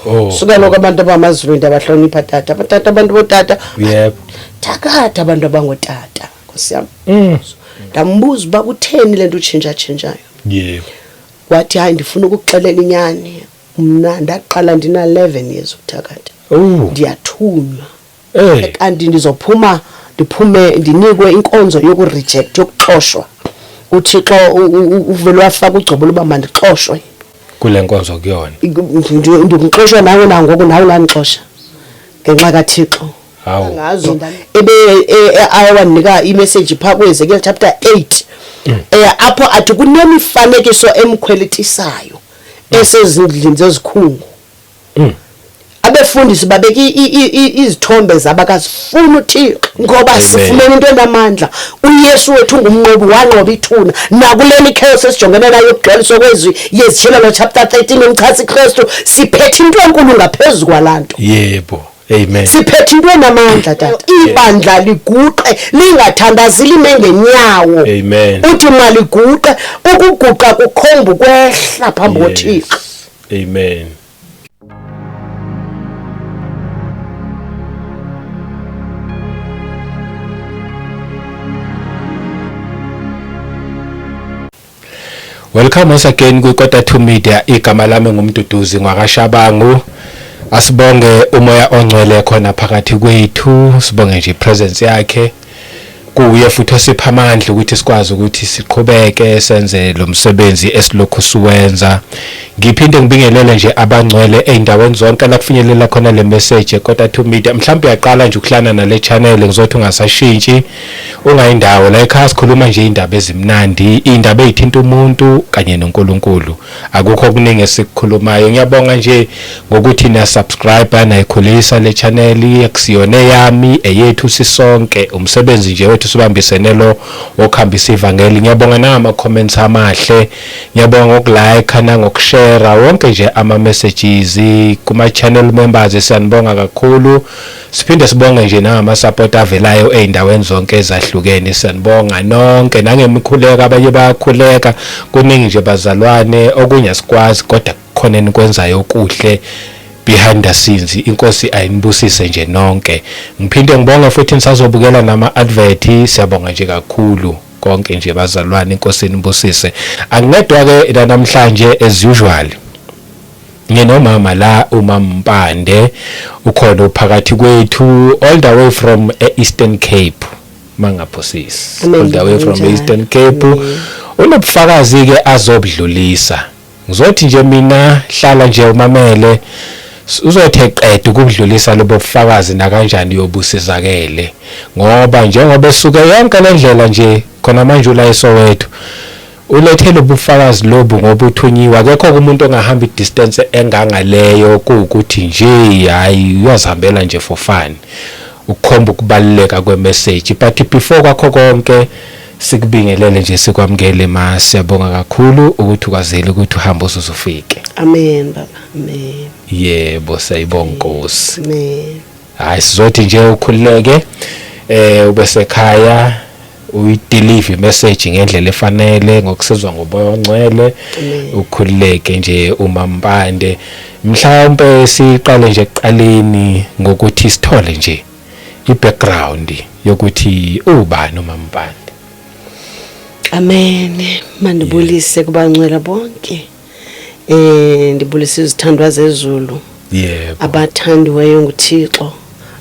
Oh. Suka lokho abantu abamaZulu into abahlonipha tata, abatata abantu botata. Yebo. Thakatha abantu abangotata, Nkosi yami. Ndambuza uba kutheni lento utshintsha tshintshayo. Yebo. Wathi hayi ndifuna ukukuxelela inyani. Mna ndaqala ndina 11 years ukuthakatha. Oh. Ndiyathunywa. Eh. Kanti ndizophuma ndiphume ndinikwe inkonzo yokureject yokuxoshwa. UThixo uvele wafaka ugcobo loba mandixoshwe. Kule nkonzo kuyona. Ndikuxoshwa nawe nangoku nawe ungandixosha ngenxa kaThixo. Hawu. Ngazo ebe awanika imessage pha kuEzekiel chapter 8. Apho athi kunemifanekiso emkhwelitisayo esezindlini zezikhungu. Abefundisi babeka izithombe zabakazifuna uThixo ngoba Amen. sifumene into enamandla. uYesu wethu ngumnqobi, wanqoba ithuna. Nakuleli chaos esijongene nayo yokugcwaliswa kwezwi yezityhilelo chapter 13 yomchasi Kristu, siphethe into enkulu ngaphezu kwalanto. Yebo. Amen. Siphethe into enamandla tata. Ibandla liguqe lingathandazi lime ngenyawo. Amen. Uthi maliguqe, ukuguqa kukhomba ukwehla phambi koThixo. Amen. Welcome once again kwi Kota 2 Media. Igama lami nguMduduzi ngwakaShabangu. Asibonge umoya ongcwele khona phakathi kwethu, sibonge nje presence yakhe. Kuye futhi osipha amandla ukuthi sikwazi ukuthi siqhubeke senze lo msebenzi esilokhu siwenza. Ngiphinde ngibingelele nje abangcwele ey'ndaweni zonke la kufinyelela khona le message eKota 2 Media. Mhlawumbe uyaqala nje ukuhlana nale channel, ngizothi ungasashintshi ungayindawo la ekhaya. Sikhuluma nje indaba ezimnandi, indaba ezithinta umuntu kanye noNkulunkulu. Akukho okuningi esikukhulumayo. Ngiyabonga nje ngokuthi niya subscribe nayikhulisa le channel, akusiyona eyami, eyethu sisonke. Umsebenzi nje wethu sibambisene lo wokuhambisa ivangeli. Ngiyabonga nangama comments amahle, ngiyabonga ngokulike nangokushare wonke nje ama messages kuma channel members, siyanibonga kakhulu. Siphinde sibonge nje nangama support avelayo ey'ndaweni zonke ezahlukene, siyanibonga nonke nangemikhuleko. Abanye bayakhuleka, kuningi nje bazalwane, okunye asikwazi kodwa kukhona enikwenzayo okuhle behind the scenes. Inkosi ayinibusise nje nonke. Ngiphinde ngibonge futhi nisazobukela nama advert, siyabonga nje kakhulu konke nje bazalwane, inkosi inibusise. Angingedwa ke la namhlanje as usual. Nginomama la, uMampande, ukhona uphakathi kwethu all the way from Eastern Cape, mangaphosisi. Amen. All the way from Njalo. Eastern Cape. Amen. Unobufakazi ke azobudlulisa. Ngizothi nje mina hlala nje umamele, uzothi eqeda ukudlulisa lobo bufakazi nakanjani uyobusizakele, ngoba njengoba esuke yonke le ndlela nje khona manje ula eSoweto, ulethe lobufakazi lobu ngoba uthunyiwe. Akekho umuntu ongahamba idistance engangaleyo kuwukuthi nje hayi uyazihambela nje for fun, ukukhomba ukubaluleka kwemessage. But before kwakho konke sikubingelele nje, sikwamukele ma, siyabonga kakhulu ukuthi ukwazile ukuthi uhambe uzuze ufike. Amen baba, amen. Yebo, siyayibonga Nkosi. Amen. Hayi sizothi nje ukhululeke, ube sekhaya uyideliver message ngendlela efanele ngokusizwa ngomoya ongcwele. Amen. Ukhululeke nje uMampande. Mhlawumbe siqale nje ekuqaleni ngokuthi sithole nje i-background yokuthi ubani uMampande. Amen. Mandibulise kubangcwele bonke. Ndibulise izithandwa zezulu. Yebo. Abathandiweyo nguThixo,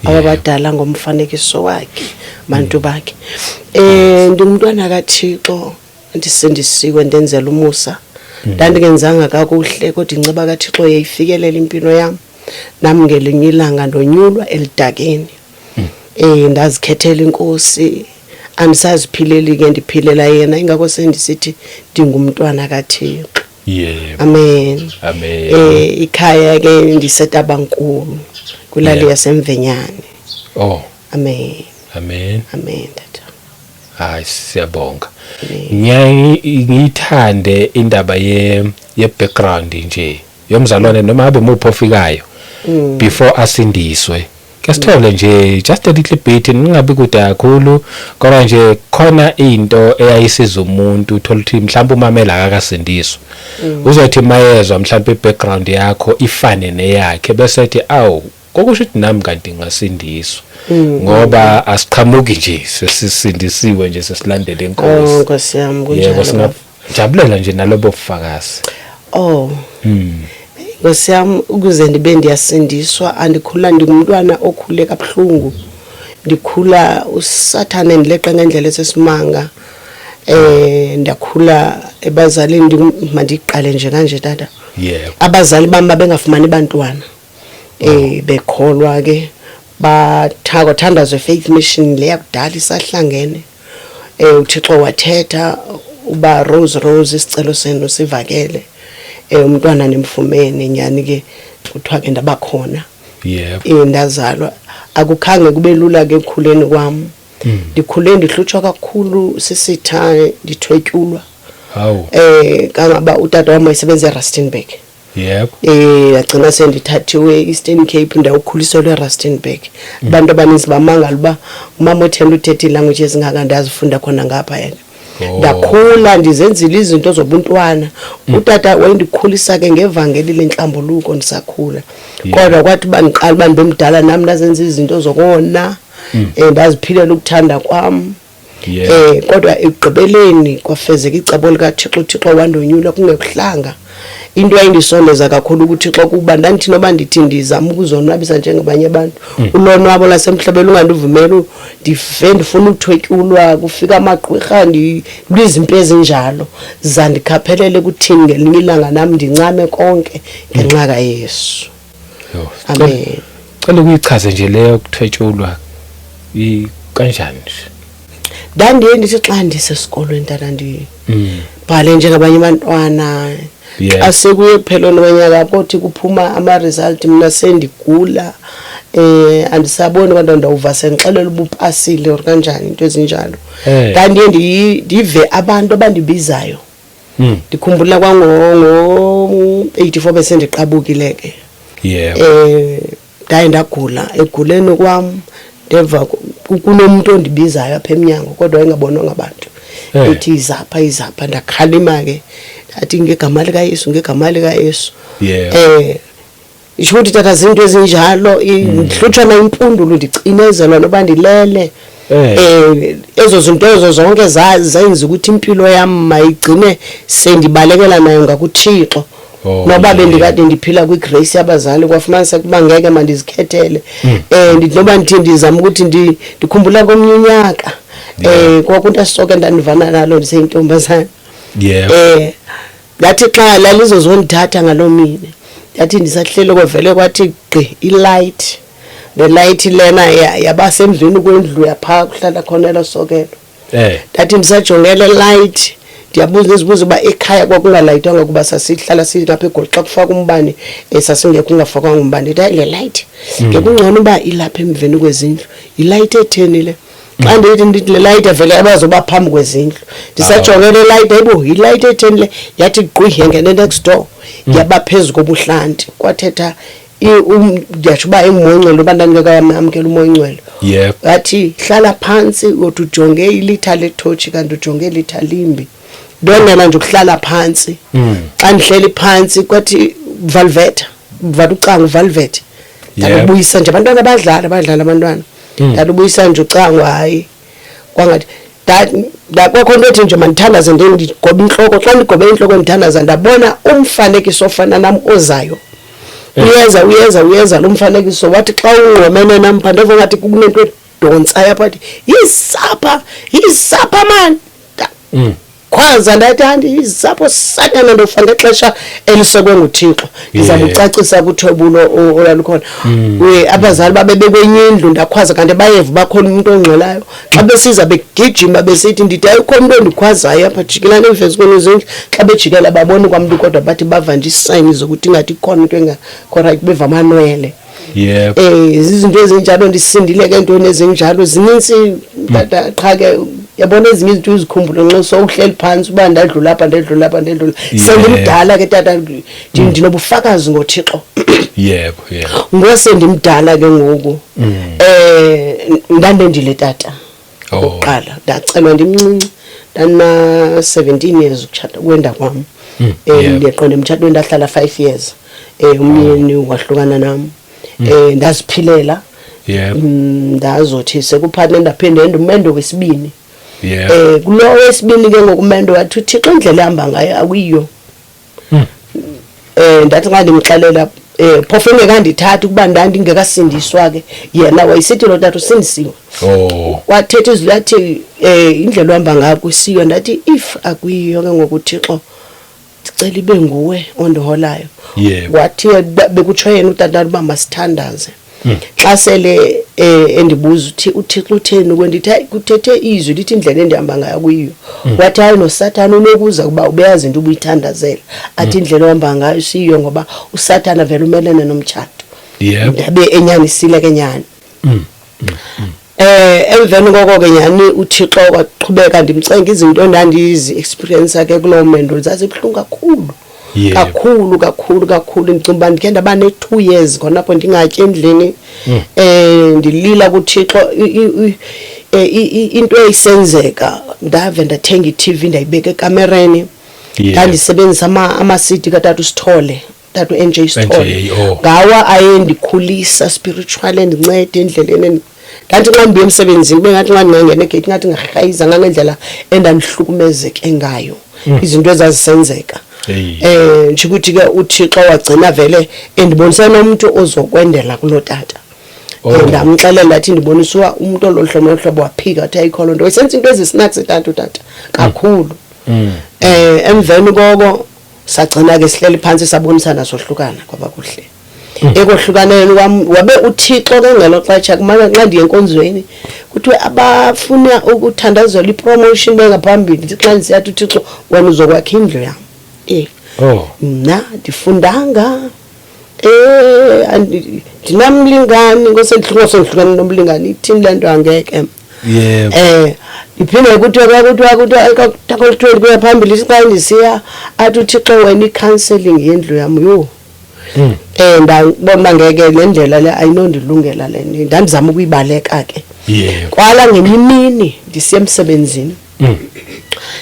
ababadala ngomfanekiso wakhe, bantu bakhe. Ndingumntwana kaThixo, ndisindisiwe, ndenzela umusa. Ndandingenzanga kakuhle kodwa inceba kaThixo yayifikelela impilo yam. Nami ngelinye ilanga ndonyulwa elidakeni. Ndazikhethela inkosi, andisaziphileli ke, ndiphilela yena, ingakho sendisithi ndingumntwana kaThixo. Yebo. Amen. Amen. Ikhaya ke ndisetabankulu kwilali yaseMvenyane. Oh. Amen. Amen. Amen tata. Hayi siyabonga. Amen. Ngiyithande indaba ye background nje yomzalwane noma abe muphi ofikayo before asindiswe. Ke sithole nje just a little bit, ningabi kude kakhulu, kodwa nje khona into eyayisiza umuntu, uthola ukuthi mhlawumbe umamela akakasindiswa, uzothi mayezwa mhlawumbe i-background yakho ifane neyakhe, bese ethi, "Awu, kokusho ukuthi nami kanti ngingasindiswa," ngoba asiqhamuki nje sesisindisiwe nje sesilandela Oh, inkosi. Nkosi yami, Yebo. kunjalo. Singajabulela nje nalobo bufakazi. Oh. Nkosi yami, ukuze ndibe ndiyasindiswa, andikhula ndingumntwana okhule kabuhlungu. Ndikhula uSathane ndileqa ngendlela esesimanga. Ndakhula ebazalini, mandiqale nje kanje, tata. Abazali bami babengafumani bantwana. Bekholwa ke, bathakwa thandazwe Faith Mission le yakudala isahlangene. UThixo wathetha uba, "Rose, Rose, isicelo senu sivakele. Umntwana nimfumene." Nyani ke kuthiwa ke ndabakhona. Ndazalwa, akukhange kube lula ke ekukhuleni kwam. Ndikhule ndihlutshwa kakhulu sisitha, ndithwetyulwa. Kangaba utata wam wayesebenza eRustenburg. Yagcina sendithathiwe Eastern Cape, ndawukhuliselwa eRustenburg. Abantu abaninzi bamangala uba umama othenda uthetha iilanguage ezingaka, ndazifunda khona ngapha yena. Ndakhula ndizenzile izinto zobuntwana. Utata wayendikhulisa ke ngevangeli lentlambuluko ndisakhula. Kodwa kwathi uba ndiqala uba ndibe mdala, nami ndazenza izinto zokona. Ndaziphilela ukuthanda kwam. Kodwa ekugqibeleni kwafezeka icebo likaThixo, uThixo wandonyula kungekuhlanga. Into ayindisondeza kakhulu kuThixo kuba ndandithi noba ndithi ndizama ukuzonwabisa njengabanye abantu, ulonwabo lasemhlabeni lungandivumeli, ndive ndifuna uthwetyulwa, kufika amagqwirha, ndilwizimpi ezinjalo. Zandikhaphelela ekuthini ngelinye ilanga nam ndincame konke ngenxa kaYesu. Yo, Amen. Cela ukuyichaze nje leyo kuthwetshulwa. I kanjani nje? Ndandiye ndithi xa ndisesikolweni, tata, ndibhale njengabanye abantwana. Xa sekuye ekupheleni konyaka, kothi kuphuma ama-result, mna sendigula, andisaboni, kodwa ndawuva sendixelela uba upasile or kanjani, into ezinjalo. Ndandiye ndive abantu abandibizayo. Ndikhumbula kwango-84 besendiqabukile ke. Ndaye ndagula, eguleni kwam ndeva kunomuntu ondibizayo apha emnyango, kodwa engabonwa ngabantu. Ethi, "Izapha, izapha." Ndakhalima ke, ndathi, "Ngegama likaYesu, ngegama likaYesu." Isho ukuthi, tata, zinto ezinjalo, ndihlutshwa na impundulu, ndicinezelwa noba ndilele. Ezo zinto ezo zonke zenza ukuthi impilo yam mayigcine sendibalekela nayo ngakuThixo. Noba bendikade ndiphila kwigrace yabazali, kwafumaniseka ukuba ngeke, mandizikhethele. Ndithi noba ndithi ndizama ukuthi ndikhumbula komnye unyaka, kwakunto asoke ndandivana nalo ndiseyintombazana. Ndathi xa lalizozondithatha ngaloo mini, ndathi ndisahleli, kwavele kwathi gqi ilight. Le light lena yaba semveni kwendlu yapha kuhlala khona elo sokelo. Ndathi ndisajonge le light, ndiyabuza, ndizibuza uba ekhaya kwakungalayitwanga, kuba sasihlala silapha eGoli, xa kufakwa umbane sasingekho, ungafakwanga umbane. Ndithi, "Hayi, le light ngekungcono uba ilapha emveni kwezindlu, yilayiti etheni le?" Xa ndithi le light avele abazoba phambi kwezindlu, ndisajonge le light, hayibo, yilayiti etheni le? Yathi gqi, yangena next door, yaba phezu kobuhlanti. Kwathetha ndiyatsho uba ingumoya ongcwele, uba ndandingekawamkela umoya ongcwele. Yathi, "Hlala phantsi, uyothi ujonge ilitha lethotshi, kanti ujonge ilitha limbi." Ndonela nje ukuhlala phantsi. Xa ndihleli phantsi, kwathi, "Valvetha, vala ucango, valvethe." Ndalubuyisa nje, abantwana badlala, badlala abantwana. Ndalubuyisa nje ucango, hayi, kwangathi kwakho into ethi nje mandithandaze, ndiye ndigobe intloko. Xa ndigobe intloko ndithandaza, ndabona umfanekiso ofana nam ozayo. Uyeza, uyeza, uyeza lo mfanekiso. Wathi xa ungqomene nam phaa, ndeva ngathi kunento edontsayo apha, athi, "Yisapha, yisapha mani." Khwaza ndathi, "Andiyizapho Sathana, ndofa ngexesha elisekwe nguThixo." Ndizama ukucacisa kuthwebulo olwalukhona. Abazali babe bekwenye indlu, ndakhwaza, kanti bayeva bakhona umuntu ongxolayo. Xa besiza begijima besithi, ndithi, "Hayi, ukhona umntu ondikhwazayo apha, jikelani emveni kwenu zindlu." Xa bejikela babona kwamntu, kodwa bathi bava nje isayini zokuthi ingathi ikhona into engekho right, beva amanwele. Izinto ezinjalo, ndisindile ke entweni ezinjalo zinintsi, tata, qha ke. Yabona, ezinye izinto uzikhumbule nxa sowuhleli phantsi uba ndadlula apha, ndadlula apha, ndadlula. Sendimdala ke tata, ndinobufakazi ngoThixo. yebo yebo Ngosendimdala ke ngoku, ndandendile tata. Okokuqala ndacelwa ndimncinci, ndandina 17 years ukutshata, kwenda kwam. Ndiyaqonda, emtshatweni ndahlala 5 years, umyeni wahlukana nam, ndaziphilela. Ndazothi sekuphathi ndaphinde ndenza umendo wesibini. Kulo wesibini ke ngokumendo wathi uThixo indlela ehamba ngayo akuyiyo. Ndathi xa ndimxelela, phofu engekandithathi ukuba ndandingekasindiswa ke, yena wayesithi lo tata usindisiwe. Wathetha izwi lathi indlela ohamba ngayo kusiyo. Ndathi if akuyiyo ke ngoku, Thixo, ndicela ibe nguwe ondiholayo. Wathi bekutsho yena utata uba masithandaze. Xa sele endibuza uthi uThixo utheni kwendithi, hayi, kuthethe izwi lithi indlela endihamba ngayo kuyiyo. Wathi hayi, noSathana unokuza kuba ubeyazi into ubuyithandazela, athi indlela ohamba ngayo siyiyo, ngoba uSathana vele umelene nomtshato. Ndabe enyanisile ke nyani. Emveni koko ke nyani uThixo waqhubeka ndimcenga, izinto endandizi experience ke kuloo mendo zazibuhlungu kakhulu. Kakhulu kakhulu kakhulu. Ndicinga uba ndikhe ndaba ne-2 years khonapho ndingatyi endlini, ndilila kuThixo. Into eyayisenzeka, ndave ndathenga i-TV, ndayibeka ekamereni. Ndandisebenzisa ama-CD katata uSithole, tata u-NJ Sithole. NJ, oh. Ngawa ayendikhulisa spiritually, endinceda endleleni. Ndathi xa ndibuya emsebenzini, bengathi xa ndingangena egeyithi ngathi ngarhayiza ngangendlela endandihlukumezeke ngayo, izinto ezazisenzeka. Nje ukuthi ke uThixo wagcina vele endibonisa nomuntu ozokwendela kuloo tata. Ndamxelela, ndathi ndiboniswa umuntu olo hlobo lohlobo, waphika, athi ayikho loo nto. Wayesenza into ezisnacks tata, utata kakhulu. Emveni koko sagcina ke sihleli phansi, sabonisana, sohlukana, kwaba kuhle. Ekohlukaneni kwam wabe uThixo ke ngelo xesha kumane xa ndiye enkonzweni kuthiwe abafuna ukuthandazela ipromotion bengaphambili. Ndithi xa ndisiyathi, uThixo, wena uzokwakha indlu yam. Mna ndifundanga, ndinamlingani, ngosendihlukane nomlingani, ithini le nto, angeke. Iphinde kuthiwa kuthiwa kuya phambili, xa ndisiya athi uThixo wena i-counseling yendlu yam, yho. Ndabona uba ngeke, le ndlela le ayinondilungela le, ndandizama ukuyibaleka ke. Kwala ngenye imini ndisiya emsebenzini,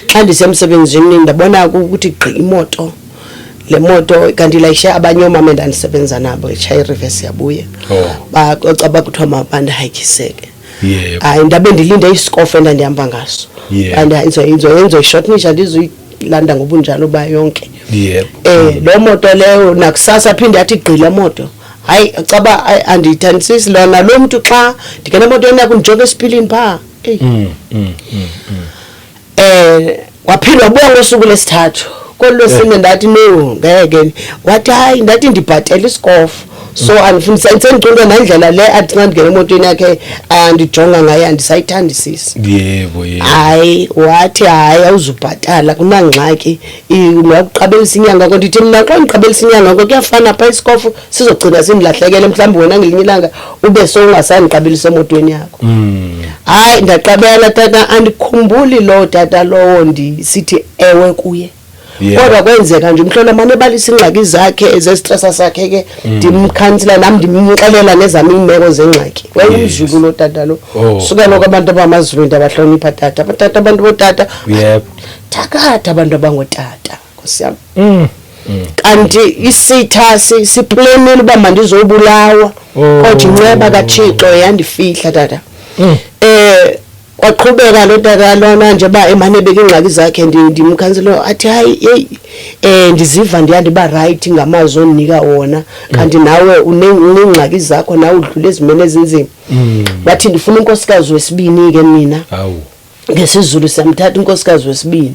xa ndisemsebenzini ndabona ukuthi gqi imoto, le moto kanti ilayishe abanye oomama endandisebenza nabo, itshaye ireverse yabuya. Bacaba kuthiwa mabandihayikhiseke. Hayi, ndabe ndilinde isikofu endandihamba ngaso. Ndizoyishortenisha, ndizuyilanda ngobunjalo bayo yonke. Loo moto leyo nakusasa phinde yathi gqi le moto, hayi, caba andiyithandisisi lona lo mntu xa ndingena emotweni yakho ndijonge esipilini phaa, eyi. Waphinda wabuya ngosuku lesithathu, kolu lwesine ndathi no, ngeke. Wathi hayi, ndathi ndibhatele isikofu, so andifuni sendicinga nendlela le athi xa ndingena emotweni yakhe andijonga ngayo, andisayithandisisi. yebo yebo Hayi, wathi hayi, awuzubhatala, kunangxaki, ungakuqabelisa inyanga ko. Ndithi mna xa ndiqabelisa inyanga ko kuyafana phaa, isikofu sizogcina sindilahlekele, mhlawumbi wena ngelinye ilanga ube sowungasandiqabelisa emotweni yakho. Hayi, ndaqabela tata, andikhumbuli loo tata lowo ndisithi ewe kuye. Kodwa kwenzeka nje umhlolo mane ebalisa iingxaki zakhe zestresa sakhe ke, ndimkhansila nam, ndimxelela nezam iimeko zengxaki. WayengumZulu lo tata lo. Suka lokho abantu abamaZulu ndiyabahlonipha tata, abatata, abantu bootata. Thakatha abantu abangotata, nkosi yam. Kanti isitha siplanile uba mandizobulawa. Kodwa inceba kaThixo yandifihla tata. Kwaqhubeka lo tata lona nje uba emane ebeka iingxaki zakhe, ndimkhansela, athi hayi, yeyi, ndiziva ndiya ndiba rayithi ngamazwi ondinika wona, kanti nawe uneengxaki zakho, nawe udlula ezimeni ezinzima. Wathi ndifuna unkosikazi wesibini ke mina. NgesiZulu siyamthatha unkosikazi wesibini.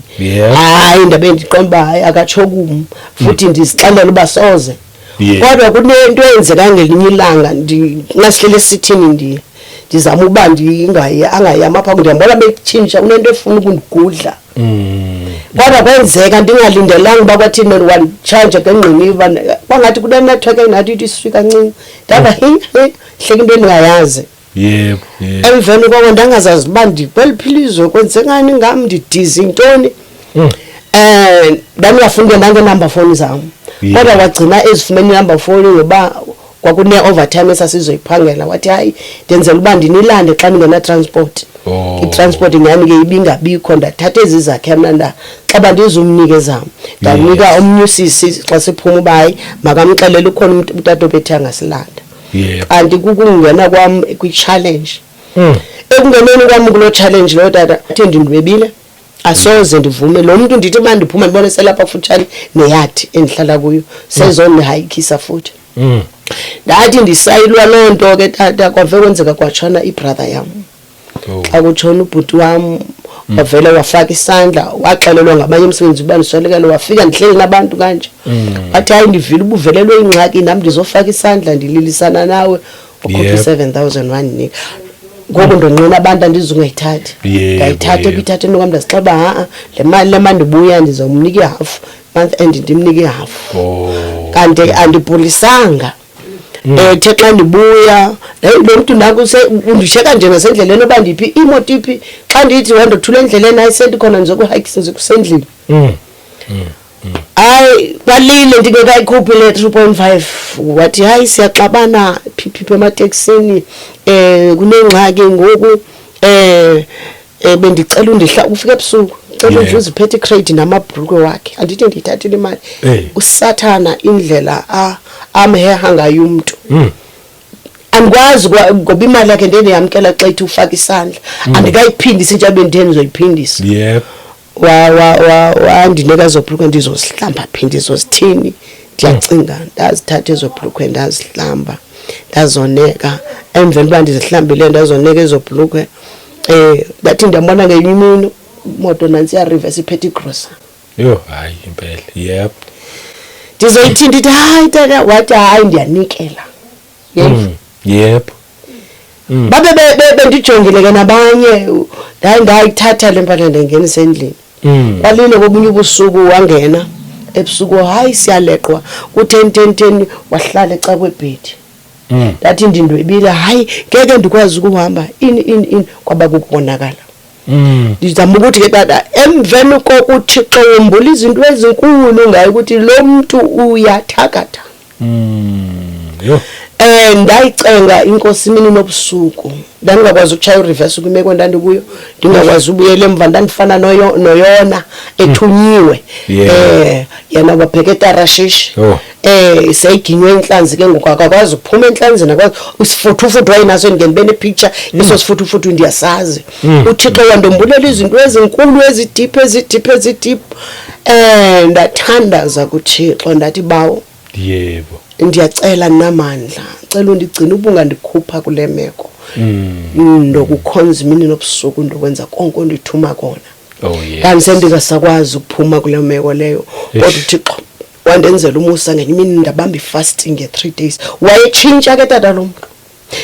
Hayi, ndabe ndiqonda uba hayi, akatsho kum, futhi ndizixelela uba soze. Kodwa kunento eyenzeka ngelinye ilanga, nasihlele esithini, ndizama ukuba ndingayi, angayami apha, ndiyambona betshintsha, unento efuna ukundigudla. Kodwa kwenzeka ndingalindelanga uba kwathini, wanditshaya ngengqiniba, kwangathi kunenetwork engathi ithi iswi kancinci, ndaba hi hi, hleka into endingayazi. Yebo, yebo. Emveni koko ndangazazi uba ndikweliphi ilizwe, kwenzekani ngam, ndidiza intoni. Ndandingafuni ke nangenumber phone zam. Kodwa wagcina ezifumene inumber phone ngoba kwakune-overtime esasizoyiphangela. Wathi hayi, ndenzela uba ndinilande xa ndingena-transport. I-transport nyhani ke ibingabikho, ndathatha ezi zakhe mna ndaxaba ndizumnika ezam. Ndanika omnye usisi xa siphuma uba hayi makamxelele ukhona umntu utata obethe angasilanda. Kanti kukungena kwam kwi-challenge. Ekungeneni kwam kuloo challenge loo tata athe ndindwebile, asoze ndivume lo mntu. Ndithi uba ndiphuma ndibone selapha kufutshane neyadi endihlala kuyo, sezondihayikisa futhi. Ndathi ndisayilwa loo nto ke tata, kwave kwenzeka kwatshona ibrother yam. Xa kutshona ubhuti wam, wavele wafaka isandla, waxelelwa ngabanye emsebenzi uba ndiswelekele. Wafika ndihleli nabantu kanje, wathi hayi, ndivile uba uvelelwe ingxaki, nam ndizofaka isandla, ndililisana nawe. Wakhupha i-7,000 wandinika. Ngoku ndonqena abantu, andizungayithathi. Ndayithatha ekuyithatheni kwam, ndazixela uba ha-a, le mali le mandibuya ndizomnika ihafu, month end ndimnike ihafu. Kanti andibhulisanga. Ethe xa ndibuya, heyi, lo mntu nanku undisheka nje nasendleleni oba ndiphi, imoto iphi. Xa ndithi wandothula endleleni, hayi, sendikhona, ndizokuhayikisa, ndizokusendlini. Hayi, kwalile ndingekayikhuphi le 3.5. Wathi hayi, siyaxabana phiphiphi emateksini, kunengxaki ngoku, bendicela undihla ufika ebusuku, cela undihla uziphethe icrate namabhrukhwe wakhe. Andithi ndiyithathile imali. Usathana indlela amheha ngayo umntu. Andikwazi ngoba imali yakhe ndiye ndiyamkela xa ithi ufaka isandla, andikayiphindisi nje bendithe ndizoyiphindisa. Wandinika ezo bhrukhwe, ndizozihlamba phi, ndizozithini? Ndiyacinga, ndazithatha ezo bhrukhwe, ndazihlamba, ndazoneka. Emveni uba ndizihlambile, ndazoneka ezo bhrukhwe, ndathi ndiyambona ngenye imini imoto nantsi iyareverse iphethe igrosa. Yho, hayi impela. Yep. Ndizoyithini? Ndithi hayi tata. Wathi hayi, ndiyanikela. Yep. Babe bendijongile ke nabanye. Ndayithatha le mpahla, ndayingenisa endlini. Kwalile kobunye ubusuku, wangena ebusuku, hayi, siyaleqwa ku-10 10 10, wahlala ecakwebhedi. Ndathi ndindwebile, hayi, ngeke ndikwazi ukuhamba, ini ini ini, kwaba kukubonakala. Ndizama ukuthi ke tata, emveni kokuThixo wombula izinto ezinkulu ngaye ukuthi lo mntu uyathakatha. Yho. Ndayicenga inkosi imini nobusuku. Ndandingakwazi ukutshaya ureverse kwimeko endandikuyo, ndingakwazi ubuyela emva, ndandifana noYona ethunyiwe. Yena wabheka eTarashish. Seyiginywe intlanzi ke ngoku, akakwazi ukuphuma entlanzini, akwazi. Isifuthufuthu wayenaso, ndike ndibe nepicture eso sifuthufuthu, ndiyasazi. UThixo wandombulela izinto ezinkulu, ezideep, ezideep, ezideep. Ndathandaza kuThixo, ndathi bawo, ndiyacela namandla, cela undigcine, uba ungandikhupha kule meko, ndokukhonza imini nobusuku, ndokwenza konke ondithuma kona. Kanti sendingasakwazi ukuphuma kule meko leyo, kodwa uThixo wandenzela umusa. Ngenye imini ndabamba ifasting nge-3 days. Wayetshintsha ke tata lo mntu.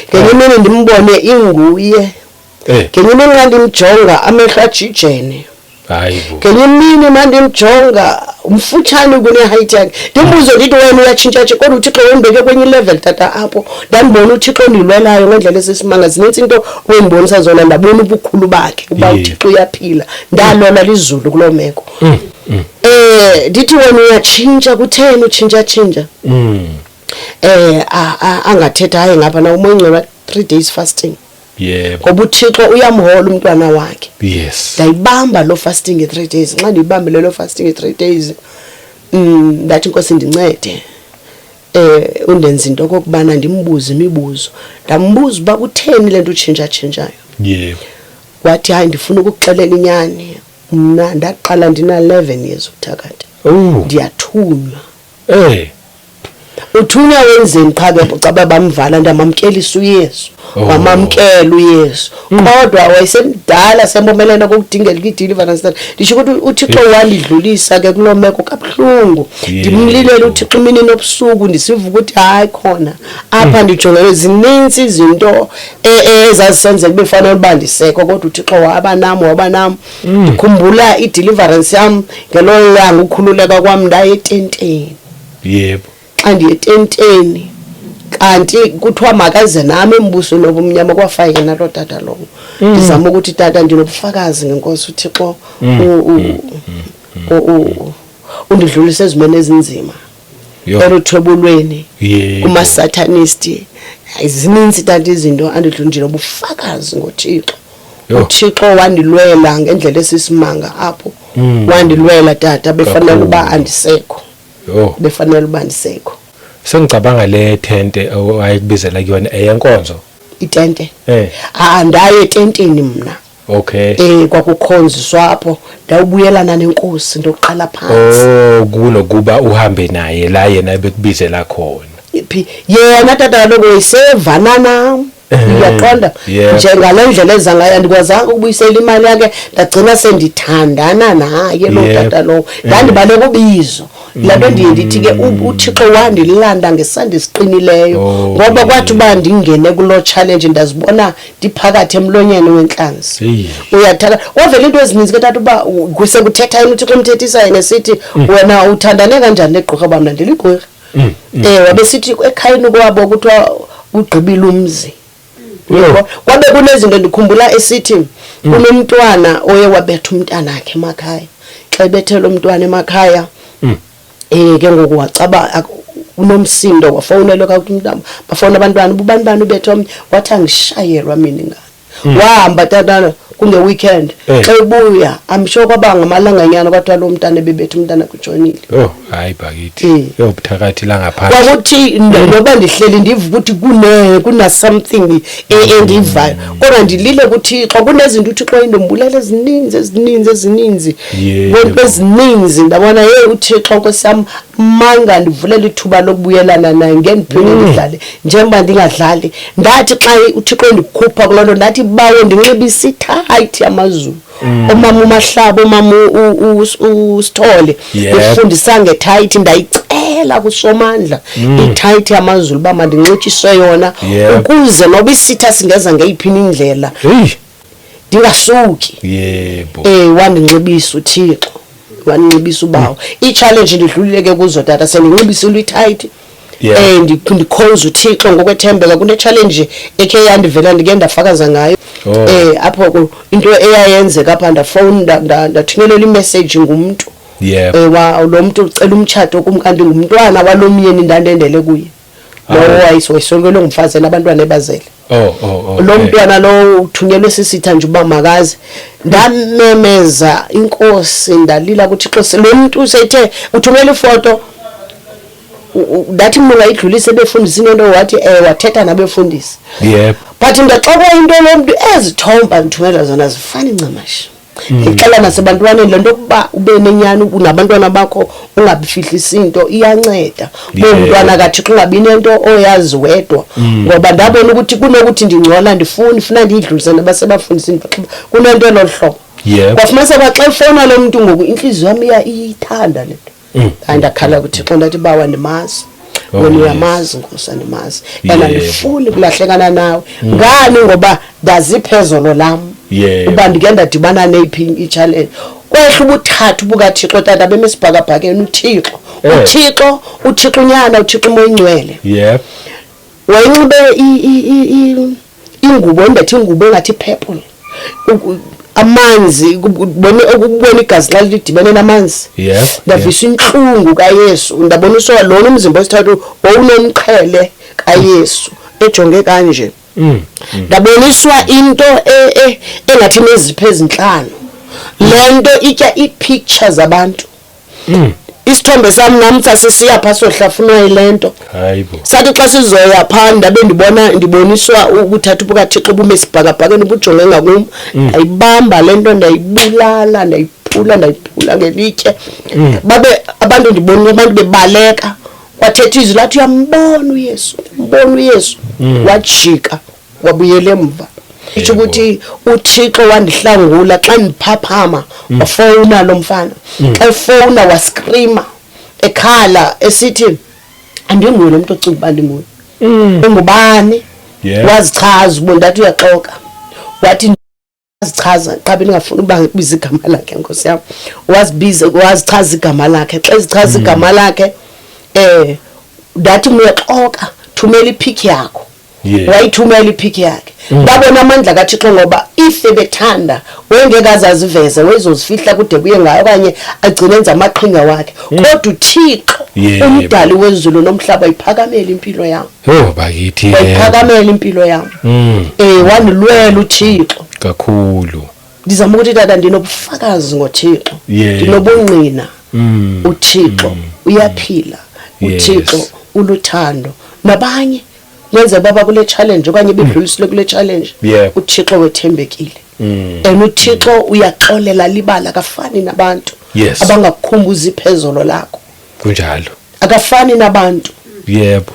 Ngenye imini ndimbone inguye. Ngenye imini xa ndimjonga, amehlo ajijene. Hayi bo. Ngenye imini ma ndimjonga, umfutshane kuneheight yakhe. Ndimbuze ndithi wena uyatshintsha, kodwa uThixo wendibeke kwenye ilevel tata. Apho ndandibona uThixo ondilwelayo ngendlela esisimanga. Zinintsi into wendibonisa zona, ndabona ubukhulu bakhe uba uThixo uyaphila. Ndalona lizulu kuloo meko. Ndithi wena uyatshintsha, kutheni utshintsha-tshintsha? Angathetha hayi ngapha na umoya ingcwele, 3 days fasting. Ngoba uThixo uyamhola umntwana wakhe. Ndayibamba lo fasting nge-3 days. Nxa ndiyibambile lo fasting nge-3 days, ndathi inkosi ndincede, undenze into okokubana ndimbuze imibuzo. Ndambuza uba kutheni le nto utshintsha-tshintshayo. Wathi hayi, ndifuna ukukuxelela inyani, mna ndaqala ndina-11 years ukuthakatha. Ndiyathunywa. Uthunywa wenzeni? Qha ke caba bamvala, ndamamkelisa uYesu. Wamamkela uYesu, kodwa wayesemdala, sembomelena kokudingela kwi-deliverance. Ndisho ukuthi uThixo wandidlulisa ke kuloo meko kabuhlungu. Ndimlilela uThixo imini nobusuku, ndisiva ukuthi hayi khona apha ndijongene zinintsi izinto ezazisenzeka befanele uba ndisekho, kodwa uThixo waba nam, waba nam. Ndikhumbula i-deliverance yam ngelo langa, ukhululeka kwam, ndaya etenteni. Xa ndiye etenteni Kanti kuthiwa makaze nami embusweni obumnyama, kwafa yena loo tata lowo. Ndizama ukuthi, tata, ndinobufakazi ngenkosi uThixo undidlulise ezimeni ezinzima, eluthwebulweni, kumasatanisti. Hayi, zininzi, tata, izinto andidluli. Ndinobufakazi ngoThixo. UThixo wandilwela ngendlela esisimanga apho. Wandilwela, tata, befanele uba Kakhulu. andisekho. Befanele uba andisekho. Sengicabanga le tente ayikubizela kuyona eyenkonzo. Itente? Ah, ndaye etenteni mna. Kwakukhonziswa apho, ndawubuyelana nenkosi, ndoqala phansi. Oh, kunokuba uhambe naye la yena ebekubizela khona. Phi yena, tata? Kaloku wayesevana nam, uyaqonda? Njengale ndlela eza ngayo, andikwazanga ukubuyisela imali yakhe, ndagcina sendithandana naye loo tata lowo. Ndandibaleka ubizo. Laa nto ndiye ndithi ke, uThixo wandilanda ngesandla esiqinileyo, ngoba kwathi uba ndingene kuloo challenge, ndazibona ndiphakathi emlonyeni wentlanzi. Uyathanda wavela into ezininzi ke, tata, uba kusekuthetha yena uThixo, emthethisa yena, esithi, "Wena uthandane kanjani negqirha, uba mna ndiligqirha?" Wabesithi ekhayeni kwabo kuthiwa ugqibile umzi. Yabo, kwabe kunezinto. Ndikhumbula esithi kunomntwana oye wabetha umntanakhe emakhaya. Xa ebethela umntwana emakhaya, ke ngoku wacaba unomsindo, wafowunelwa kakuthi umntana, bafowuna abantwana, ubani bani ubethe omnye. Wathi, "Angishayelwa mina ingane." Wahamba, tata, kunge-weekend. Xa ebuya, I'm sure kwaba ngamalanganyana, kwathiwa loo mntana ebebetha umntana kutshonile. Oh, hayi bakithi. Yo, buthakathi la ngaphandle. Kwakuthi noba ndihleli ndiva ukuthi kuna something endiyivayo, kodwa ndilile kuThixo. Kunezinto uThixo indombulela ezininzi, ezininzi, ezininzi. Ezininzi ndabona, hey, uThixo, Nkosi yam, manga ndivulela ithuba lokubuyelana naye, ngendiphinde ndidlale njengoba ndingadlali. Ndathi xa uThixo endikhupha kuloo nto, ndathi, "Bawo, ndinxibisa ithayithi yamazulu." Umama uMahlaba, umama uSithole, ufundisa ngethayithi. Ndayicela kuSomandla ithayithi yamazulu uba mandinxityiswe yona, ukuze noba isitha singeza ngeyiphi na indlela, ndingasuki. Wandinxibisa uThixo, wandinxibisa ubawo. Ii-challenge ndidlulile ke kuzo, tata, sendinxibisile ithayithi. Ndikhonza uThixo ngokwethembeka. Kune-challenge ekhe yandivela, ndike ndafakaza ngayo. Apho into eyayenzeka apha, ndafowuni, ndathunyelelwa imessage ngumntu. Lo mntu ucela umtshato kum, kanti ngumntwana walo myeni ndandendele kuye lowo. Wayeswelekelwe ngumfazi, abantwana ebazele. Lo mntwana lo uthunyelwe sisitha nje uba makaze. Ndamemeza inkosi, ndalila kuThixo. Lo mntu sethe uthumela ifoto. Ndathi mna, "Ungayidlulisa ebefundisi into?" Wathi, wathetha nabefundisi. But ndaxakwa into, lo mntu ezithomba ndithumela zona zifana incamashi. Ndixela nasebantwaneni le nto, yokuba ube nenyani nabantwana bakho, ungabifihlisi into, iyanceda. Ube umntwana kaThixo, ungabi nento oyazi wedwa, ngoba ndabona ukuthi kunokuthi ndingcola, ndifuni funa ndiyidlulise nabasebafundisini, kunento elo hlobo. Kwafumaniseka uba xa ifowuna lo mntu ngoku, intliziyo yam iya iyithanda le nto. Hayi, ndakhala kuThixo, ndathi, "Bawa, ndimazi wena, uyamazi, Nkosi, andimazi and andifuni kulahlekana nawe." Ngani? Ngoba ndaziphezolo lam uba ndike ndadibana neyiphi i-challenge. Kwehla ubuthathu bukaThixo, tata, beme esibhakabhakeni, uThixo, uThixo, uThixo uNyana, uThixo uMoya Ingcwele. Wayenxibe ingubo, embethe ingubo engathi purple, amanzi, ukubona igazi xa lidibene namanzi. Ndavisa intlungu kaYesu, ndabona usoka lona umzimba wesithathu wawunomqhele kaYesu ejonge kanje. Ndaboniswa into engathi nezipho ezintlanu, le nto itya ii-picture zabantu. Isithombe sam nam sasisiya phaa sohlafunwa yile nto. Hayibo. Sathi xa sizoya phaa, ndabe ndibona, ndiboniswa ubuthathu bukaThixo bume esibhakabhakeni, bujonge ngakum. Ndayibamba le nto, ndayibulala, ndayiphula, ndayiphula ngelitye. Babe abantu, ndibonile abantu bebaleka. Kwathetha izwi lathi, "Uyambona uYesu, uyambona uYesu." Wajika, wabuyela emva. Itsho ukuthi uThixo wandihlangula. Xa ndiphaphama, wafowuna lo mfana. Xa efowuna, waskrima ekhala esithi, "Andinguye lo mntu ocinga uba ndinguye, ungubani?" Wazichaza uba, ndathi, "Uyaxoka." Wathi, wazichaza, qabe ndingafuni uba biza igama lakhe, nkosi yam. Wazibiza, wazichaza igama lakhe. Xa ezichaza igama lakhe, ndathi, "Uyaxoka." Thumela ipic yakho. Yeah. Wayithumela ipic yakhe. Babona amandla kaThixo, ngoba if ebethanda wengeke azaziveze, wezozifihla kude kuye ngayo okanye agcine enza amaqhinga wakhe, kodwa uThixo, umdali wezulu nomhlaba, iphakamela impilo yami. Oh bakithi. Wayiphakamela impilo yami. Wandilwela uThixo. Kakhulu. Ndizama ukuthi, tata, ndinobufakazi ngoThixo. Ndinobungqina. UThixo uyaphila. UThixo uluthando. Nabanye yenze baba kule challenge okanye bedlulisile kule challenge. UThixo wethembekile. And uThixo uyaxolela, libala, akafani nabantu abangakukhumbuza iphezolo lakho. Kunjalo. Akafani nabantu. Yebo.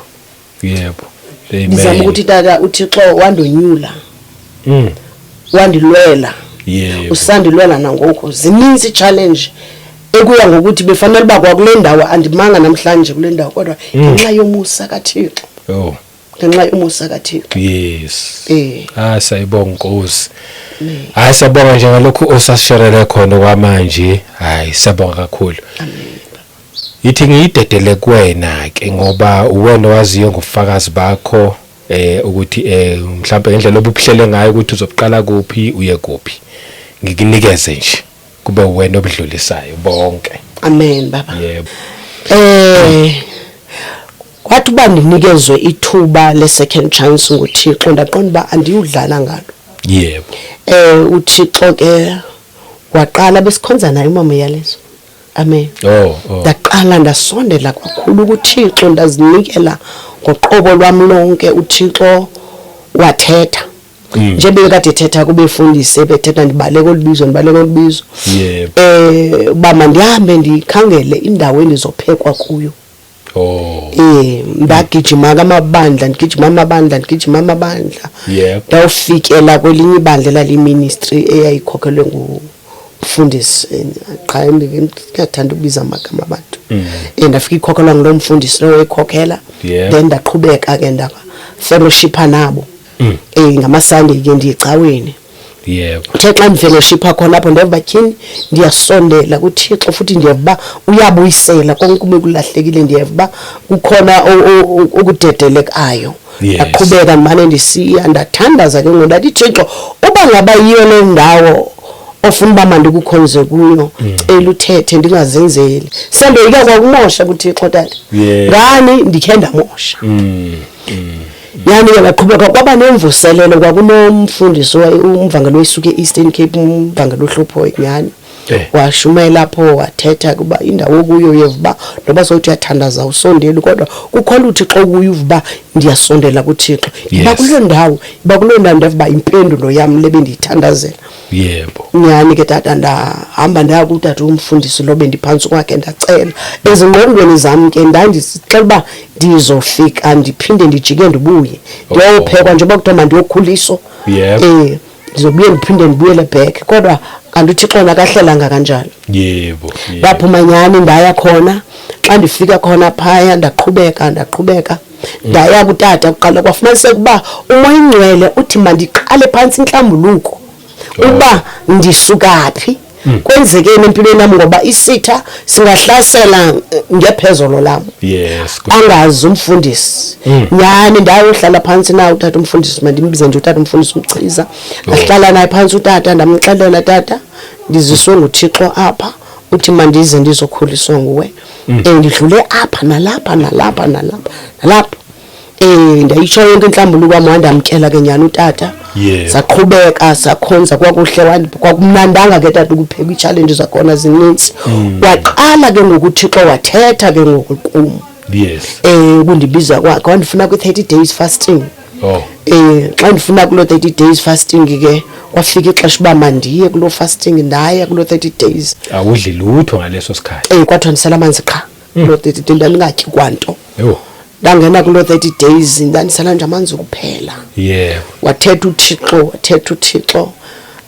Yebo. Amen. Ndizama ukuthi, tata, uThixo wandonyula. Wandilwela. Usandilwela nangoku. Zininzi challenge ekuya ngokuthi befanele uba kwakule ndawo andimanga namhlanje kule ndawo, kodwa ngenxa yomusa kaThixo. Ngenxa yomusa kaThixo. Ah, sayibonga Nkosi. Hayi, siyabonga nje ngalokhu osasisherele khona kwamanje. Hayi, siyabonga kakhulu. Amen. Ithi ngiyidedele kuwena ke, ngoba uwena owaziyo ngobufakazi bakho ukuthi mhlawumbe ngendlela obuhlele ngayo ukuthi uzoqala kuphi uye kuphi. Ngikunikeze nje kube wena obudlulisayo bonke. Amen, baba. Yebo. Kwathi uba ndinikezwe ithuba le second chance nguThixo, ndaqonda uba andiyudlala ngalo. UThixo ke waqala besikhonza naye umama Yalezo. Amen. Oh. Ndaqala ndasondela kakhulu kuThixo, ndazinikela ngoqobo lwami lonke. UThixo wathetha. Njengoba kade ethetha kubefundisi, bethetha ndibaleka olubizo, ndibaleka olubizo. Uba mandihambe ndikhangele indawo endizophekwa kuyo. Ndagijima kamabandla, ndigijima amabandla, ndigijima amabandla. Ndawufikela kwelinye ibandla elali-ministry eyayikhokhelwe ngumfundisi, qha ndingathanda ukubiza amagama abantu. Ndafika ikhokhelwa ngulo mfundisi lowo ekhokhela. Then ndaqhubeka ke ndafellowshipa nabo. Ngama-Sunday ke ndiye ecaweni. Uthe xa ndifellowshipa khona apho, ndeva tyhini, ndiyasondela kuThixo futhi ndiyeva uba uyabuyisela konke kube kulahlekile, ndiyeva uba kukhona okudedelekayo. Ndaqhubeka ndimane ndisiya, ndathandaza ke ngoku, ndathi, Thixo, uba ngaba yiyo le ndawo ofuna uba mandikukhonze kuyo, cela uthethe ndingazenzeli. Sendoyika kwakumosha kuThixo, tata. Ngani ndikhe ndamosha. Yani ke ngaqhubeka, kwaba nemvuselelo, kwakunomfundisi umvangeli wesuke e-Eastern Cape, umvangeli ohlupho nyhani. Washumayela lapho, wathetha kuba indawo okuyo uyeva uba noba sowuthi uyathandaza usondeli, kodwa kukhona uThixo kuyo, uva uba ndiyasondela kuThixo. Iba kuloo ndawo, iba kuloo ndawo ndeva uba impendulo yam le bendiyithandazela. Nyhani ke, tata, ndahamba ndaya kutata umfundisi lo bendiphantsi kwakhe, ndacela. Ezingqondweni zam ke ndandisixela uba ndizofika ndiphinde ndijike ndibuye ndiyophekwa, njengoba kuthiwa mandiyokhuliswa. Ndizobuye ndiphinde ndibuyele back, kodwa kanti uThixo nakahlelanga kanjalo. Yebo. Ndaphuma nyhani ndaya khona. Xa ndifika khona phaya, ndaqhubeka, ndaqhubeka ndaya kutata kuqala. Kwafumaniseka uba uMoya Ingcwele uthi mandiqale phantsi intlambuluko, uba ndisuka phi, kwenzekeni empilweni yam, ngoba isitha singahlasela ngephezolo lam. Angazi umfundisi. Nyhani ndayohlala phantsi naye utata umfundisi, mandimbize nje utata umfundisi umchiza. Ndahlala naye phantsi utata, ndamxelela, tata, ndiziswe nguThixo apha, uthi mandize ndizokhuliswa nguwe. Ndidlule apha nalapha nalapha nalapha nalapha. Ndayitsho yonke intlambuluko wam, wandamkela ke nyhani utata. Saqhubeka sakhonza kwakuhle, kwakumnandanga ke, tata, ukupheka, ii-challenge zakhona zinintsi. Waqala ke ngoku uThixo wathetha ke ngoku kum. Ukundibiza kwakhe wandifuna kwi-30 days fasting. Xa ndifuna kuloo 30 days fasting ke, kwafika ixesha uba mandiye kuloo fasting, ndaya kuloo 30 days. Awudli lutho ngaleso sikhathi. Kwathiwa ndisela amanzi qha. Kuloo 30 days ndandingatyi kwanto. Yho. Ndangena kuloo 30 days, ndandisela nje amanzi kuphela. Wathetha uThixo, wathetha uThixo,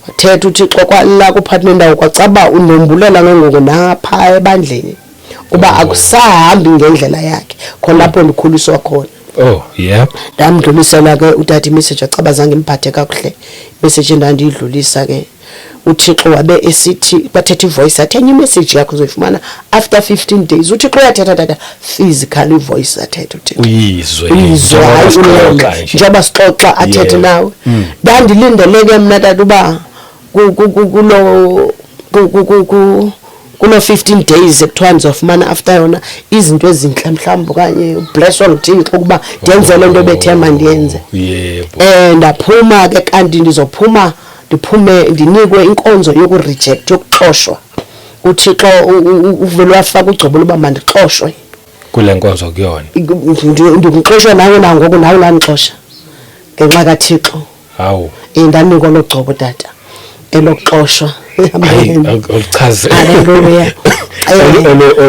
wathetha uThixo, kwala kuphathi nendawo kwacaba undombulela ke ngoku napha ebandleni uba akusahambi ngendlela yakhe, khona lapho ndikhuliswa khona. Oh, yeah. Ndamdlulisela ke utata imessage, acaba zange imphathe kakuhle imessage endandiyidlulisa ke. uThixo wabe esithi kwathetha ivoice yathi enye imessage yakho uzoyifumana after 15 days. UThixo uyathetha tata, physically voice athetha uThixo. Uyizwe. Uyizwe, hayi ulele, njengoba sixoxa athethe nawe. Ndandilindele ke mna tata uba kulo 15 days ekuthiwa ndizofumana after yona izinto ezintle mhlawumbi, okanye ublesswa nguThixo ukuba ndenze le nto bethe mandiyenze. Ndaphuma ke, kanti ndizophuma ndiphume ndinikwe inkonzo yokureject, yokuxoshwa. UThixo uvele wafaka ugcobo loba mandixoshwe kule nkonzo kuyona. Ndikuxoshwa nawe nangoku, nawe landixosha ngenxa kaThixo. Hawu. Ndanikwa lo gcobo tata elokuxoshwa. Hayi, oluchaze. Haleluya.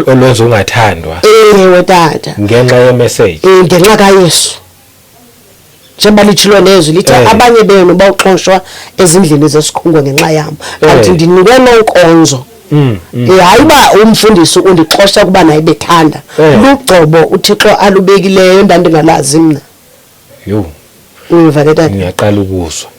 Olwenza ungathandwa. Ewe tata. Ngenxa yemessage. Ngenxa kaYesu. Njengoba litshilo nezwi lithi abanye benu bawuxoshwa ezindlini zesikhungo ngenxa yam. Kanti ndinikwe loo nkonzo. Hayi uba umfundisi undixosha kuba naye bethanda. Lugcobo uThixo alubekileyo ndandingalazi mna. Yo. Uva ke tata. Ngiyaqala ukuzwa.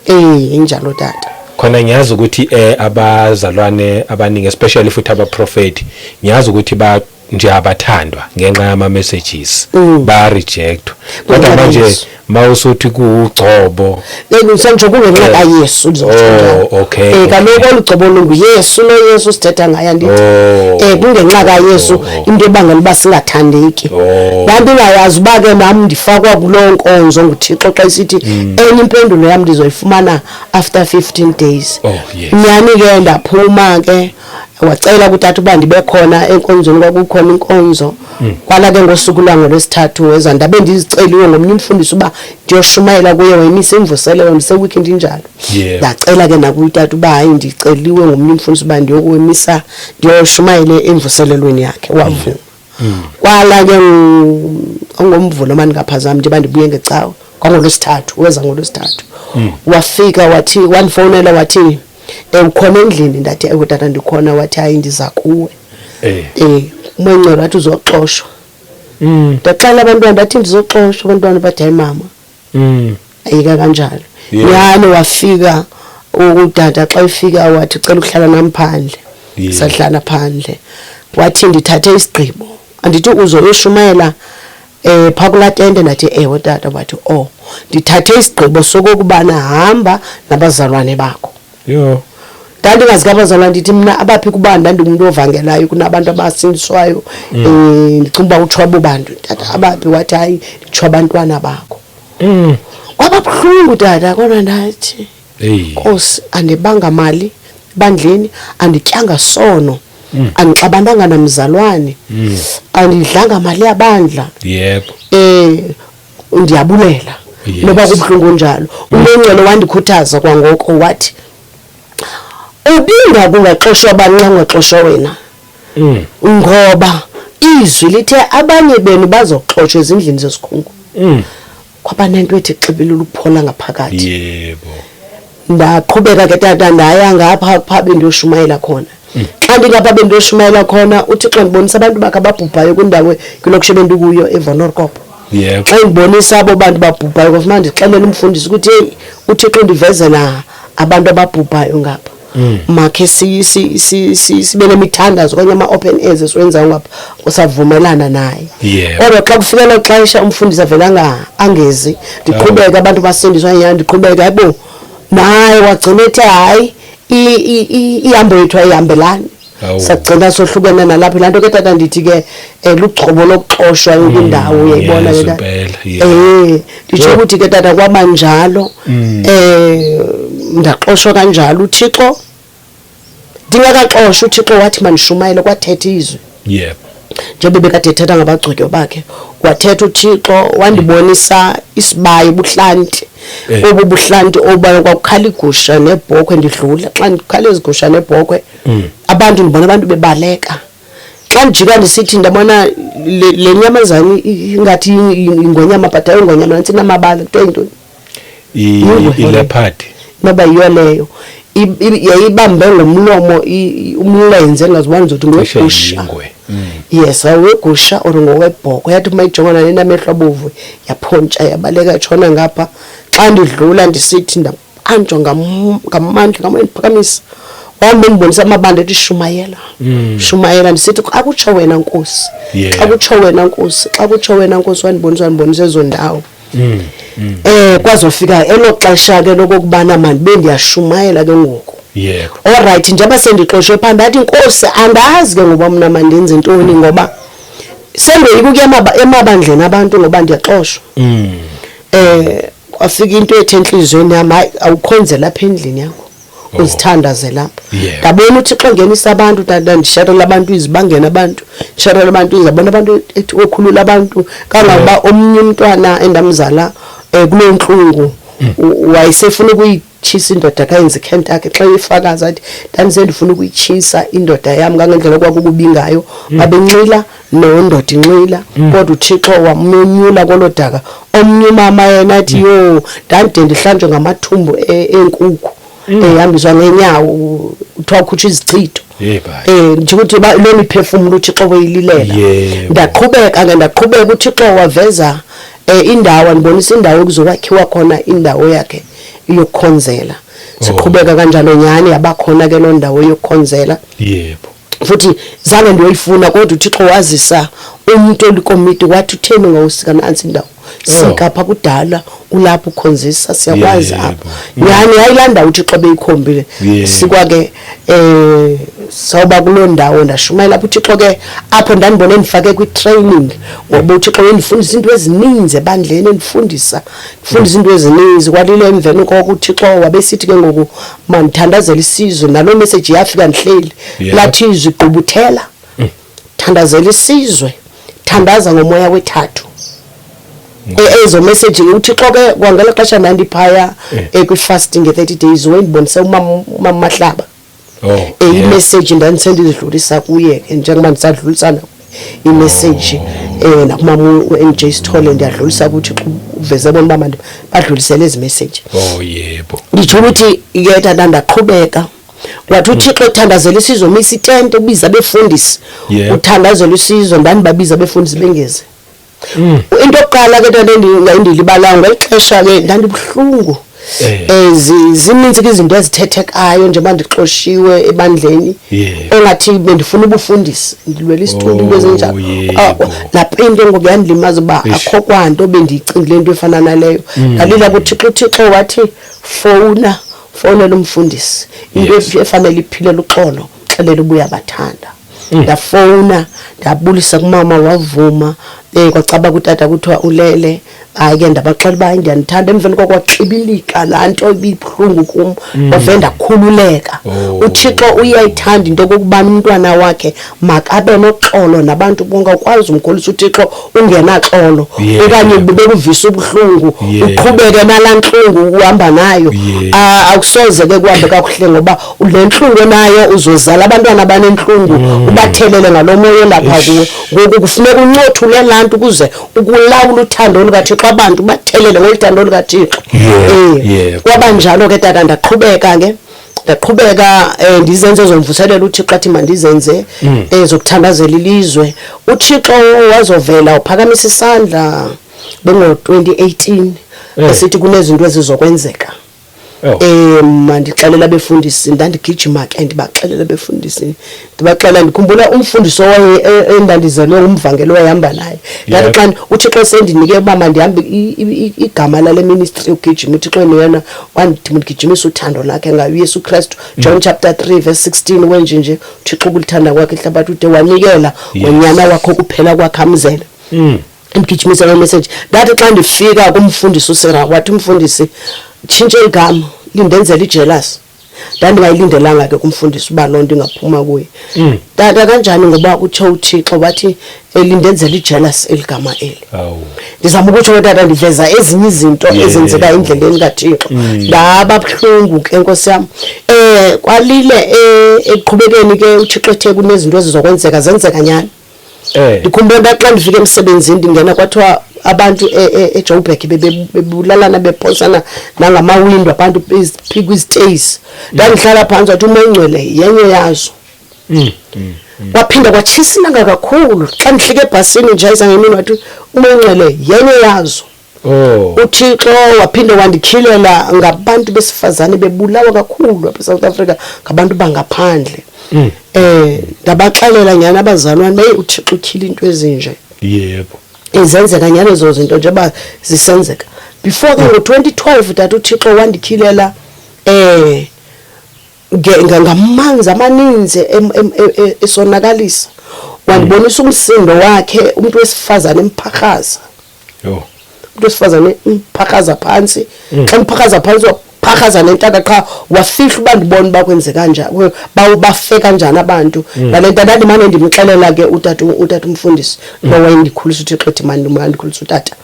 Injalo tata. Khona ngiyazi ukuthi abazalwane abaningi, especially futhi abaprofeti, ngiyazi ukuthi ba nje abathandwa ngenxa yama messages, ba reject. Kodwa manje mawusuthi kuugcobo, Ngisho kungenxa kaYesu ndizotsho. Oh, okay. Kaloku olugcobo lunguYesu, lo Yesu sithetha ngaye andithi. Kungenxa kaYesu into ebangela uba singathandeki. Ndandingayazi uba ke nam ndifakwa kuloo nkonzo nguThixo xa esithi enye impendulo yam ndizoyifumana after 15 days. Oh, yes. Nyhani ke ndaphuma ke, wacela kutata uba ndibe khona enkonzweni, kwakukhona inkonzo. Kwala ke ngosuku lwangolwesithathu weza, ndabe ndiziceliwe ngomnye umfundisi uba ndiyoshumayela kuye, wayemisa imvuselelo ndise-weekend injalo. Ndacela ke nakuyitata uba hayi, ndiceliwe ngomnye umfundisi uba ndiyokumisa ndiyoshumayela emvuselelweni yakhe, wavuma. Kwala ke ngomvulo mandingaphazami, njengoba ndibuye ngecawa kwangolwesithathu, weza ngolwesithathu. Wafika wathi, wandifowunela wathi, ukhona endlini? Ndathi ewe tata ndikhona. Wathi hayi ndiza kuwe. Umoya wathi uzoxoshwa. Ndaxela abantwana ndathi ndizoxoshwa, abantwana bathi hayi mama. Ayika kanjalo. Nyhani wafika utata, xa efika wathi ucela ukuhlala nam phandle. Sahlala phandle. Wathi ndithathe isigqibo. Andithi uzoyoshumayela phaa kulaa tente? Ndathi ewe tata. Wathi oh, ndithathe isigqibo sokokubana hamba nabazalwane bakho. Yho. Ndandingazi ke abazalwane, ndithi mna abaphi, kuba ndandingumntu ovangelayo, kunabantu abasindiswayo. Ndicinga uba utsho abo bantu. Tata abaphi? Wathi hayi nditsho abantwana bakho. Kwaba buhlungu tata, kodwa ndathi Nkosi, andibanga mali ebandleni, andityanga sono, andixabananga namzalwane, andidlanga mali yabandla. Ndiyabulela. Noba kubuhlungu njalo. Umengcwele wandikhuthaza kwangoko wathi ubinga kungaxoshwa bani xa ungaxoshwa wena. Ngoba izwi lithe abanye benu bazoxoshwa ezindlini zesikhungo. Kwaba nento ethi xibilula ukuphola ngaphakathi. Ndaqhubeka ke tata, ndaya ngapha pha bendiyoshumayela khona. Xa ndingapha bendiyoshumayela khona, uThixo ndibonisa abantu bakhe ababhubhayo kwindawo kwilokishi ebendikuyo eVonorkop. Xa ndibonisa abo bantu babhubhayo, kwafuna ndixelele umfundisi ukuthi hey, uThixo ndivezela abantu ababhubhayo ngapha. Makhe sibe nemithandazo okanye ama-open airs esiwenzayo ngapha, usavumelana naye. Kodwa xa kufika elo xesha umfundisi avele angezi, ndiqhubeke abantu basindiswa nyhani, ndiqhubeke hayibo, naye wagcina ethi hayi ihambo yethu ayihambelani. Sagcina sohlukene nalapho. Laa nto ke tata ndithi ke lugcobo lokuxoshwa yonke indawo, uyayibona ke tata. Nditsho ukuthi ke tata kwaba njalo. Ndaxoshwa kanjalo uThixo. Ndingakaxoshwa uThixo wathi mandishumayele, kwathetha izwi. Njengoba bekade ethetha ngabagcotywa bakhe, wathetha uThixo wandibonisa isibayi buhlanti. Obu buhlanti oba kwakukhala igusha nebhokhwe, ndidlula xa ndikhala izigusha nebhokhwe, abantu ndibona abantu bebaleka. Xa ndijika ndisithi ndabona le nyamazana ingathi ingonyama, but ayongonyama, nantsi inamabala, kuthiwa yintoni? I-leopard. Noba yiyo leyo. Yayibambe ngomlomo umlenze, engaziwa ndizothi ngowegusha. Yes, awegusha or ngowebhokhwe. Yathi uma ijongana nenamehlo abovu, yaphontsha yabaleka yatshona ngapha. Xa ndidlula ndisithi ndabanjwa ngamandla, ngamandla ndiphakamisa. Wahamba endibonisa amabandla ethi shumayela. Shumayela ndisithi xa kutsho wena Nkosi. Xa kutsho wena Nkosi, xa kutsho wena Nkosi wandibonisa wandibonisa ezo ndawo. Kwazofika elo xesha ke lokokubana mandibe ndiyashumayela ke ngoku. Yebo. Alright, njengoba sendixoshwe phambi athi Nkosi andazi ke ngoba mna mandenze ntoni ngoba sendoyika ukuya emabandleni abantu ngoba ndiyaxoshwa. Kwafika into ethe enhliziyweni yami, hayi awukhonze lapha endlini yakho. Uzithandaze lapha. Ndabona uThixo engenisa abantu, tata, ndisharela abantu izwi, bangena abantu, ndisharela abantu izwi, ndabona abantu ethi okhulula abantu kangangoba omnye umntwana endamzala kuloo ntlungu, wayesefuna ukuyitshisa indoda kayenze iKentucky. Xa efakaza athi ndandisendifuna ukuyitshisa indoda yam kangendlela okwakukubi ngayo, babenxila nondoda inxila, kodwa uThixo wamnyula kolo daka. Omnye umama yena athi yho, ndandide ndihlanjwe ngamathumbu eenkukhu, ehambiswa ngenyawo, kuthiwa ukhutshwa izichitho. Nje ukuthi loo miphefumulo uThixo weyililela. Ndaqhubeka ke, ndaqhubeka, uThixo waveza indawo, andibonisa indawo ekuzokwakhiwa khona indawo yakhe yokukhonzela. Siqhubeka kanjalo nyhani, yabakhona ke loo ndawo yokukhonzela. Futhi zange ndiyoyifuna, kodwa uThixo wazisa umuntu olikomiti wathi utheni ungawusika nantsi indawo. Sika pha kudala ulapho ukhonzisa, siyakwazi apha. Nyhani yayilaa ndawo uThixo ebeyikhombile. Sikwa ke sawuba kuloo ndawo ndashumayela apho. uThixo ke apho ndandibone ndifake kwi-training, ngoba uThixo wendifundisa iinto ezininzi ebandleni, ndifundisa iinto ezininzi. Kwalile emveni koko uThixo wabesithi ke ngoku mandithandazele isizwe, naloo message yafika ndihleli. Lathi izwi gqubuthela, thandazela isizwe, thandaza ngomoya wethathu. Ezo message uThixo ke kwangelo xesha ndandiphaya, kwi-fasting nge-30 days, wendibonise umama Mahlaba. I-message ndandisendizidlulisa kuye ke, njengoba ndisadlulisa nakuye i-message, nakumama u-N J Sithole ndiyadlulisa kuThixo, uveze bona uba badlulisele ezi message. Oh yebo. Nditsho ukuthi ke tata ndaqhubeka, wathi uThixo ethandazela isizwe, misa itente, ubiza abefundisi. Uthandazela isizwe, ndandibabiza abefundisi bengezi. Into yokuqala ke tata endilibalanga ngeli xesha ke ndandibuhlungu. Zininzi ke izinto ezithethekayo njengoba ndixoshiwe ebandleni. Engathi bendifuna ubufundisi, ndilwela isithunzi, into ezinjalo. Laa pain ke ngoku yandilimaza uba akho kwanto bendiyicingile into efana naleyo. Ndalila kuThixo, uThixo wathi fowunela umfundisi. Into efanele iphile luxolo, xelela uba uyabathanda. Ndafowuna, ndabulisa kumama, wavuma. Kwacaba kutata kuthiwa ulele. Hayi ke ndabaxela uba hayi ndiyanithanda. Emveni koko kwaxibilika laa nto ibibuhlungu kum, wave ndakhululeka. UThixo uyayithanda into okokubana umntwana wakhe makabe noxolo nabantu bonke. Awukwazi umkholisa uThixo ungenaxolo, okanye bekuvisa ubuhlungu, uqhubeke nalaa ntlungu uhamba nayo. Akusoze ke kuhambe kakuhle, ngoba le ntlungu onayo uzozala abantwana abanentlungu, ubathelele ngalo moya olapha kuwe. Ngoku kufuneka uncothule laa nto ukuze ukulawula uthando lukaThixo, abantu bathelele ngolu thando lukaThixo. Kwaba njalo ke tata, ndaqhubeka ke, ndaqhubeka, ndizenze ezomvuselelo uThixo athi mandizenze, zokuthandazela ilizwe. uThixo wazovela uphakamisa isandla bengo-2018, esithi kunezinto ezizokwenzeka. Mandixelela abefundisi, ndandigijima ke ndibaxelela abefundisi, ndibaxelela. Ndikhumbula umfundisi owaye endandizelwe ngumvangeli owayehamba naye. Ndathi xa uThixo sendinike uba mandihambe igama lale ministry ugijima, uThixo yena wandithi ndigijimisa uthando lakhe ngayo uYesu Kristu. John chapter 3 verse 16, wenje nje uThixo ukulithanda kwakhe ihlabathi ude wanikela ngonyana wakhe kuphela kwakhe amzele. Ndigijimisa loo message. Ndathi xa ndifika kumfundisi uSarah, wathi umfundisi tshintshe igama, lindenzela ijealous. Ndandingayilindelanga ke kumfundisi uba loo nto ingaphuma kuye. Tata kanjani, ngoba utsho uThixo wathi lindenzela ijealous eli gama eli. Ndizama ukutsho ke tata, ndiveza ezinye izinto ezenzeka endleleni kaThixo. Ndaba buhlungu ke Nkosi yam. Kwalile, ekuqhubekeni ke uThixo ethe kunezinto ezizokwenzeka, zenzeka nyhani. Ndikhumbula ndaxa ndifika emsebenzini ndingena, kwathiwa abantu eJoburg bebulalana, bephosana nangamawindo abantu kwiziteyizi. Ndandihlala phantsi, wathi uMoya Oyingcwele yenye yazo. Kwaphinda kwatshisa ilanga kakhulu. Xa ndihlika ebhasini nje ayizange imini, wathi uMoya Oyingcwele yenye yazo. Oh. uThixo waphinde wandikhilela ngabantu besifazane bebulawa kakhulu apha eSouth Africa ngabantu bangaphandle. Ndabaxelela nyana abazalwane, hey, uThixo utyhila into ezinje. Izenzeka nyana ezo zinto njengoba zisenzeka. Before ke ngo-2012 tata uThixo wandikhilela ngamanzi amaninzi esonakalisa. Wandibonisa umsindo wakhe, umuntu wesifazane emphakraza. Umuntu wesifazane emphakraza phansi. Xa emphakraza phansi waphakraza nentaka qha, wafihla uba ndibone uba kwenzeka kanjani, bafe kanjani abantu. Nale nto ndandimane ndimxelela ke utata umfundisi lo wayendikhulisa uThixo, ethi mandikhulisa utata.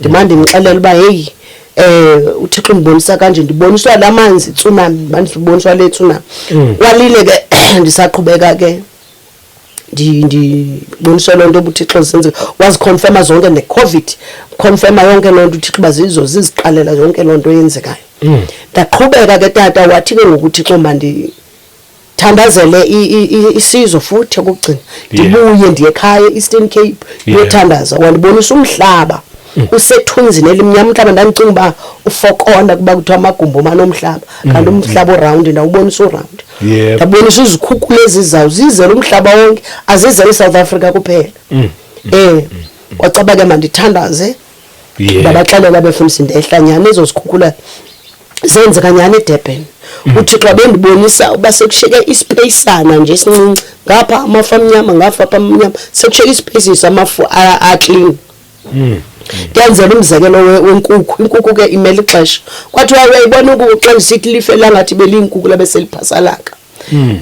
Ndimane ndimxelela uba hey, uThixo undibonisa kanje, ndiboniswa lamanzi tsunami, mandiboniswa le tsunami. Kwalile ke ndisaqhubeka ke ndiboniswa loo nto ubuThixo zisenzeka, waziconfirma zonke ne-COVID, confirma yonke loo nto uThixo uba zizo ziziqalela yonke loo nto eyenzekayo. Ndaqhubeka ke tata, wathi ke ngoku uThixo mandithandazele isizwe futhi okugcina, ndibuye ndiye ekhaya e-Eastern Cape ndiyothandaza. Wandibonisa umhlaba usethunzini elimnyama, umhlaba ndandicinga uba ufokona kuba kuthiwa amagumbi omane omhlaba, kanti umhlaba uround, ndawubonisa uround. Ndabonisa izikhukula ezizayo zizele umhlaba wonke, azizele iSouth Africa kuphela. Kwacaba ke mandithandaze. Ndabaxelela abefundisi, ndehla nyhani ezo zikhukhula zenzeka nyhani eDurban. uThixo abendibonisa uba sekushiyeke ispaceana nje esincinci, ngapha amafu amnyama, ngapha apha amnyama, sekushiyeke ispace samafu aclean. Ndiyenzela umzekelo wenkukhu, inkukhu ke imele ixesha. Kwathiwa uyayibona inkukhu xa ndisithi life langathi beliyinkukhu labe seliphasalaka.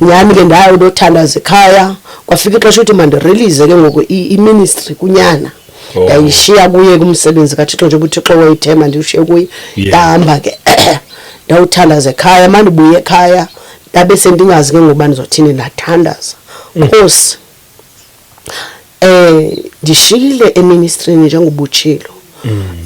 Nyhani ke ndayo ndothandaza ekhaya, kwafika ixesha ukuthi mandirelease ke ngoku iministry kunyana. Ndayishiya kuye kumsebenzi kaThixo njengoba uThixo wayithemba ndiwushiye kuye. Ndahamba ke ndawuthandaza ekhaya, mandibuye ekhaya ndabe sendingazi ke ngokuba ndizothini, ndathandaza. Nkosi, ndishiyile eministrini njengobutshilo.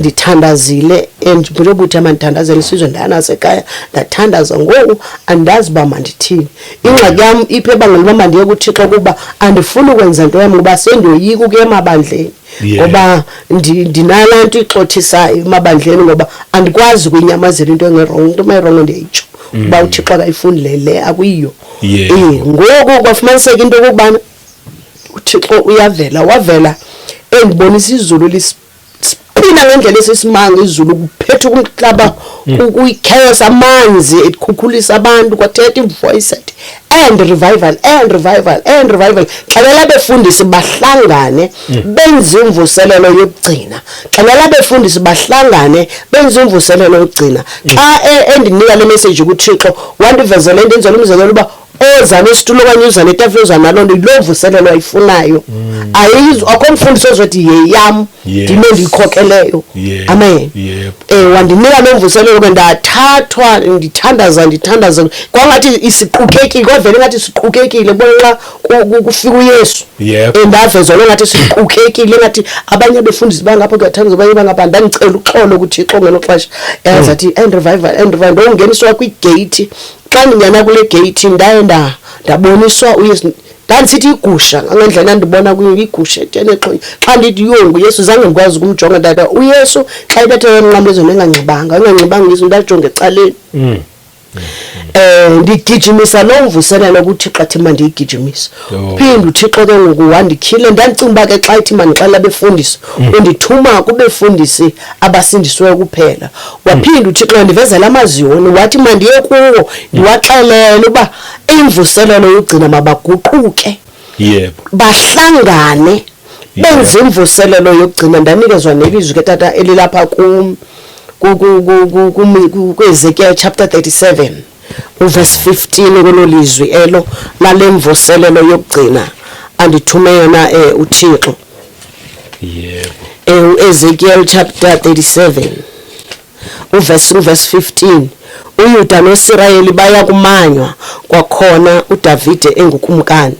Ndithandazile and njengoba uthi mandithandazele isizwe, ndaya nasekhaya ndathandaza. Ngoku andazi uba mandithini. Ingxaki yam iphi ebangela uba mandiye kuThixo kuba andifuni ukwenza nto yam ngoba sendiyoyika ukuya emabandleni. Ngoba ndinalaa nto ixothisayo emabandleni ngoba andikwazi ukuyinyamazela into engerongo, into emayirongo ndiyayitsho uba uThixo akayifuni le akuyiyo. Ngoku kwafumaniseka into okokubana uThixo uyavela, wavela endibonisa izulu lispina ngendlela esisimanga, izulu kuphethe umhlaba, kuyi-chaos, amanzi ekhukhulisa abantu, kwathetha ivoice ethi and revival, and revival, and revival. Xelela abefundisi bahlangane benze imvuselelo yokugcina. Xelela abefundisi bahlangane benze imvuselelo yokugcina. Xa endinika le message kuThixo, wandivezela into enzela umzekelo uba oza nesitulo okanye uza netafile, uza naloo nto, yiloo mvuselelo ayifunayo. Akho mfundisi ozothi yeyam, ndime ndiyikhokheleyo. Amen. Wandinika loo mvuselelo ke, ndathathwa ndithandaza, ndithandaza kwangathi isiqukekile, kwavele ngathi siqukekile, bona xa kufika uYesu. Ndavezwa loo ngathi siqukekile, ngathi abanye abefundisi bangapha kuyathandaza, abanye bangapha. Ndandicela uxolo kuThixo ngelo xesha. Yazathi and revival, and revival. Ndongeniswa kwigeyithi. Xa ndingena kule geyithi ndaye ndaboniswa uYesu. Ndandisithi igusha ngendlela ndandibona kuyo, igusha ethene exhonye. Xa ndithi yho nguYesu, zange ndikwazi ukumjonga tata. uYesu xa ebethe emnqamlezweni enganxibanga, enganxibanga uYesu, ndajonga ecaleni. Ndigijimisa loo mvuselelo kuThixo athi mandiyigijimise. Phinde uThixo ke ngoku wandityhile, ndandicinga uba ke xa ethi mandixele abefundisi, undithuma kubefundisi abasindisiweyo kuphela. Waphinda uThixo wandivezela amaziyoni, wathi mandiye kuwo ndiwaxelele uba imvuselelo yogcina mabaguquke. Bahlangane benze imvuselelo yokugcina. Ndanikezwa nelizwi ke tata elilapha kuEzekiel chapter 37 uverse 15, kulo lizwi elo lale mvuselelo yokugcina andithume yona uThixo. uEzekiel chapter 37 uverse 15, uYuda noSirayeli baya kumanywa kwakhona uDavide engukumkani.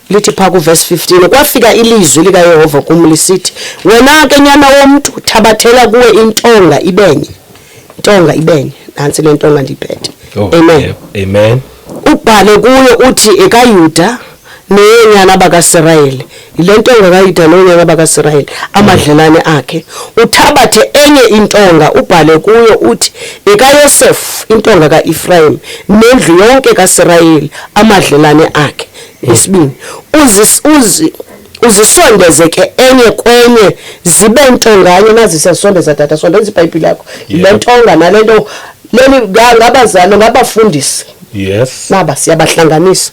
Lithi phaa kuverse 15, kwafika ilizwi likaYehova kum lisithi, wena ke nyana womntu, thabathela kuwe intonga ibenye, intonga ibenye. Nantsi le ntonga ndiyiphethe. Amen. Amen. Ubhale kuyo uthi ekaYuda neyoonyana bakaSirayeli. Yile ntonga kaYuda noonyana bakaSirayeli, amadlelane akhe. Uthabathe enye intonga ubhale kuyo uthi, yekaYosefu intonga kaEfrayim nendlu yonke kaSirayeli, amadlelane akhe. Yesibini, uzisondeze ke enye kwenye zibe ntonganye. Nazi siyazisondeza tata, sondeza ibhayibhile yakho. Yile ntonga nale nto leli ngabazali, ngabafundisi. Naba siyabahlanganisa.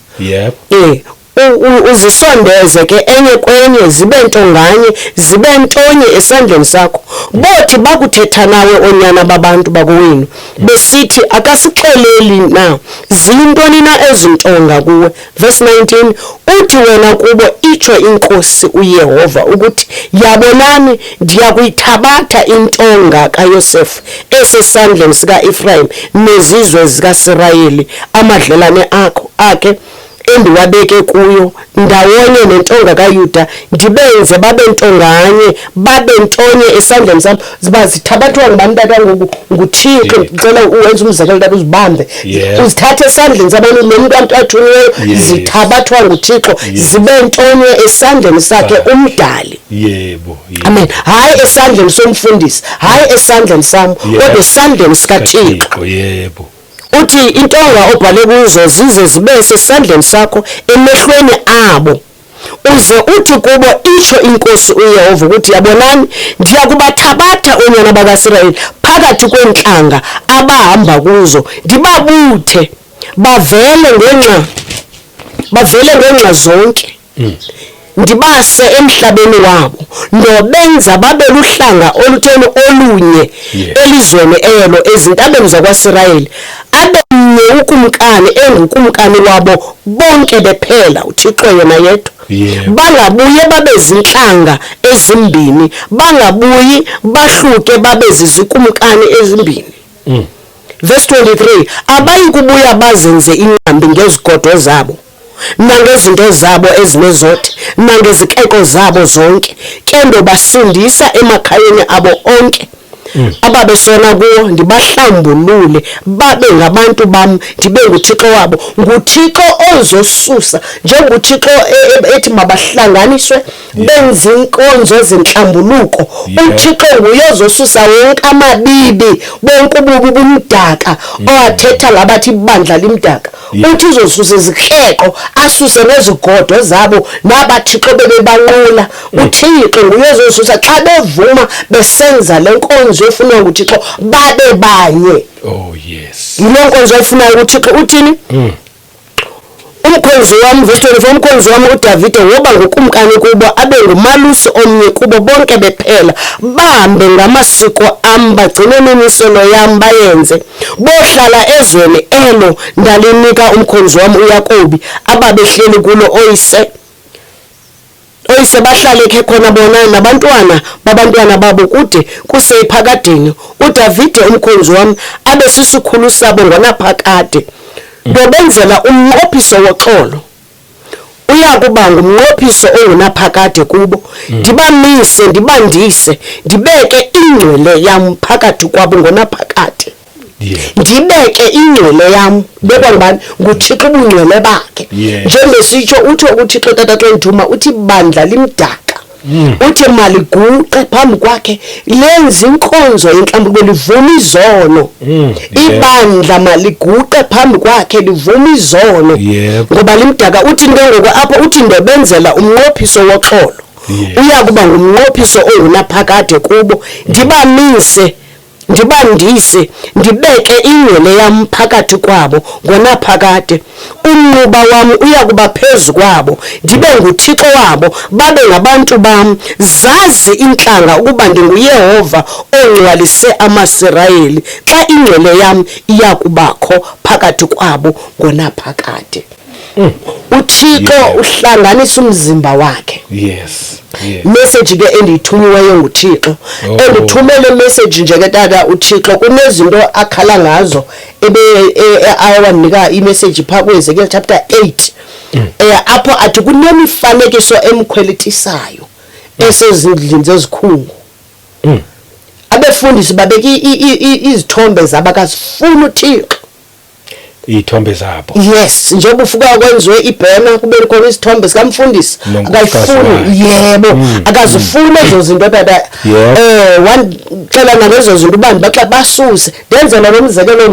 Uzisondeze ke enye kwenye zibe ntonganye, zibe ntonye esandleni sakho. Bothi bakuthetha nawe oonyana babantu bakowenu besithi, akasixeleli na ziyintoni na ezi ntonga kuwe? Verse 19, uthi wena kubo, itsho iNkosi uYehova ukuthi, yabonani, ndiya kuyithabatha intonga kaYosefu esesandleni sikaEfrayim nezizwe zikaSirayeli, amadlelane akho akhe endiwabeke kuyo, ndawonye nentonga kaYuda, ndibenze babe ntonganye, babe ntonye esandleni sam. Ziba zithabathwa ngubani tata ngoku? NguThixo. Ndicela uwenze umzekelo tata, uzibambe. Uzithathe esandleni sabantu nomntu athunyiweyo. Zithabathwa nguThixo, zibe ntonye esandleni sakhe umdali. Yebo. Amen. Hayi esandleni somfundisi, hayi esandleni sam, kodwa esandleni sikaThixo. Kathixo, yebo. Uthi intonga obhale kuzo zize zibe sesandleni sakho emehlweni abo. Uze uthi kubo, itsho iNkosi uYehova ukuthi, yabonani, ndiya kubathabatha oonyana bakaSirayeli phakathi kweentlanga abahamba kuzo, ndibabuthe bavele ngeenxa zonke, ndibase emhlabeni wabo, ndobenza babe luhlanga olutheni? Olunye elizweni elo, ezintabeni zakwaSirayeli, abe mnye ukumkani engukumkani wabo bonke bephela, uThixo yena yedwa. Bangabuye babe zintlanga ezimbini, bangabuyi bahluke babe zizikumkani ezimbini. Verse 23, abayi kubuya bazenze inqambi ngezigodo zabo nangezinto zabo ezinezothe nangezikeko zabo zonke. Ke ndobasindisa emakhayeni abo onke ababesona kuwo, ndibahlambulule babe ngabantu bam, ndibe nguThixo wabo. NguThixo ozosusa, njengoThixo ethi mabahlanganiswe benze inkonzo zenhlambuluko. UThixo nguye ozosusa wonke amabibi, bonke ububi bumdaka owathetha ngabathi ibandla limdaka. Uthi uzosusa izikreqo, asuse nezigodo zabo nabathixo bebebanqula. UThixo nguye ozosusa xa bevuma besenza le nkonzo efunwa nguThixo, babe banye. Oh yes. Yile nkonzo ayifunayo uThixo. Uthini? Umkhonzi wam, verse 24, umkhonzi wam uDavide woba ngukumkani kubo, abe ngumalusi omnye kubo bonke bephela, bahambe ngamasiko am, bagcine imimiselo yam, bayenze. Bohlala ezweni elo ndalinika umkhonzi wam uYakobi, ababehleli kulo oyise. Oyise bahlale khe khona bona nabantwana babantwana babo kude kuse ephakadeni. uDavide umkhonzi wam abe sisikhulu sabo ngonaphakade. Ndobenzela umnqophiso woxolo, uya kuba ngumnqophiso ongunaphakade kubo. Ndibamise, ndibandise, ndibeke ingcwele yam phakathi kwabo ngonaphakade. Ndibeke ingcwele yam. Bekwa ngubani? NguThixo ubungcwele bakhe. Njengesitsho utsho uThixo tata xa ndithuma, uthi bandla limdaka, uthi maliguqe phambi kwakhe, lenze inkonzo yentlambuluko, livume izono. Ibandla maliguqe phambi kwakhe, livume izono, ngoba limdaka. Uthi ke ngoku apho, uthi ndobenzela umnqophiso woxolo, uya kuba ngumnqophiso ongunaphakade kubo, ndibamise, ndibandise, ndibeke ingcwele yam phakathi kwabo ngonaphakade. Umnquba wam uya kuba phezu kwabo, ndibe nguThixo wabo, babe ngabantu bam. Zazi iintlanga ukuba ndinguYehova ongcwalise amaSirayeli, xa ingcwele yam iya kubakho phakathi kwabo ngonaphakade. UThixo uhlanganisa umzimba wakhe. Message ke endiyithunyiweyo nguThixo. Endithumele message nje ke tata, uThixo kunezinto akhala ngazo ebe awanika imessage phaa kuEzekiel chapter 8, apho athi kunemifanekiso emkhwelitisayo esezindlini zezikhungu. Abefundisi babeka izithombe zabo, akazifuni uThixo. Iy'thombe zabo. Yes, njengoba ufuka kwenziwe ibhena kube khona isithombe sikamfundisi, Nonkosikazi akayifuni. Wakhe. Yebo, akazifuni ezo zinto tata. Wandixela nangezo zinto uba ndibaxa basuse. Ndenzela lo mzekelo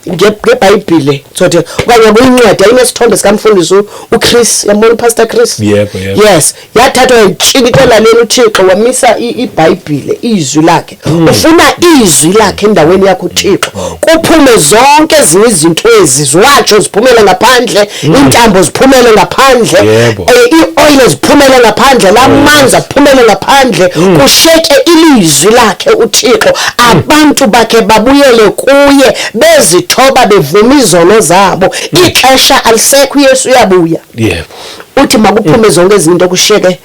ngeBhayibhile sothi okanye kuyincwadi ayinesithombe sikamfundisi uChris, yambona uPastor Chris? Yebo. Yes, yathathwa yatshikitela lena, uThixo wamisa iBhayibhile, izwi lakhe. Ufuna izwi lakhe endaweni yakho uThixo, kuphume zonke ezinye izinto ezi ziwatsho ziphumele ngaphandle, iintambo ziphumele ngaphandle, ii-oil ziphumele ngaphandle, lamanzi aphumele ngaphandle, kusheke ilizwi lakhe uThixo, abantu bakhe babuyele kuye bezithoba bevuma izono zabo. Ixesha alisekho, uYesu uyabuya. Uthi makuphume zonke izinto, kusheke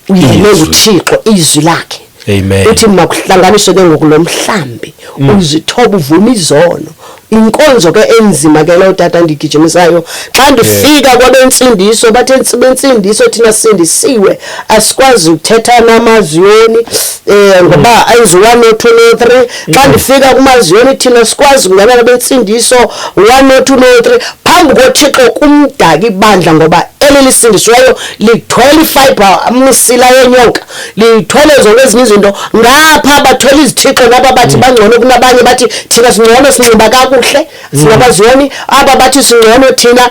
uyena Izwi. uThixo, izwi lakhe. Amen. Uthi makuhlanganiswe ke ngoku lo mhlambi, uzithoba uvuma izono. Inkonzo ke enzima ke leyo tata ndigijimisayo. Xa ndifika kwabentsindiso bathe bentsindiso thina sindisiwe, asikwazi ukuthetha namaziyoni ngoba ayizi 1 no 2 no 3. Xa ndifika kumaziyoni, thina sikwazi ukungena kwabentsindiso 1 no 2 no 3 phambi koThixo, kumdaka ibandla ngoba eli lisindisiweyo lithwele ifiber, imisila yenyoka, lithwele zonke ezinye izinto. Ngapha bathwele izithixo ngapha, bathi bangcono kunabanye, bathi thina singcono, sinxiba kakuhle, singabaziyoni. Aba bathi singcono thina,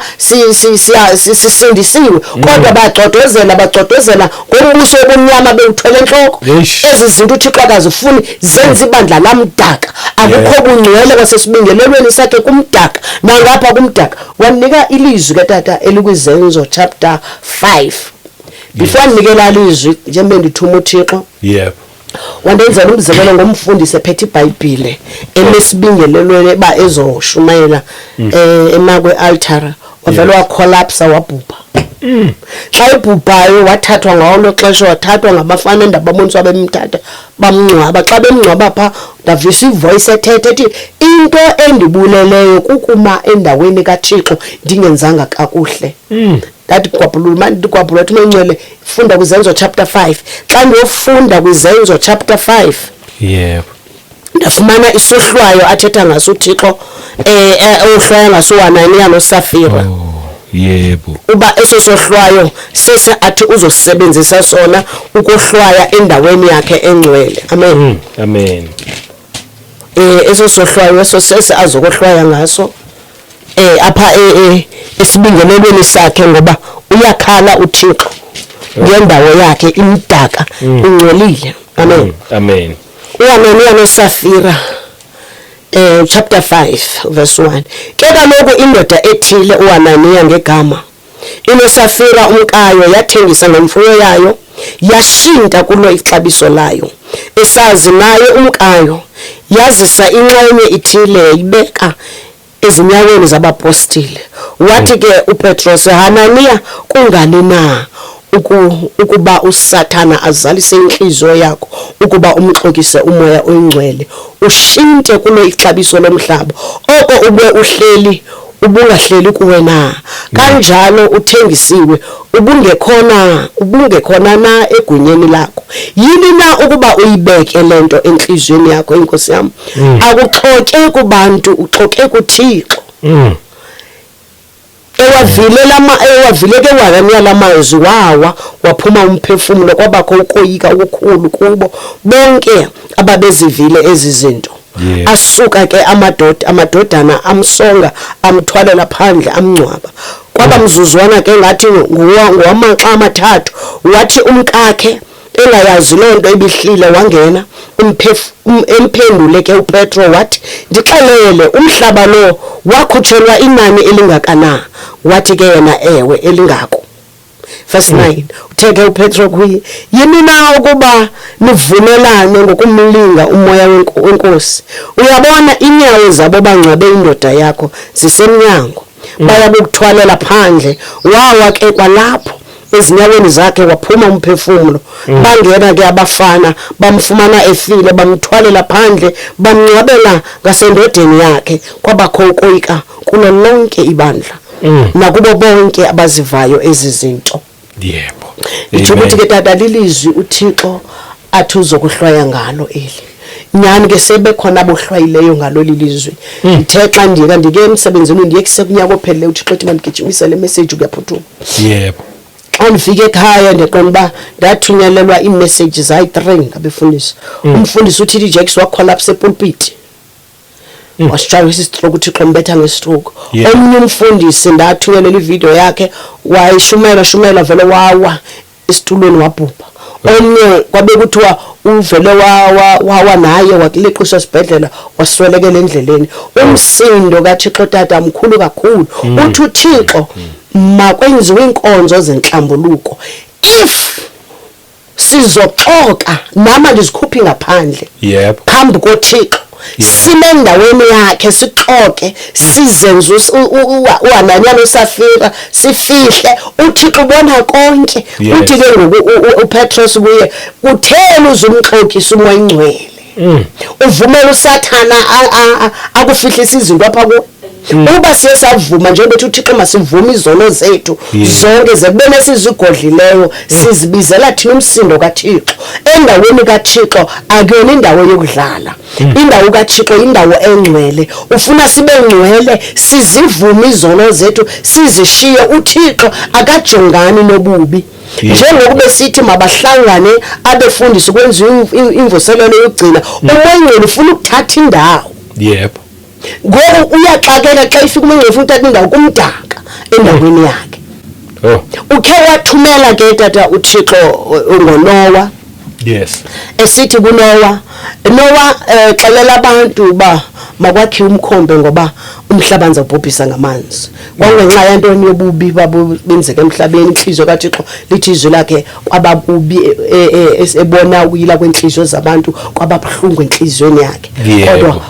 sisindisiwe, kodwa bagcodozela, bagcodozela ngombuso wobumnyama bewuthwele entloko. Ezi zinto uThixo akazifuni, zenza ibandla lamdaka, akukho bungcwele kwasesibingelelweni sakhe, kumdaka nangapha kumdaka. Wanika ilizwi ke tata elikwiZenzo chapter 5. Before andinikela lizwi, njengoba ndithuma uThixo, wandenzela umzekelo ngomfundisi ephethe iBhayibhile emesibingelelweni eba ezoshumayela, emakwe altar, wavele wacollapsa, wabhubha. Xa ebhubhayo wathathwa ngawolo xesha, wathathwa ngabafana endababoniswa, bemthatha bamngcwaba. Xa bemngcwaba phaa, ndavisa ivoice ethetha ethi into endibuleleyo kukuma endaweni kaThixo ndingenzanga kakuhle. Ndathi gwabhululu mani, ndigwabhula, wathi uNongcwele, funda kwiZenzo chapter 5. Xa ndiyofunda kwiZenzo chapter 5, ndafumana isohlwayo athetha ngaso uThixo, ohlwaya ngaso uHananiya noSafira. Oh, yebo. Uba eso sohlwayo sese athi uzosebenzisa sona ukohlwaya endaweni yakhe engcwele. Amen. Amen. Eso sohlwayo eso sese azokohlwaya ngaso apha esibingelelweni sakhe, ngoba uyakhala uThixo ngendawo yakhe, imdaka, ingcolile. Amen. Amen. uHananiya noSafira, chapter 5 verse 1. Ke kaloku indoda ethile uHananiya ngegama, inoSafira umkayo, yathengisa ngemfuyo yayo, yashinta kulo ixabiso layo. Esazi naye umkayo, yazisa inxenye ithile, yayibeka ezinyaweni zabapostile. Wathi ke uPetros, Hananiya, kungani na ukuba uSathana azalise inhliziyo yakho ukuba umxokise uMoya oyiNgcwele, ushinte kulo ixabiso lomhlaba? Oko ube uhleli ubungahleli kuwe na? Kanjalo uthengisiwe, ubungekhona na egunyeni lakho? Yini na ukuba uyibeke lento enhliziyweni yakho? Inkosi yami, akuxoke kubantu, uxoke kuThixo. Ewavile lama, ewavile ke uHananiya lamazwi, wawa, waphuma umphefumulo. Kwabakho ukoyika okukhulu kubo bonke ababezivile ezi zinto. Asuka ke amadodana, amsonga, amthwalela phandle, amngcwaba. Kwaba mzuzwana ke ngathi ngowamaxa amathathu. Wathi umkakhe engayazi loo nto ibihlile, wangena. Emphendule ke uPetro wathi, ndixelele, umhlaba lo wakhutshelwa inani elingakana? Wathi ke yena, ewe, elingako. Verse 9, uthe ke uPetro kuye, yini na ukuba nivumelane ngokumlinga uMoya weNkosi? Uyabona, inyawo zabo bangcwabe indoda yakho zisemnyango, baya kukuthwalela phandle. Wawa ke kwalapho ezinyaweni zakhe, waphuma umphefumulo. Bangena ke abafana, bamfumana efile, bamthwalela phandle, bamngcwabela ngasendodeni yakhe. Kwabakho ukoyika kulo lonke ibandla nakubo bonke abazivayo ezi zinto. Itsho ukuthi ke tata, lilizwi uThixo athi uzokuhlwaya ngalo eli. Nyhani ke sebekhona abohlwayileyo ngalolu lizwi. Ndithe xa ndiyeka ndike emsebenzini ndiye kusekunyaka ophelileyo uThixo ethi mandigijimise le message kuyaphuthuma. Yebo. Xa ndifika ekhaya ndiqonda uba ndathunyelelwa iimeseji zayi-three ngabefundisi. Umfundisi uTD Jakes wakholapsa epulpiti. Wasitshaya isistroke, uThixo mbetha ngestroke. Omnye umfundisi ndathunyelelwa ividiyo yakhe, wayishumela shumela vele wawa esitulweni wabhubha. Omnye kwabe kuthiwa uvele wawa naye wakuleqiswa esibhedlela waswelekela endleleni. Umsindo kaThixo tata mkhulu kakhulu. Uthi uThixo makwenziwe iinkonzo zentlambuluko. If sizoxoka nama ndizikhuphi ngaphandle phambi koThixo, sime endaweni yakhe sixoke, sizenze uHananiya noSafira, sifihle, uThixo ubona konke. Uthi ke ngoku uPetros kuye, kutheni uzumxokisa uMoya oyiNgcwele? Uvumela uSathana akufihlise izinto apha kuwe. Uba siye savuma njengoba ethi uThixo masivume izono zethu zonke zekubeni esizigodlileyo, sizibizela thina umsindo kaThixo. Endaweni kaThixo akuyona indawo yokudlala. Indawo kaThixo indawo engcwele. Ufuna sibe ngcwele, sizivume izono zethu, sizishiye. uThixo akajongani nobubi. Njengokuba sithi mabahlangane abefundisi kwenziwe imvuselelo yokugcina, uMoya oyiNgcwele ufuna ukuthatha indawo. Ngoku uyaxakeka xa ifika uMoya oyiNgcwele ufuna ukuthatha indawo kumdaka endaweni yakhe. Ukhe wathumela ke tata uThixo ngoNowa. Esithi kuNowa, Nowa, xelela abantu uba makwakhiwe umkhombe ngoba umhlaba ndizawubhubhisa ngamanzi. Kwangenxa yantoni? Yobubi babenzeka emhlabeni. Inhliziyo kaThixo, lithi izwi lakhe, kwababubi ebona ukuyila kwenhliziyo zabantu, kwababuhlungu enhliziyweni yakhe. Kodwa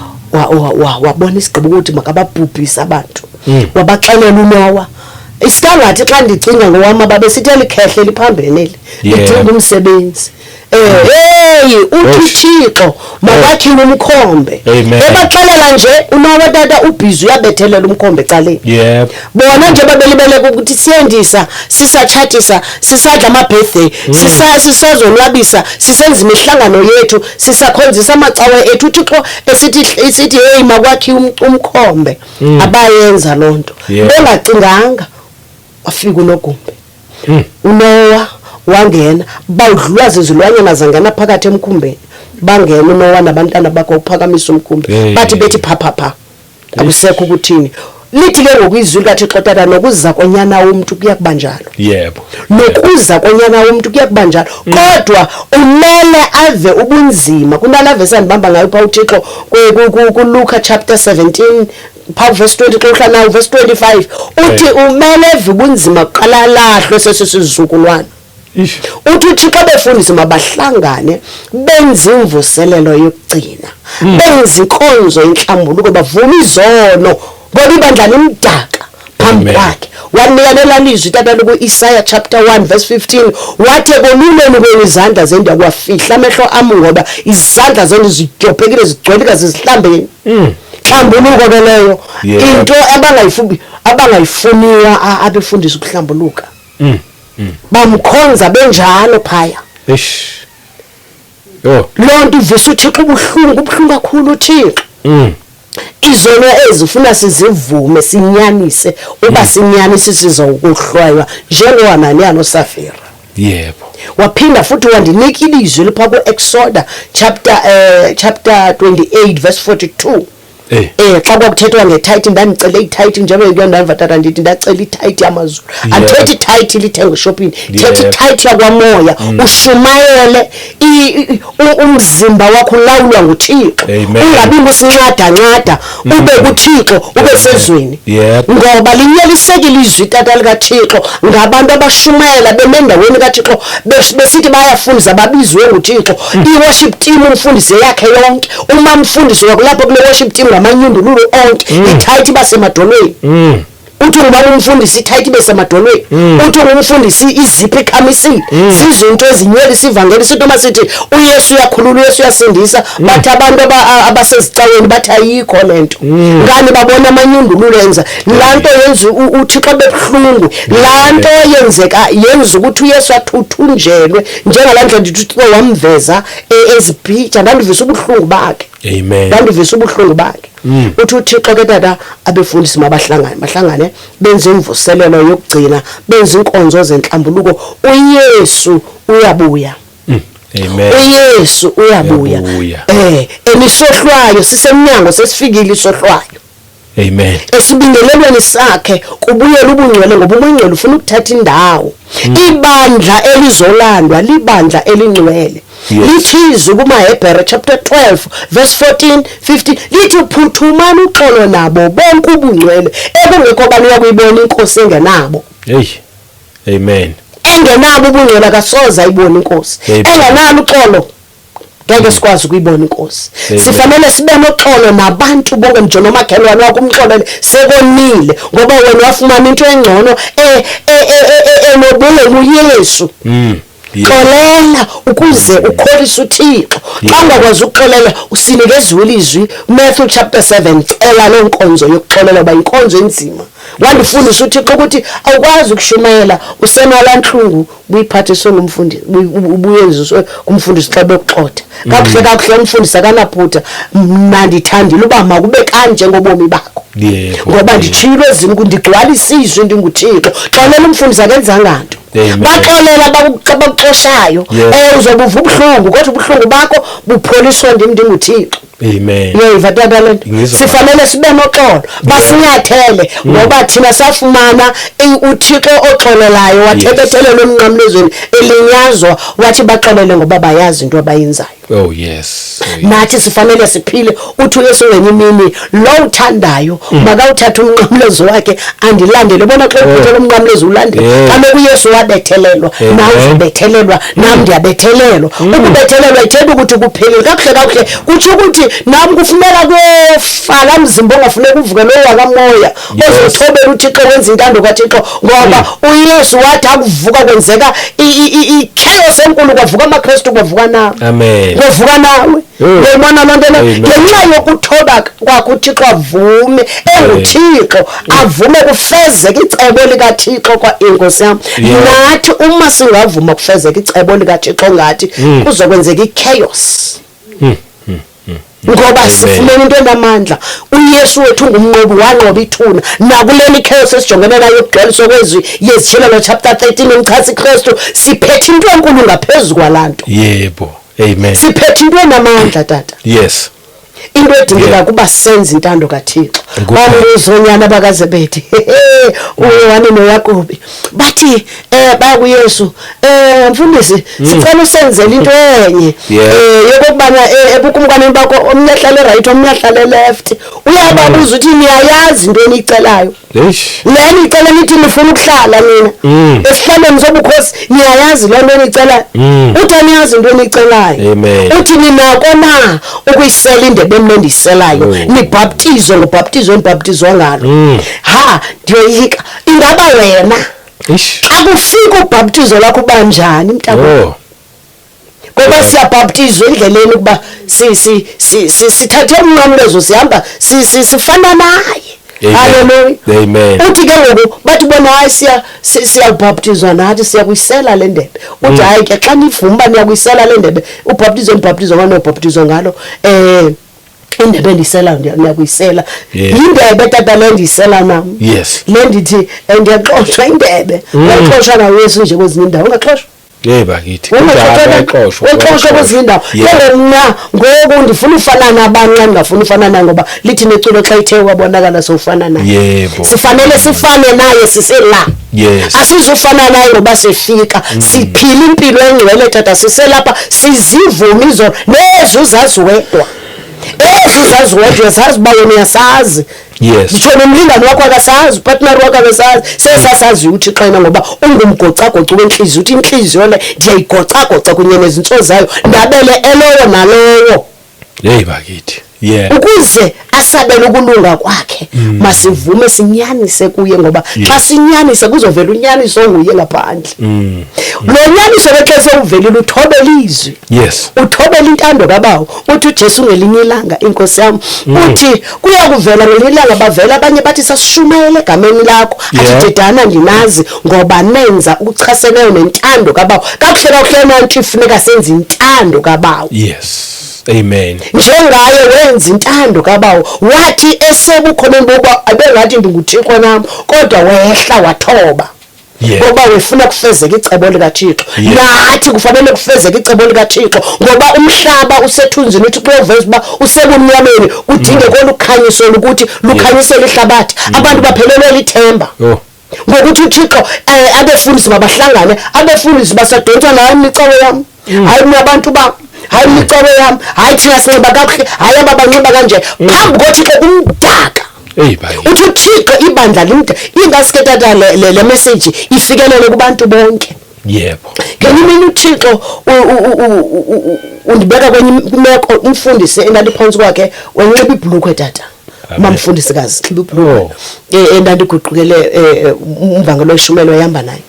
wabona isigqibo ukuthi makababhubhise abantu. Wabaxelela uNowa. Isikangathi xa ndicinga ngowam babesithi elikhehle liphambene eli, lidinga umsebenzi. Hey, uthi uThixo makwakhiwe umkhombe. Ebaxelela nje uNowa tata ubhizi uyabethelela umkhombe ecaleni. Bona nje babelibeleka ukuthi siyendisa, sisatshatisa, sisadla ama-birthday, sisazonwabisa, sisenza imihlangano yethu, sisakhonzisa amacawe ethu. uThixo esithi hey makwakhiwe umkhombe. Abayenza loo nto. Bengacinganga wafika unogumbe. uNowa wangena, bawudlulwa zizilwanyana zangena phakathi emkhumbeni. Bangena uNowa nabantwana bakhe uphakamisa umkhumbi. Bathi bethi pha pha pha. Akusekho ukuthini. Lithi ke ngoku izwi likaThixo tata nokuza konyana womntu kuya kuba njalo. Nokuza konyana womntu kuya kuba njalo. Kodwa umele ave ubunzima. Kunala verse andibamba ngayo pha uThixo kuLuka chapter 17 pha verse 20 xa uhla nawo verse 25 uthi umele eve ubunzima kuqala lahlwe sesi sizukulwana. Uthi uThixo abefundisi mabahlangane benze imvuselelo yokugcina, benze inkonzo inhlambuluko, bavume izono ngoba ibandla limdaka phambi kwakhe. Wanika nelalizwi tata loku-Isaya chapter 1 verse 15, wathi ekoluleni kwenu izandla zenu ndiyakuwafihla amehlo ami ngoba izandla zenu zidyophekile zigcwele igazi zihlambeni. Nhlambuluko ke leyo, into abangayifuniyo abefundisi ukuhlambuluka. Bamkhonza benjalo phaya. Loo nto ivisa uThixo ubuhlungu, ubuhlungu kakhulu uThixo. Izono ezi ufuna sizivume, sinyanise, uba sinyanise sizokuhlwaywa njengoHananiya noSafira. Waphinda futhi wandinika ilizwi lipha ku-Exoda chapter 28 verse 42. Xa kwakuthethwa ngethayithi, ndandicele ithayithi njengoba ke ndamva tata ndithi ndacela ithayithi yamazulu. Andithethi ithayithi lithengwe eshopini, thetha ithayithi yakwamoya, ushumayele umzimba wakho ulawulwa nguThixo. Ungabi ngusinxada-nxada, ube kuThixo, ube sezweni. Ngoba linyelisekile izwi tata likaThixo ngabantu abashumayela beme endaweni kaThixo, besithi bayafundisa, babizwe nguThixo. I-worship team umfundisi yakhe yonke, uma mfundisi wakulapho kule worship team ngamanyundululu onke, ithayithi basemadolweni. Uthi ngubaba umfundisi ithayithi ibe semadolweni. Uthi ngumfundisi iziphi ikhamisile. Zizinto ezinyelisa ivangeli sithi noma sithi uYesu uyakhulula uYesu uyasindisa bathi abantu abasezicaweni bathi ayikho lento. Ngani babona amanyundululo enza laa nto yenza uThixo abe buhlungu. Laa nto yenzeka yenza ukuthi uYesu athuthunjelwe njengalaa ndlela ndithi uThixo wamveza ezibhija ndandivisa ubuhlungu bakhe. Amen. Ndandivisa ubuhlungu bakhe. Uthi uThixo ke tata abefundisi mabahlangane bahlangane benze imvuselelo yokugcina benze inkonzo zenhlambuluko uYesu uyabuya. Amen. uYesu uyabuya. Uyabuya. Enisohlwayo sisemnyango sesifikile isohlwayo. Amen. Esibingelelweni sakhe kubuyela ubungcwele ngoba ubungcwele ufuna ukuthatha indawo. Ibandla elizolandwa libandla elingcwele. Lithi izwi kumaHebhere chapter 12 verse 14 15 lithi phuthumani uxolo nabo bonke ubungcwele ekungekho bani uyakuyibona inkosi engenabo. Hey. Amen. Engenabo ubungcwele akasoze ayibone inkosi. Amen. Engenalo uxolo ngeke sikwazi ukuyibona inkosi. Amen. Sifanele sibe noxolo nabantu bonke nje nomakhelwane wakho umxolele sekonile ngoba wena wafumana into engcono enobunye uYesu. Xolela ukuze ukholise uThixo. Xa ungakwazi ukuxolela usinikezwe ilizwi Matthew chapter 7 cela loo nkonzo yokuxolela uba inkonzo enzima. Wandifundisa uThixo ukuthi awukwazi ukushumayela usenalaa ntlungu ubuyiphathiswe ngumfundisi ubuyenziswe ngumfundisi xa bekuxotha. Kakuhle kakuhle umfundisi akanaphutha mna ndithandile uba makube kanje ngobomi bakho. Ngoba nditshilo ezini ndigcwalisa izwi ndinguThixo. Xolela umfundisi akenzanga nto. Amen. Baxolela abakuxoshayo. Uzobe uva ubuhlungu kodwa ubuhlungu bakho bupholiswa ndim ndinguThixo. Amen. Uyayiva tata le nto? Ngizwa. Sifanele sibe noxolo, basinyathele ngoba thina safumana uThixo oxolelayo wathebethelelwa emnqamlezweni elinyazwa wathi baxolele ngoba bayazi into abayenzayo. Oh yes. Oh, yes. Nathi sifanele siphile uthi uYesu ngenye imini lo uthandayo makawuthathe umnqamlezo wakhe andilandele. Ubona xa uphethe lo mnqamlezo ulandele. Kaloku uYesu wabethelelwa, nawe uzobethelelwa, nam ndiyabethelelwa. Ukubethelelwa ithetha ukuthi kuphelile. Kakuhle kakuhle kutsho ukuthi nam kufuneka kuyofa laa mzimba ongafuneka uvuke lowo wakamoya ozothobela uThixo wenza intando kaThixo ngoba uYesu wathi akuvuka kwenzeka i-chaos enkulu kwavuka amaKristu kwavuka nawe. Amen. Kwavuka nawe. Uyayibona loo nto leyo? Amen. Ngenxa yokuthoba kwakhe uThixo avume enguThixo avume kufezeke icebo likaThixo kwa inkosi yam. Nathi uma singavuma kufezeke icebo likaThixo ngathi kuzokwenzeka i-chaos. Ngoba sifumene into enamandla. uYesu wethu ungumnqobi wanqoba ithuna. Nakuleli chaos esijongene nayo yokugcwaliswa kwezwi yezityhilelo chapter 13 emchasi Kristu siphethe into enkulu ngaphezu kwalanto. Yebo. Amen. Siphethe into enamandla tata. Yes. Into edingeka kuba senze intando kaThixo. Bambuza onyana bakaZebedi. uYohane noYakobi. Bathi baya kuYesu, mfundisi sicela usenzele into enye. Yokokubana ebukumkanini bakho omnye ahlale right omnye ahlale left. Uyababuza uthi niyayazi into eniyicelayo. Le niyicela nithi nifuna ukuhlala nina. Esihlalweni sobukhosi niyayazi le nto eniyicelayo. Uthi aniyazi into eniyicelayo. Amen. Uthi ninako na ukuyisela indebe mna endiyiselayo. Nibhaptizwe ngobhaptizo enibhaptizwa ngalo. Ha, ndiyoyika. Ingaba wena xa kufika ubhaptizo lakho uba njani mntakwethu? Ngoba siyabhaptizwa endleleni ukuba sithathe umnqamlezo sihamba sifana naye. Amen. Hallelujah. Amen. Uthi ke ngoku bathi bona hayi siyabhaptizwa nathi siyakuyisela le ndebe. Uthi hayi ke xa nivuma uba niyakuyisela le ndebe ubhaptizo nibhaptizwa ngalo nobhaptizwa ngalo indebe endiyisela ndiyakuyisela. Yindebe tata le ndiyisela nam. Le ndithi ndiyaxoshwa indebe. Uyaxoshwa nawe Yesu nje kwezinye iindawo ungaxoshwa. Hey bakithi. Ungaxoshwa Uyaxoshwa. kwezinye iindawo. Ke mna ngoku ndifuna ufana nabani xa ndingafuni ufana naye ngoba lithi neculo xa ithe wabonakala sowufana naye. Sifanele sifane naye sisela. Asizufana naye ngoba sifika siphila impilo engcwele tata siselapha sizivuma izolo nezo uzazi wedwa. Ezo uzazi wedwa uyazazi uba wena uyasazi. Nditsho nomlingane wakho akasazi, upartner wakho akasazi. Sesasazi uThixo yena ngoba ungumgocagoci wentliziyo. Uthi intliziyo le ndiyayigocagoca kunye nezintso zayo ndabele elowo nalowo. Hey bakithi. Ukuze asabele ukulunga kwakhe, masivume sinyanise kuye, ngoba xa sinyanise kuzovela unyaniso onguye ngaphandle. Lo nyaniso ke xa sewuvelile uthobela izwi. Uthobela intando kaBawo. Uthi uJesu ngelinye ilanga, inkosi yam, uthi kuya kuvela ngelinye ilanga bavela abanye bathi sasishumayela egameni lakho. Athi dedana ndinazi ngoba nenza ukuchaseneyo nentando kaBawo. Kakuhle kakuhle nanti ifuneka senze intando kaBawo. Amen. Njengaye wenza intando kaBawo, wathi esebukhoneni bokuba abengathi ndinguThixo nam, kodwa wehla wathoba. Ngoba wefuna kufezeka icebo likaThixo. Nathi kufanele kufezeke icebo likaThixo, ngoba umhlaba usethunzini, uthi kuyoveza uba usebumnyameni, kudinge kolu khanyiso lokuthi lukhanyisele ihlabathi. Abantu baphelelwe lithemba. Ngokuthi uThixo abefundisi mabahlangane, abefundisi basadontswa nayo imicawe yam. Hayi mna abantu bam, hayi imicawe yam, hayi thina sinxiba kakuhle, hayi aba banxiba kanje. Phambi koThixo kumdaka. Hey bayi. Uthi uThixo ibandla limde, ingaske tata le message ifikelele kubantu bonke. Ngenye imini uThixo undibeka kwenye imeko, umfundisi endandiphantsi kwakhe wenxiba ibhulukhwe tata. Mamfundisikazi nxiba ibhulukhwe. Endandiguqukele umvangelo weshumelo ehamba naye.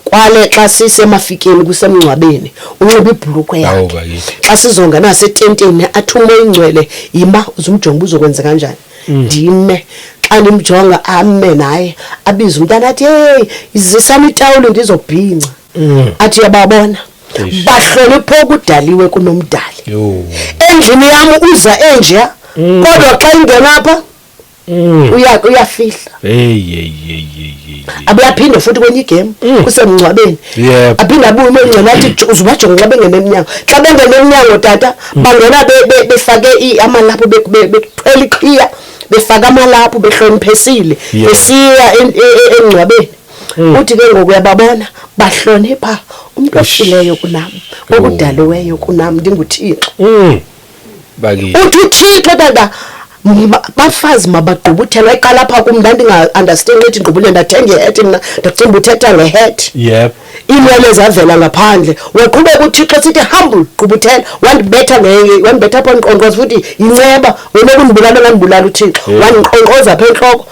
Kwale xa sisemafikeni kusemngcwabeni unxiba ibhulukhwe yakhe. Xa sizongena nasetenteni athi uMoya oyiNgcwele yima uzumjonga uzokwenza kanjani. Ndime xa ndimjonga ame naye abize umntana athi hey izisani itawuli ndizobhinca. Athi uyababona bahlonipha okudaliwe kunomdali. Endlini yam uza enjeya, kodwa xa ingena apha uyafihla. Hey, hey, hey, hey, hey. Abuyaphinde futhi kwenye igame kusemngcwabeni. Aphinde abuye umngcwabeni athi uzubajonga xa bengena emnyango. Xa bengena emnyango tata bangena befake amalaphu, bethwele iqhiya, befake amalaphu behloniphesile, besiya emngcwabeni. Uthi ke ngoku uyababona bahlonipha umuntu ofileyo kunam, okudaliweyo kunam, ndinguThixo. Bakithi. Uthi uThixo tata bafazi mabagqubuthelwe. Eqala apha kum ndandinga-understand ethi ngqubule, ndathenga ihethi mna, ndacinga uthetha ngehethi. Iinwele zavela ngaphandle. Waqhubeka uThixo sithi humble, gqubuthela. Wandibetha wandibetha apha ndiqonkqoza futhi yinceba. Wena ukundibulala ongandibulala uThixo. Wandiqonkqoza apha entloko.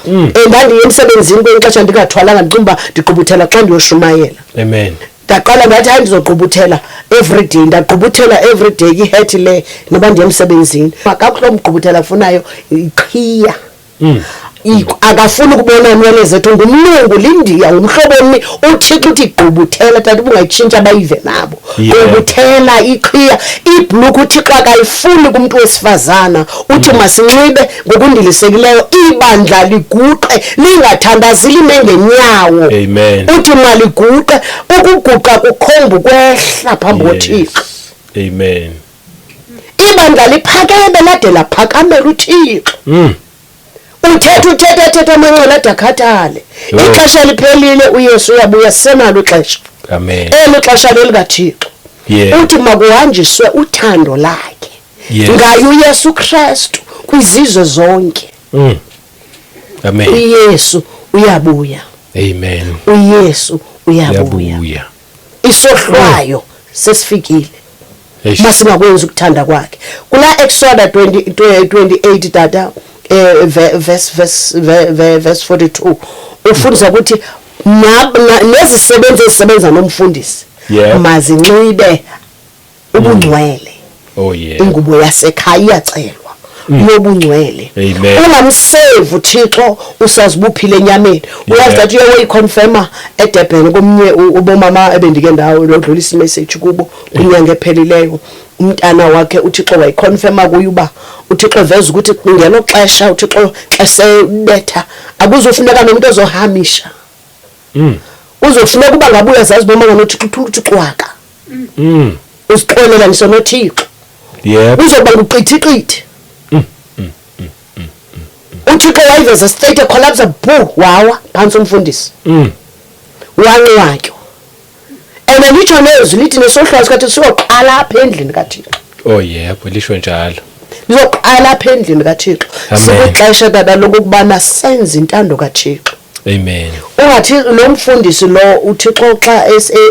Ndandiye emsebenzini kwelinye ixesha ndingathwalanga, ndicinga uba ndigqubuthela xa ndiyoshumayela. Amen. Ndaqala ndathi hayi ndizogqubuthela every day, ndagqubuthela every day ihethi le noba ndiye emsebenzini. Kakuhle omgqubuthela afunayo iqhiya. Akafuni ukubona nwele zethu, ngumlungu lindiya, ngumhlobo omni. uThixo uthi gqubuthela tata, ubungayitshintsha abayive nabo. Gqubuthela iqhiya, ibhluku uThixo akayifuni kumntu wesifazana. Uthi masinxibe ngokundilisekileyo, ibandla liguqe lingathandazi lime ngenyawo. Amen. Uthi maliguqe, ukuguqa kukhomba ukwehla phambi koThixo. Amen. Ibandla liphakeme lade laphakamela uThixo. Uthetha, uthetha, thetha amanxeba ade akhathale. Ixesha liphelile, uYesu uyabuya, senalo ixesha. Amen. Eli xesha lelikaThixo. Uthi makuhanjiswe uthando lakhe. Ngaye uYesu Kristu kwizizwe zonke. Amen. uYesu uyabuya. Amen. uYesu uyabuya. Uyabuya. Isohlwayo sesifikile. Eish. Masingakwenzi ukuthanda kwakhe. Kula Exodus 28 tata, verse 42 ufundisa ukuthi nezisebenzi ezisebenza nomfundisi mazinxibe ubungcwele. Oh, yeah. Ingubo yasekhaya iyacelwa. Yobungcwele. Amen. Ungamsave uThixo usazibuphile enyameni. Uyazi that uye wayiconfirma eDurban komnye ubomama ebendike ndawo lodlulisa imessage kubo kwinyanga ephelileyo. Umntana wakhe uThixo wayiconfirma kuye uba uThixo eveza ukuthi ngelo xesha uThixo xa sebetha akuzofuneka nomuntu ozohamisha. Uzofuneka uba ngabe uyazazi uba mama noThixo uthula uthi cwaka. Uzixolela ngisho noThixo. Uzoba nguqithiqithi. uThixo wayiveza straight collapse boo wawa phansi umfundisi. Wanqwatywa. And litsho nezwi lithi nesohlwayo sikaThixo siyoqala apha endlini kaThixo. Oh yebo, lisho njalo. Lizoqala apha endlini kaThixo. Amen. Sikuxesha tata lokubana senze intando kaThixo. Amen. Ungathi lo mfundisi lo uThixo xa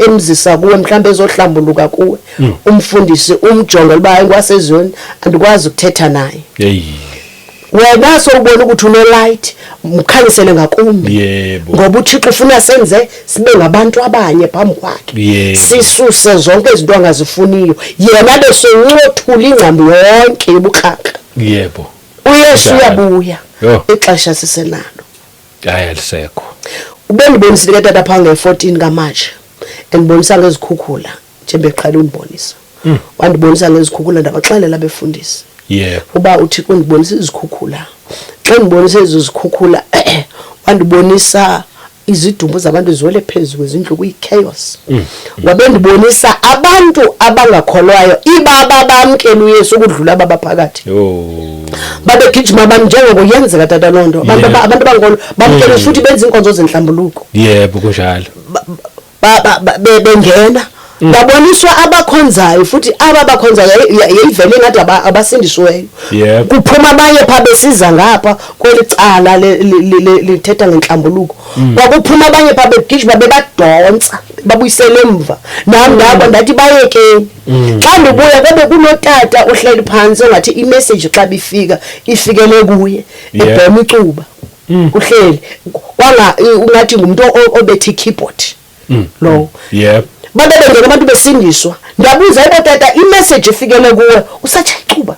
emzisa kuwe mhlawumbe ezohlambuluka kuwe umfundisi umjonge uba hayi ngwasezweni andikwazi ukuthetha naye. Hey. Wena sowubona ukuthi unelight mkhanyisele ngakumbi. Yebo. Ngoba uThixo ufuna senze sibe ngabantu abanye phambi kwakhe. Yebo. Sisuse zonke izinto angazifuniyo. Yena bese uncothula ingcambu yonke yobukrakra. Yebo. UYesu Njalo. uyabuya. Yho. Ixesha sisenalo. Hayi alisekho. Ubendibonisile ke tata phaa nge-14 kaMatshi endibonisa ngezikhukhula njengoba eqhele undibonisa. Wandibonisa ngezikhukhula ndabaxelela abefundisi. Yebo. Uba uThixo undibonisa izikhukhula. Xa endibonisa ezi zikhukhula wandibonisa izidumbu zabantu ziwele phezu kwezindlu kuyi-chaos. Wabendibonisa abantu abangakholwayo ibaba bamkela uYesu ukudlula aba baphakathi. Yo. Babegijima abantu njengoko yenzeka tata loo nto. Abantu abantu abangakholwa bamkela futhi benza iinkonzo zenhlambuluko. Yebo kunjalo. Bengena ndaboniswa abakhonzayo futhi aba bakhonzayo yayivele ngathi abasindisiweyo. Yebo. Kuphuma abanye phaa besiza ngapha kweli cala lithetha ngenhlambuluko. Kwakuphuma abanye phaa begijima bebadonsa babuyisele emva. Nam ndabo ndathi bayekeni. Xa ndibuya kwabe kunotata ohleli phantsi ongathi imessage xa bifika ifikele kuye ebhema icuba. Uhleli kwanga ungathi ngumuntu obethe keyboard lowo. Yebo. Babe bengena abantu besindiswa. Ndabuza yebo tata imessage ifikele kuwe usatsha icuba.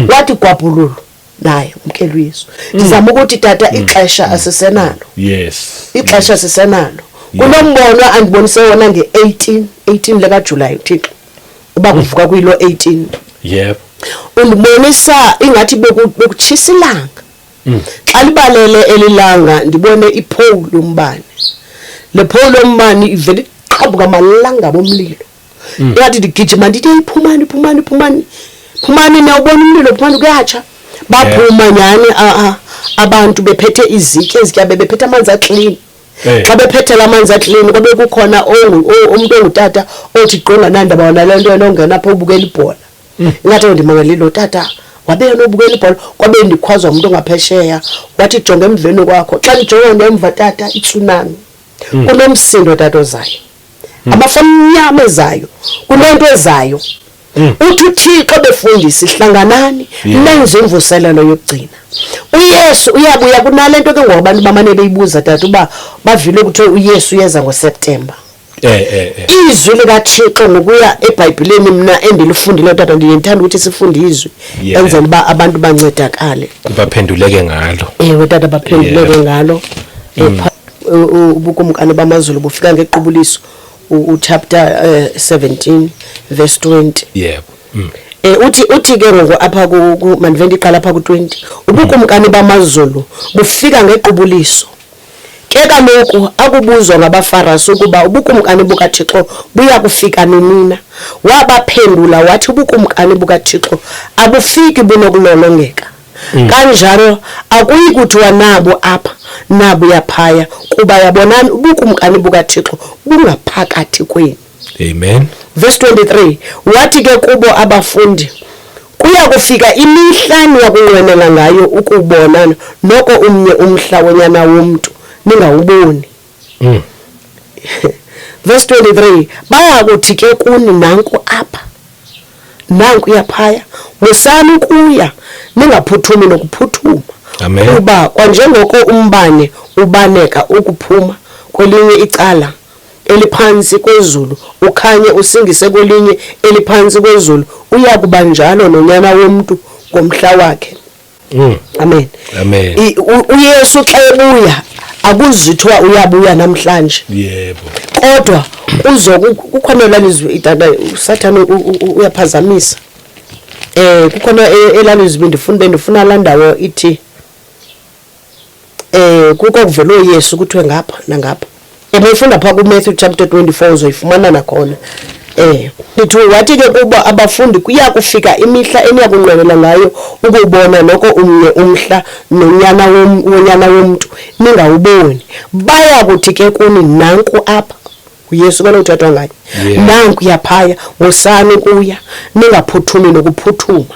Wathi gwabhululu naye umkela uYesu. Ndizama ukuthi tata ixesha asisenalo. Yes. Ixesha sisenalo. Kunombono andibonise wona nge-18 18 leka July uThixo. Uba kuvuka kuyilo 18. Yebo. Undibonisa ingathi bekutshisa ilanga. Xa libalele elilanga ndibone ipole yombane. Le pole yombane ivele iqhabuka amalanga bomlilo. Ingathi ndigijima ndithi hey phumani phumani phumani. Phumani niyawubona umlilo phumani kuyatsha. Baphuma nyhani abantu bephethe izitya ezitya bebephethe amanzi aclean. Xa bephethe la manzi aclean kwabe kukhona umuntu ongutata othi qonga nandaba wona le nto yena ongena apha ubukela ibhola. Ingathi ndimangalile lo tata wabe yena obukela ibhola kwabe ndikhwazwa umuntu ongaphesheya wathi jonga emveni kwakho. Xa ndijonga ngemva tata itsunami. Kunomsindo tata ozayo. Amafu amnyama ezayo. Kunento ezayo. Uthi uThixo befundisi hlanganani nenze imvuselelo yokugcina. uYesu uyabuya kunale nto ke ngoku abantu bamane beyibuza tata uba bavile kuthiwe uYesu uyeza ngoSeptember. Izwi likaThixo ngokuya eBhayibhileni mna endilifundileyo tata ndiye ndithanda ukuthi sifunde izwi enzela uba abantu bancedakale. Baphenduleke ngalo. Ewe tata baphenduleke ngalo. Ubukumkani bamazulu bufika ngequbuliso uchapter 17 verse 20. Yebo. Uthi ke ngoku apha ku mandive ndiqala apha ku-20. Ubukumkani bamazulu bufika ngequbuliso. Ke kaloku akubuzwa ngabaFarasi ukuba ubukumkani bukaThixo buya kufika nini na. Wabaphendula wathi ubukumkani bukaThixo abufiki bunokulolongeka. Kanjalo akuyi kuthiwa nabo apha nabuya phaya kuba yabonani ubukumkani bukaThixo bungaphakathi kwenu. Amen. Verse 23 wathi ke kubo abafundi kuya kufika imihla niyakunqwenela ngayo ukubona noko umnye umhla wonyana womntu ningawuboni. Verse 23 baya kuthi ke kuni nanku apha nanku yaphaya musani ukuya ningaphuthumi nokuphuthuma. Amen. Kuba kwanjengoko umbane ubaneka ukuphuma kwelinye icala eliphantsi kwezulu ukhanye usingise kwelinye eliphantsi kwezulu uya kuba njalo nonyana womntu ngomhla wakhe. Amen. Amen. uYesu xa ebuya akuzithiwa uyabuya namhlanje. Yebo. Kodwa kukhona elalizwi itata uSathane uyaphazamisa. Kukhona elalizwi bendifuna laa ndawo ithi kuko kuvela uYesu kuthiwe ngapha nangapha. Befunda phaa kuMatthew chapter 24 uzoyifumana nakhona. Ndithi wathi ke kubo abafundi kuya kufika imihla eniyakunqwenela ngayo ukubona noko umnye umhla nonyana wonyana womntu ningawuboni. Baya kuthi ke kuni nanku apha. uYesu kaloku uthathwa ngaye. Nanku yaphaya, musani ukuya, ningaphuthumi nokuphuthuma.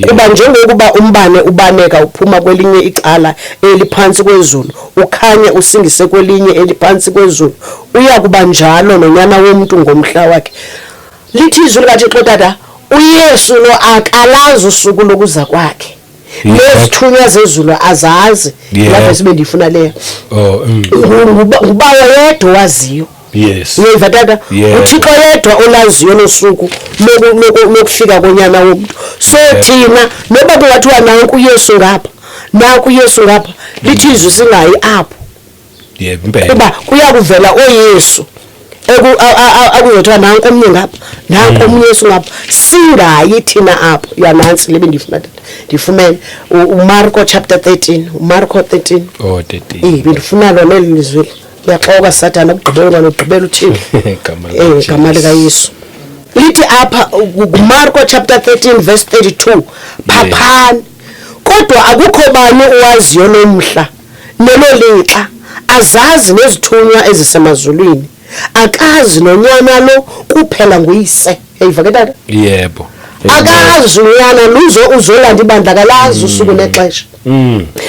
Kuba njengokuba umbane ubaneka uphuma kwelinye icala eliphantsi kwezulu, ukhanye usingise kwelinye eliphantsi kwezulu, uya kuba njalo noNyana womntu ngomhla wakhe. Lithi izwi likaThixo, tata, uYesu lo akalazi usuku lokuza kwakhe. Nezithunywa zezulu azazi. Laa vesi bendiyifuna leyo. Oh. Ngubawo yedwa owaziyo. Uyayiva tata? UThixo yedwa olaziyo losuku lokufika konyana womntu. So thina noba kungathiwa nanku uYesu ngapha, nanku uYesu ngapha, lithi izwi singayi apho. Yebo impela. Kuba kuya kuvela oYesu akuzothiwa nanku omnye ngapha, nanku omnye Yesu ngapha, singayi thina apho. Ya nantsi le bendifuna tata, ndifumene uMarko chapter 13, uMarko 13. Oh, 13. Bendifuna lona eli lizwi. Uyaxoka Sathana, ukugqibela kwanokugqibela uthini? Igama Igama likaYesu. Lithi apha kuMarko chapter 13 verse 32, phaphani, kodwa akukho bani owaziyo lo mhla nelo lixa, azazi nezithunywa ezisemazulwini, akazi nonyana lo kuphela nguyise. Uyayiva ke tata? Yebo. Akazi unyana luzo uzolanda ibandla, akalazi usuku nexesha.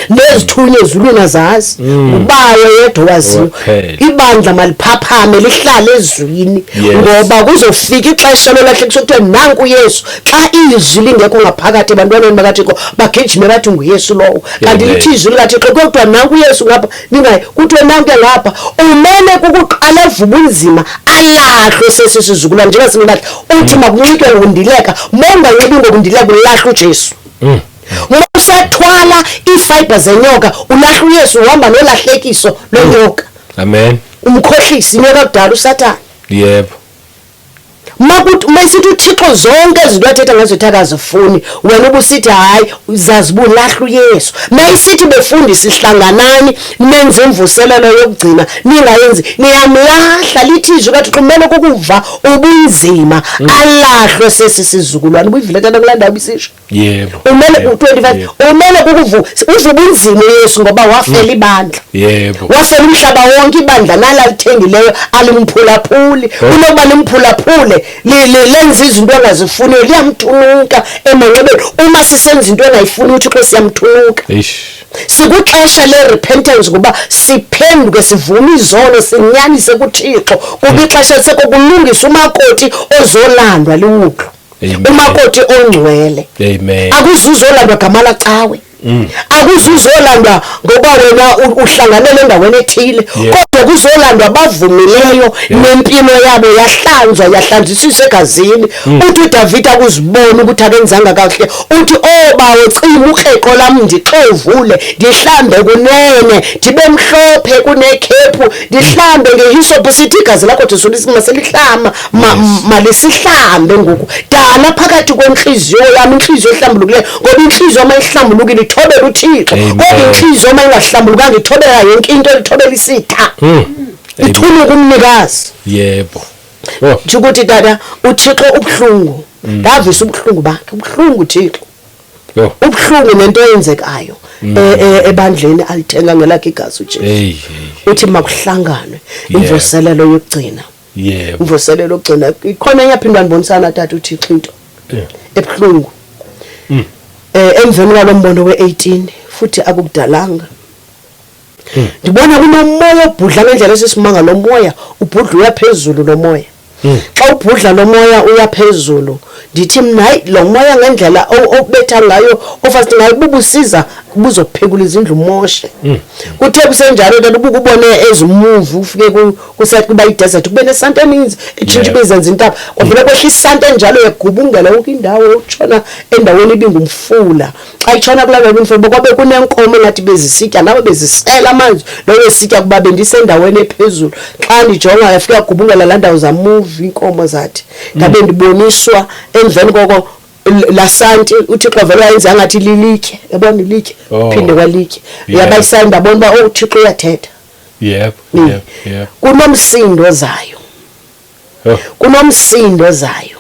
Nezithunywa ezulwini azazi. Ngubawo yedwa owaziyo. Ibandla maliphaphame lihlale ezwini, ngoba kuzofika ixesha lolahlekiso kuthiwe nanku uYesu. Xa izwi lingekho ngaphakathi ebantwaneni bakaThixo, bagijime bathi nguYesu lowo. Kanti lithi izwi likaThixo kuthiwa nanku uYesu ngapha, ningayi, kuthiwe nanku ngapha. Umele kukuqala avume ubunzima, alahlwe sesi sizukulwane njengoba simlahla. Uthi makunxitywe ngokundileka, mawunganxibi ngokundileka ulahla uJesu. Usathwala iifiber zenyoka, ulahla uYesu, uhamba nolahlekiso lwenyoka. Amen. Umkhohlisi, inyoka kudala uSathane. Makuthi mayisithi uThixo zonke izinto athetha ngazo uthi akazifuni, wena ubusithi hayi, zazibulahla uYesu. Mayisithi befundisi hlanganani nenze imvuselelo yokugcina, ningayenzi, niyamlahla. Lithi izwi kaThixo kumele kukuva ubunzima, alahlwe sesi sizukulwane. Ubuyivile tata kulaa ndawo ibisisho? Umele 25, umele kukuvu, uva ubunzima uYesu ngoba wafela ibandla. Wafela umhlaba wonke, ibandla nala lithengileyo alimphulaphuli. Kunokuba limphulaphule, lenze izinto angazifuniyo, liyamthunuka emanxebeni. Uma sisenza into engayifuniyo uThixo siyamthunuka. Sikwixesha le-repentance ngoba siphenduke, sivume izono, sinyanise kuThixo. Kuba ixesha lisekokulungisa umakoti ozolandwa liwutlo. Umakoti ongcwele. Akuzuzolandwa gama lacawe. Akuzuzolandwa ngoba wena uhlanganele endaweni ethile. Kodwa kuzolandwa abavumileyo nempilo yabo yahlanzwa, yahlanzisiswa egazini. Uthi uDavide akuzibona ukuthi akenzanga kakuhle. Uthi, oh bawo, cima ukreqo lam, ndixovule, ndihlambe kunene, ndibe mhlophe kunekhephu, ndihlambe ngehisophu. Sithi igazi lakho Jesu maselihlama, malisihlambe ngoku. Dala phakathi kwentliziyo yam intliziyo ehlambulukileyo, ngoba intliziyo uma ihlambulukile ithobela uThixo. Kodwa intliziyo uma ingahlambulukanga ithobela yonke into, ithobela isitha. Ithunuka umnikazi. Nje ukuthi tata uThixo ubuhlungu. Ndavisa ubuhlungu bakhe, ubuhlungu uThixo. Ubuhlungu nento eyenzekayo ebandleni alithenga ngelakhe igazi uJesu. Uthi makuhlanganwe imvuselelo yokugcina. Imvuselelo yokugcina. Ikhona iyaphinda ndibonisana tata uThixo into ebuhlungu. Emveni kwalo mbono we-18 futhi akukudalanga. Ndibona kunomoya obhudla ngendlela esisimanga, lo moya ubhudla uya phezulu lo moya. Xa ubhudla lo moya uya phezulu, ndithi mna hayi lo moya ngendlela obetha ngayo, ofast ngayo, bubusiza buzophekula izindlu umoshe. Kuthe kusenjalo tata ubukubone ezimuvi ufike kusathi kuba i-desert kube nesanti eninzi etshintsha ibizenza intaba. Kwavele kwehla isanti enjalo yagubungela yonke indawo, yokutshona endaweni ibingumfula. Xa itshona kulaa ndawo ibingumfula, kwabe kunenkomo engathi bezisitya, nabo bezisela amanzi lowo esitya kuba bendisendaweni ephezulu. Xa ndijonga yafika yagubungela laa ndawo zamuva iinkomo zathi. Ndabe ndiboniswa emveni koko laa santi uThixo vele wayenza ngathi lilitye, yabona ilitye, phinde kwalitye. Yaba isanti ndabona uba, oh, uThixo uyathetha. Kunomsindo ozayo. Kunomsindo ozayo.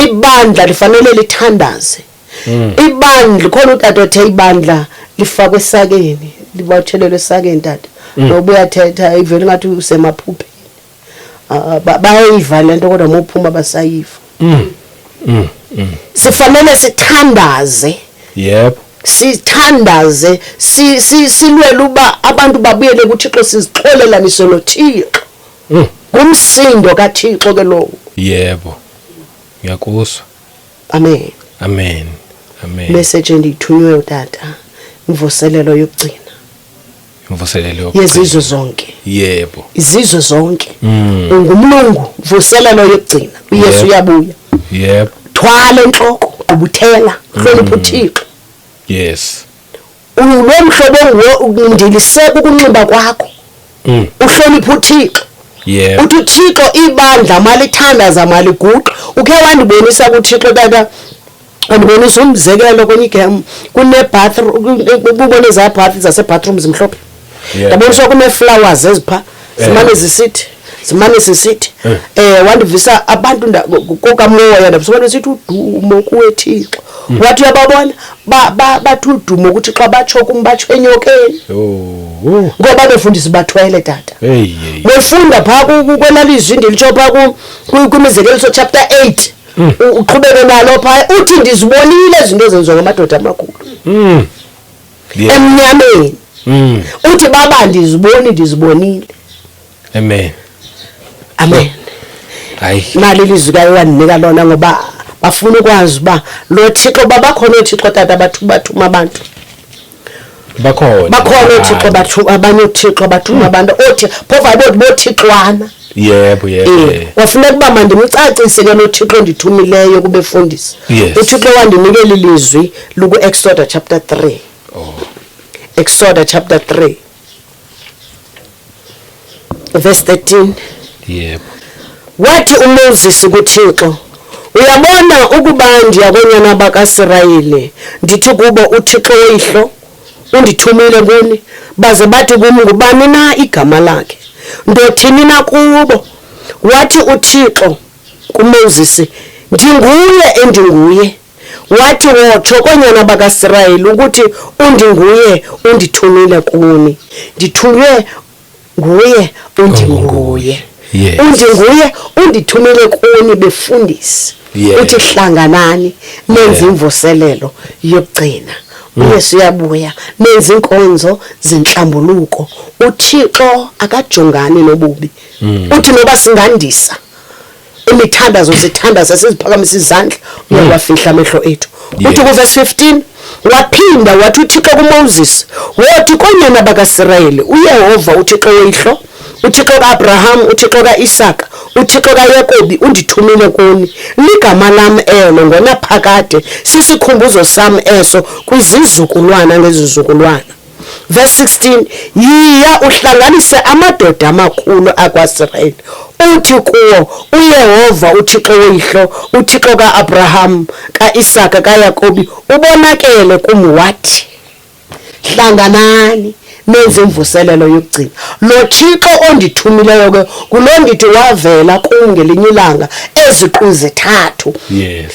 Ibandla lifanele lithandaze. Ibandla, khona utata othe ibandla lifakwe esakeni, libotshelelwe esakeni tata. Noba uyathetha ivele ngathi usemaphupheni. Bayayiva le nto kodwa uma uphuma basayiva. Sifanele sithandaze. Yebo. Sithandaze silwele uba abantu babuyele kuThixo sizixolelanise noThixo. Ngumsindo kaThixo ke lowo. Yebo. Ngiyakuzwa. Amen. Amen. Amen. Message endiyithunyweyo tata, imvuselelo yokugcina. Imvuselelo yokugcina. Yezizwe zonke. Yebo. Izizwe zonke. Ungumlungu, mvuselelo yokugcina. uYesu uyabuya. Yebo. Thwala enhloko, gqubuthela, hlonipha uThixo. Yes. Lo mhlobo undiliseka ukunxiba kwakho. Uhlonipha uThixo. Yebo. Uthi uThixo ibandla malithandaza maliguqa. Ukhe wandibonisa kuThixo tata andibonisa umzekelo kwenye igem kune-bathroom ubone ezaa bath zase-bathroom zimhlophe ndaboniswa kunee-flowers ezipha zimane zisithi zimane zisithi um wandivisa abantu kokamoya ndavisa abantu besithi udumo kuwe Thixo wathi uyababona bathi udumo kuThixo abatsho kum batsho enyokeni ngoba befundisi bathwele tata befunda phaa kwelaa lizwi ndilitsho phaa kwimizekeliso chapter 8 uqhubeke nalo phaa uthi ndizibonile izinto ezenziwa ngamadoda amakhulu emnyameni uthi baba ndiziboni ndizibonile. Amen. Amen. Hayi. Nali ilizwi kaye wandinika lona ngoba bafuna ukwazi uba lo Thixo babakhona ooThixo tata bathuma abantu. Bakhona. Bakhona ooThixo bathuma abanye ooThixo bathuma abantu othi phofu ayibo bothixwana. Yebo yebo. Kwafuneka uba mandimcacise ke lo Thixo ndithumileyo kubefundisi. UThixo wandinikela ilizwi luku-Exodus chapter 3. Oh. Exodus chapter 3. Verse 13. Yebo. Wathi uMoses kuThixo, uyabona ukuba ndiya koonyana bakaSirayeli, ndithi kubo uThixo woyihlo undithumile kuni, baze bathi kum ngubani na igama lakhe? Ndothini na kubo? Wathi uThixo kuMoses, ndinguye endinguye. Wathi wotsho koonyana bakaSirayeli ukuthi undinguye undithumile kuni. Ndithunywe nguye undinguye. Yes. Undinguye undithumile kuni befundisi. Yes. Uthi hlanganani nenze imvuselelo yokugcina. uYesu uyabuya nenze inkonzo zenhlambuluko. uThixo akajongani nobubi. Uthi noba singandisa imithandazo sithandaza siziphakamisa izandla uyawafihla amehlo ethu. Uthi kuverse 15 waphinda wathi uThixo kuMoses wothi koonyana bakaSirayeli uYehova uThixo woyihlo uThixo kaAbraham uThixo kaIsaka uThixo kaYakobi undithumile kuni ligama lam elo ngonaphakade sisikhumbuzo sam eso kwizizukulwana ngezizukulwana. Verse 16 yiya uhlanganise amadoda amakhulu akwaSirayeli uthi kuwo uYehova uThixo woyihlo uThixo kaAbraham kaIsaka kaYakobi ubonakele kum wathi hlanganani nenze imvuselelo yokugcina. Lo Thixo ondithumileyo ke ngulo ndithi wavela kum ngelinye ilanga eziqu zithathu. Yes.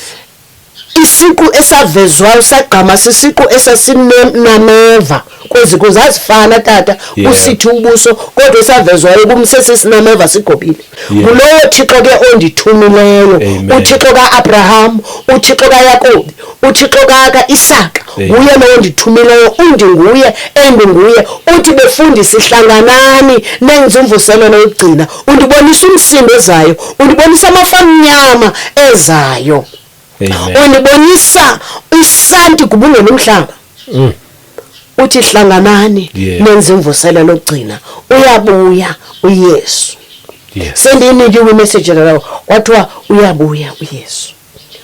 Isiqu esavezwayo sagqama sisiqu esasinameva kweziqu zazifana tata usithi ubuso kodwa esavezwayo kum sesisinameva sigobile. Ngulowo Thixo ke ondithumileyo uThixo kaAbraham uThixo kaYakobi uThixo kaIsaka nguye lowo ndithumileyo undinguye endinguye. Uthi befundisi hlanganani nenze imvuselelo yokugcina. Undibonisa umsindo ezayo, undibonisa amafu amnyama ezayo. Undibonisa isanti gubungela umhlaba. Uthi hlanganani nenze imvuselelo yokugcina. Uyabuya uYesu. Sendiyinikiwe imessage leyo kwathiwa uyabuya uYesu.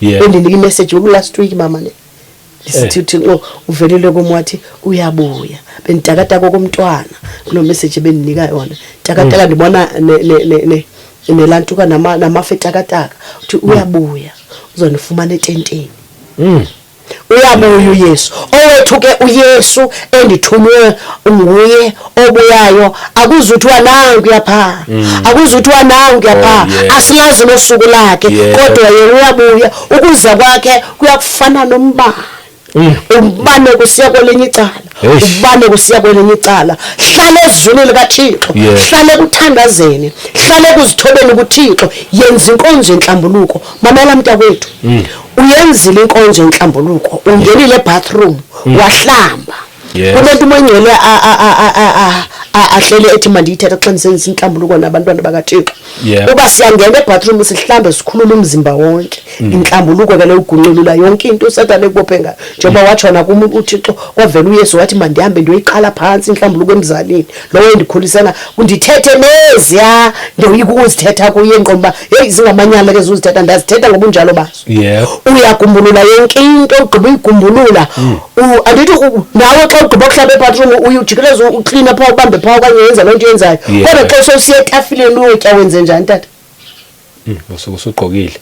Bendinika imessage last week mama le. Ndisithi uThixo uvelile kum wathi uyabuya. Benditakataka komntwana kuloo message bendinika yona. Takataka ndibona nelantuka namafu etakataka. Uthi uyabuya uzondifumana etenteni. Uyabuya uYesu. Owethu ke uYesu endithunywe nguye obuyayo akuzuthiwa nankuya phaa. Akuzuthiwa nankuya phaa. Asilazi nosuku lakhe kodwa yena uyabuya. Ukuza kwakhe kuyakufana nombane. Umbane kusiya kwelinye icala. Umbane kusiya kwelinye icala. Hlala ezwini likaThixo. Hlala ekuthandazeni. Hlala ekuzithobeni kuThixo. Yenza inkonzo yenhlambuluko. Mamela mntakwethu. Uyenzile inkonzo yenhlambuluko, ungenile ebathroom, wahlamba. Kunento uMongcwele ahlele ethi mandiyithethe xa ndisenzisa inhlambuluko nabantwana bakaThixo. Uba siyangena ebathroom sihlambe sikhulule umzimba wonke. Inhlambuluko ke leyo ugunculula yonke into uSathane ekubophe ngayo. Njengoba watsho nakum uThixo kwavela uYesu wathi mandihambe ndiyoyiqala phantsi inhlambuluko emzalini. Lowo endikhulisela ndithethe neziya ndoyika ukuzithetha kuye endiqonda uba heyi zingamanyala ke zuzithetha ndazithetha ngobunjalo bazo. Uyagumbulula yonke into ugqiba uyigumbulula. Andithi nawe xa ugqiba ukuhlamba ebathroom uye ujikeleze uklina phaa ubambe phaa okanye yenza loo nto uyenzayo. Kodwa xa sowusiya etafileni uyotya wenze njani tata? Usuke usugqokile.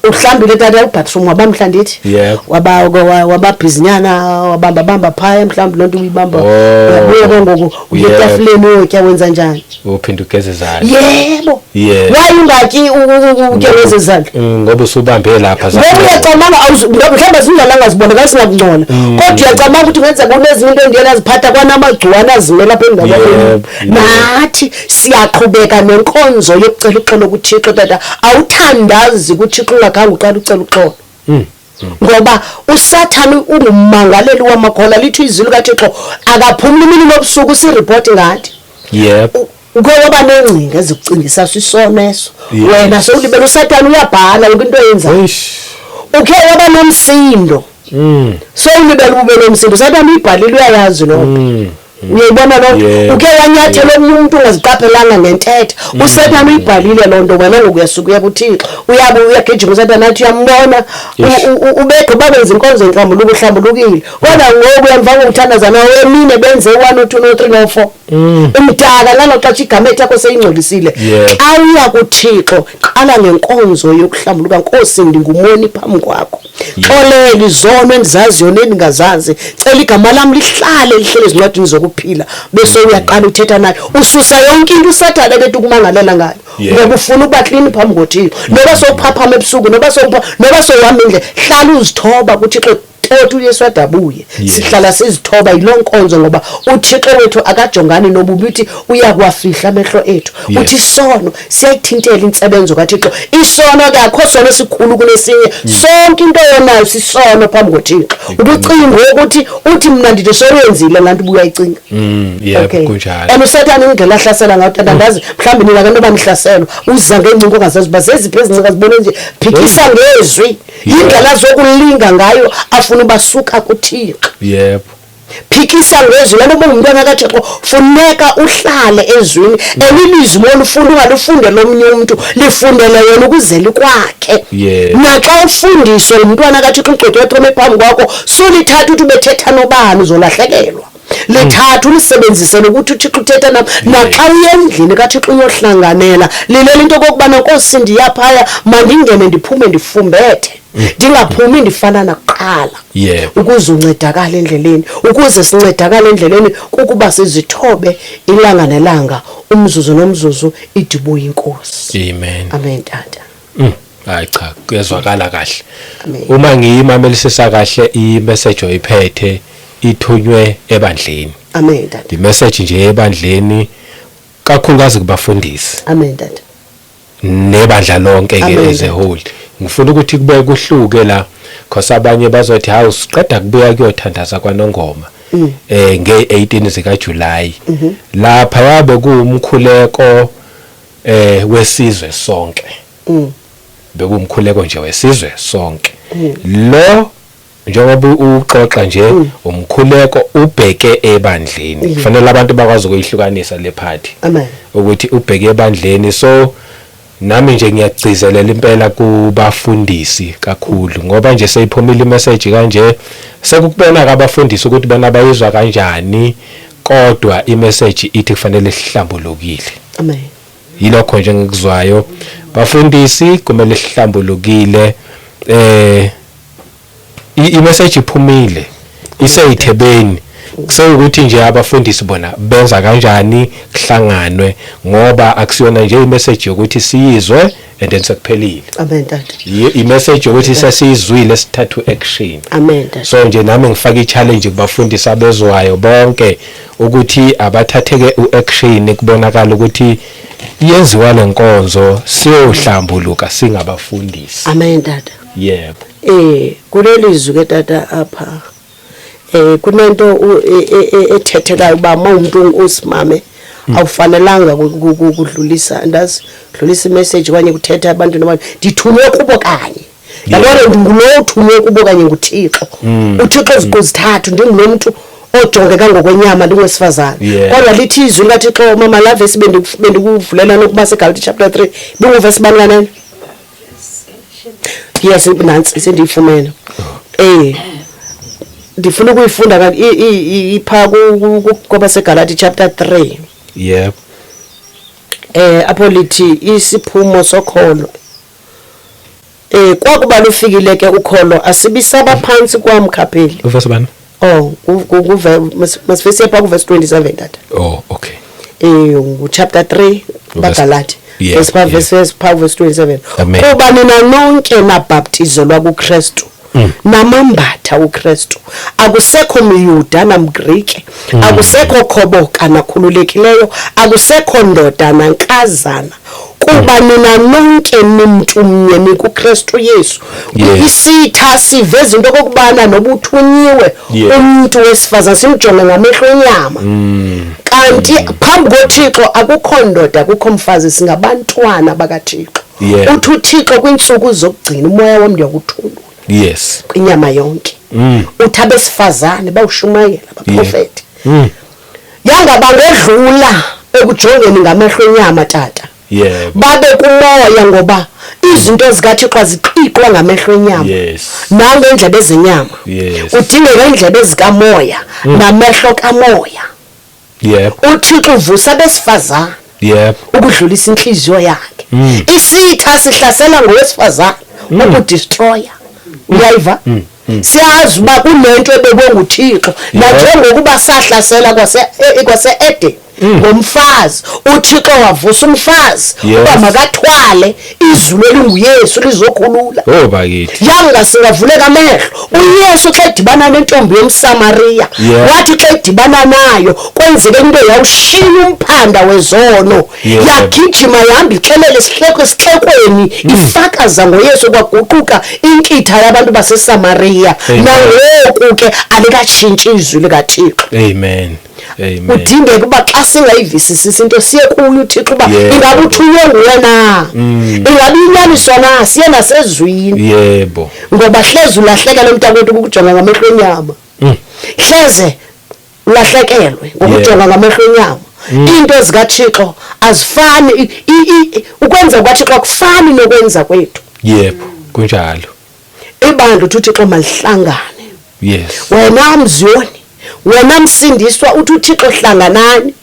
Uhlambile tata ubathroom waba mhla ndithi? Waba bhizinyana wabamba bamba phaya mhlawumbi loo nto uyibamba. Uyabuya ke ngoku uye etafileni uyotya wenza njani? Uphinde ugeze izandla. Yebo. Why ungatyi utye weze izandla? Ngoba usubambe lapha. Ngoba uyacamanga mhlawumbe azingcalanga zibonakala singakungcola. Kodwa uyacamanga ukuthi kungenzeka kunezinye into endiye ndaziphatha kwanamagciwane azimela apha endingawaboniyo. Nathi siyaqhubeka nenkonzo yokucela uxolo kuThixo tata. Awuthandazi kuThixo ungakhange uqale ucela uxolo. Ngoba uSathane ungummangaleli wamakholwa, lithi izwi likaThixo akaphumli imini nobusuku siripoti ngathi. Uke waba nengcinga ezikucingisa sisono eso. Wena sewulibele uSathane uyabhala yonke into oyenzayo. Uke waba nomsindo. Sewulibele ube nomsindo. USathane uyibhalile uyayazi loo nto. Uyayibona loo nto? Uke wanyathela omnye umntu ungaziqaphelanga ngentetha. USathane uyibhalile loo nto, wena ngoku uyasuka uya kuThixo. Uyabe uyagijima uSathane athi uyambona. Ubegqiba kwenza inkonzo yenhlambuluko, uhlambulukile. Kodwa ngoku uyamva ngokuthandaza nawe emine benze 1 no 2 no 3 no 4. Umdaka ngalo xesha igama ethi yakho seyingcolisile. Xa uya kuThixo, qala ngenkonzo yokuhlambuluka. Nkosi, ndingumoni phambi kwakho. Xolela izono endizaziyo nendingazazi. Cela igama lam lihlale lihlele ezincwadini zokuphila. Bese uyaqala uthetha naye. Ususa yonke into uSathane ebethi ukumangalela ngayo. Ngoba ufuna ukuba clean phambi koThixo. Noba sowuphaphama ebusuku, noba sowuhamba indlela, hlala uzithoba kuThixo. Othi uYesu adabuye. Sihlala sizithoba yiloo nkonzo ngoba uThixo wethu akajongani nobubi, uthi uyakuwafihla amehlo ethu. Uthi isono siyayithintela intsebenzo kaThixo. Isono ke akho sono sikhulu kunesinye. Sonke into yonayo sisono phambi koThixo. Ubucinga ukuthi uthi mna ndithi sowuyenzile laa nto ubuyayicinga. Yebo, kunjalo. And uSathane indlela ahlasela ngayo tata ndazi mhlawumbi nina ke ntoba nihlaselwa uza ngeengcinga ongazazi uba zeziphi ezi ngcinga zibone nje. Phikisa ngezwi. Yindlela azokulinga ngayo afuna uba suka kuThixo. Phikisa ngezwi. Laa nto uba ungumntwana kaThixo funeka uhlale ezwini. Elilizwi bolufunda ungalifundela omnye umntu, lifundele wena ukuze likwakhe. Naxa ufundiswa ngumntwana kaThixo ugcotshwe wathome phambi kwakho, sulithatha uthi ubethetha nobani, uzolahlekelwa. Lithatha ulisebenzise nokuthi uThixo uthetha nam. Naxa uye endlini kaThixo uyohlanganela, lilela into okokubana Nkosi ndiya phaya, mandingene ndiphume ndifumbethe. Ndingaphumi ndifana nakuqala. Ukuze uncedakale endleleni, ukuze sincedakale endleleni kukuba sizithobe ilanga nelanga, umzuzu nomzuzu idibuye iNkosi. Amen. Amen tata. Hayi cha, kuyezwakala kahle. Uma ngiyimamelisisa kahle i-message oyiphethe ithunywe ebandleni. Amen tata. I-message nje ebandleni kakhulukazi kubafundisi. Amen tata. Nebandla lonke ke as a whole. Ngifuna ukuthi kube kuhluke la because abanye bazothi hawu siqeda kubuya kuyothandaza kwaNongoma. Nge-18 zika July. Lapha yabe kuwumkhuleko wesizwe sonke. Bekuwumkhuleko nje wesizwe sonke. Lo njengoba uxoxa nje umkhuleko ubheke ebandleni. Kufanele abantu bakwazi ukuyihlukanisa le party. Amen. Ukuthi ubheke ebandleni. So nami nje ngiyagcizelela impela kubafundisi kakhulu ngoba nje seyiphumile imessage kanje sekukubona ke abafundisi ukuthi bona bayizwa kanjani kodwa imessage ithi kufanele sihlambulukile. Amen. Yilokho nje ngikuzwayo bafundisi kumele sihlambulukile. I-message iphumile iseyithebeni kusewukuthi nje abafundisi bona benza kanjani kuhlanganwe ngoba akusiyona nje i-message yokuthi siyizwe and then sekuphelile. Amen tata. I-message yokuthi sesiyizwile sithathu action. Amen tata. So nje nami ngifaka i-challenge kubafundisi abezwayo bonke ukuthi abathatheke u-action kubonakala ukuthi yenziwa lenkonzo siyohlambuluka singabafundisi. Amen tata. Yebo. Kulelizwi ke tata apha. Kunento ethethekayo uba uma umuntu osimame awufanelanga kudlulisa, andazi, dlulisa imessage okanye kuthetha ebantwini abantu. Ndithunywe kubo kanye. Yabona, ndingulo uthunywe kubo kanye nguThixo. UThixo iziqu zithathu, ndingulo mntu ojongeka ngokwenyama, ndingowesifazane. Kodwa lithi izwi likaThixo, mama, laa vesi bendikuvulela nokuba seGalati chapter 3, ibinguvesi bani kanene? Yes, nantsi sendiyifumene. Ndifuna ukuyifunda kanti ipha kwabaseGalati chapter 3. Apho lithi isiphumo sokholo. Kwakuba lufikile ke ukholo, asibisaba phantsi kwamkhapheli. Uvesi bani? Oh, masivesi pha kuvesi 27 tata. Oh, okay. Chapter 3 baGalati. Verse pha, verse pha verse 27. Amen. Kuba nina nonke nabhaptizelwa kuKristu. Namambatha uKristu. Akusekho mYuda namGrike, akusekho khoboka nakhululekileyo, akusekho ndoda nankazana. Kuba nina nonke nimntu mnye nikuKristu Yesu. Isitha siveza into okokubana nobuthunyiwe umntu wesifazane simjonge ngamehlo enyama. Kanti phambi koThixo akukho ndoda, akukho mfazi, singabantwana bakaThixo. Uthi uThixo kwiintsuku zokugcina umoya wam ndiyakuthulula. Kwinyama yonke. Uthi abesifazane bawushumayela, abaprofeti. Yangabangedlula ekujongeni ngamehlo enyama tata. Babe kumoya ngoba izinto zikaThixo aziqiqwa ngamehlo enyama. Nangendlebe zenyama. Kudingeka indlebe zikamoya namehlo kamoya. UThixo uvusa abesifazane. Ukudlulisa inhliziyo yakhe. Isitha sihlasela ngowesifazane ukudestroya. Uyayiva? Siyazi uba kunento ebekwe nguThixo. Nanjengokuba sahlasela kwase-Eden ngomfazi, uThixo wavusa umfazi uba makathwale izulu elinguYesu lizokhulula. Oh bakithi. Yanga singavuleka amehlo. uYesu xa edibana nentombi yomSamariya, wathi xa edibana nayo kwenzeke into yawushiya umphanda wezono. Yagijima yahamba ixelele esixekweni, ifakaza ngoYesu, kwaguquka inkitha yabantu baseSamariya. Nangoku ke alikatshintshi izwi likaThixo. Amen. Amen. Kudingeka uba xa singayivisisisi into siye kuye uThixo uba ingabe uthunywe nguwe na? Ingabe inyaniso na? Siye nasezwini. Ngoba hleze ulahlekelwe mntakwethu kukujonga ngamehlo enyama. Hleze ulahlekelwe ngokujonga ngamehlo enyama. Iinto zikaThixo azifani, ukwenza kukaThixo akufani nokwenza kwethu. Yebo, kunjalo. Ibandla uthi uThixo malihlangane. Wena mZiyoni, wena msindiswa, uthi uThixo hlanganani.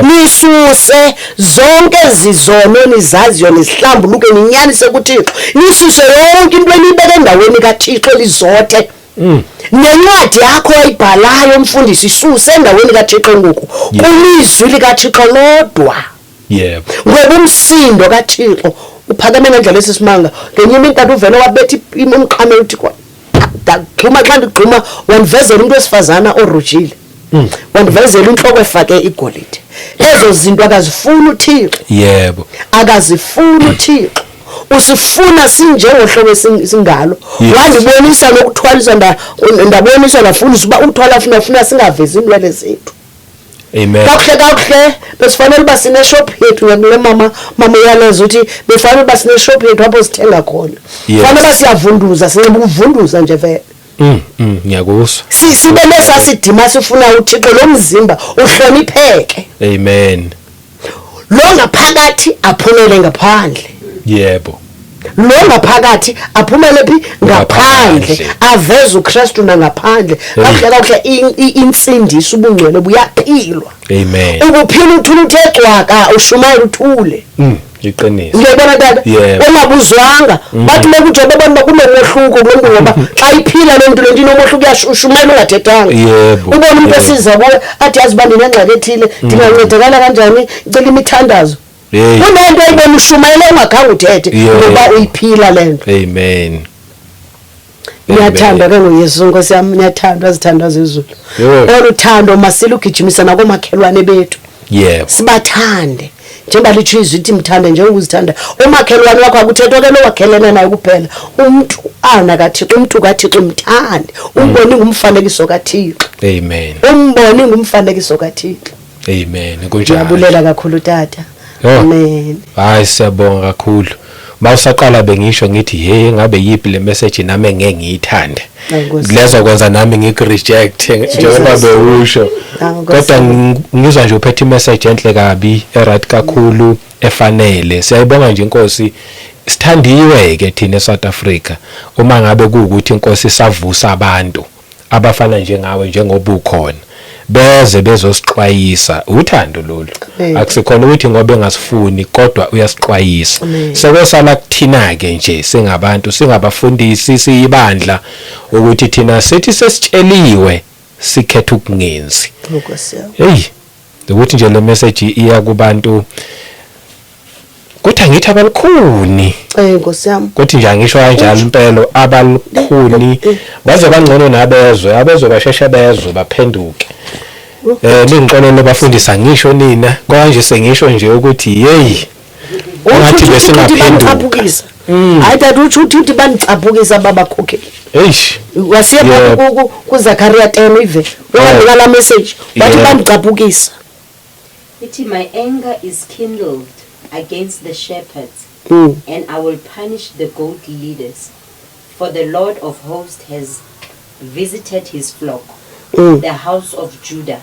Nisuse zonke izizono nizaziyo, nizihlambuluke, ninyanise kuThixo. Nisuse yonke into eniyibeke endaweni kaThixo lizothe. Nencwadi yakho oyibhalayo mfundisi isuse endaweni kaThixo ngoku. Kulizwi likaThixo lodwa. Ngoba umsindo kaThixo uphakeme ngendlela esisimanga. Ngenye imini tata uvele wabetha umqamelo uthi kwa ndagxuma, xa ndigxuma wandivezela umntu wesifazana orujile. Wandivezela intloko efake igolide. Ezo zinto akazifuni uThixo. Akazifuni uThixo. Usifuna sinjengohlobo singalo. Wandibonisa nokuthwaliswa, ndaboniswa ndafundiswa uba uthwala funa singavezi iinwele zethu. Amen. Kakuhle kakuhle besifanele uba sineshop yethu ngakule mama uyaleza uthi befanele uba sineshop yethu apho sithenga khona. Fanele uba siyavunduza, sinxiba ukuvunduza nje vele. Ngiyakuzwa. Sibe nesasidima sifuna uThixo, lo mzimba uhlonipheke. Amen. Lo ngaphakathi aphumele ngaphandle. Lo ngaphakathi aphumele phi? Ngaphandle. Ngaphandle. Aveze uKristu nangaphandle. Amen. Kakuhle kakuhle insindiso ubungcwele buyaphilwa. Amen. Ubuphila uthule uthe cwaka, ushumayela uthule. Iqiniso. Uyayibona tata? Ungabuzwanga. Bathi mekuthi babona uba kunomehluko kulo mntu ngoba xa iphila le nto, le nto inomohluko, ushumayela ungathethanga. Ubone umntu esiza kuwe athi yazi uba ndinengxaki ethile, ndingancedakala kanjani, ndicela imithandazo. Kunento oyibona ushumayele ungakhange uthethe, ngoba uyiphila le nto. Amen. Niyathandwa ke ngoYesu, Nkosi yam, niyathandwa zithandwa zezulu. Olu thando masilugijimisa nakomakhelwane bethu. Sibathande. Njengoba litsho izwi ithi mthande njengokuzithanda umakhelwane wakho, akuthethwa ke lo wakhelene naye kuphela. Umntu ana kaThixo, umntu kaThixo mthande, umbone ngumfanekiso kaThixo. Amen. Umbone ngumfanekiso kaThixo. Amen. Kunjalo. Ndiyabulela kakhulu tata. Amen. Hayi siyabonga kakhulu. Mawusaqala bengisho ngithi hey ngabe yipi le message nami engeke ngiyithande. Lezo kwenza nami ngikureject njengoba bewusho. Kodwa ngizwa nje uphethe imessage enhle kabi, eright kakhulu, efanele. Siyayibonga nje inkosi. Sithandiwe ke thina eSouth Africa uma ngabe kuwukuthi inkosi isavusa abantu abafana njengawe njengoba ukhona beze bezosixwayisa. Uthando lolu, akusikhona ukuthi ngoba engasifuni kodwa uyasixwayisa. Sekosala kuthina ke nje singabantu, singabafundisi, siyibandla, ukuthi thina sithi sesitsheliwe sikhetha ukungenzi. Hey, ukuthi nje le message iya kubantu kuthi angithi abalikhuni. Eh Nkosi yami. Kuthi nje angisho kanjalo impela abalikhuni baze bangcono nabezwe, abezwe basheshe bezwe baphenduke. Eh ningixolele bafundisa ngisho nina konje sengisho nje ukuthi hey ungathi besingaphenduka. Hayi tata utsho uthi bandicaphukisa babakhokheli. Eish. Wasiya kuZakaria 10 ive. Uyanika la message wathi bandicaphukisa. Ithi my anger is kindled against the shepherds, and I will punish the goat leaders, for the Lord of hosts has visited his flock, the house of Judah,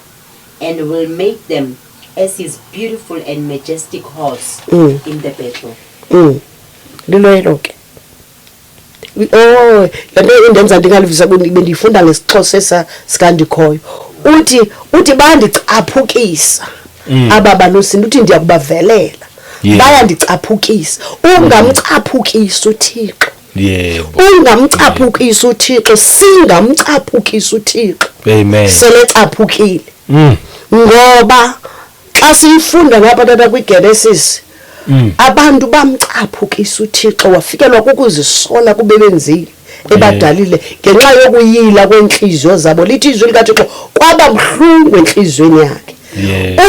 and will make them as his beautiful and majestic horse in the battle. Lilo ke. Oh, lento indenza ndingalivisa bendiyifunda ngesiXhosa esa sikandikhoyo. Uthi bandicaphukisa. Aba balusini uthi ndiyakubavelela. Bayandicaphukisa. Ungamcaphukisi uThixo. Yebo. Ungamcaphukisi uThixo, singamcaphukisi uThixo. Amen. Selecaphukile. Ngoba xa siyifunda ngapha tata kwiGenesis, abantu bamcaphukisa uThixo, wafikelwa kukuzisola kube benzile ebadalile ngenxa yokuyila kwenhliziyo zabo. Lithi izwi likaThixo kwaba buhlungu enhliziyweni yakhe.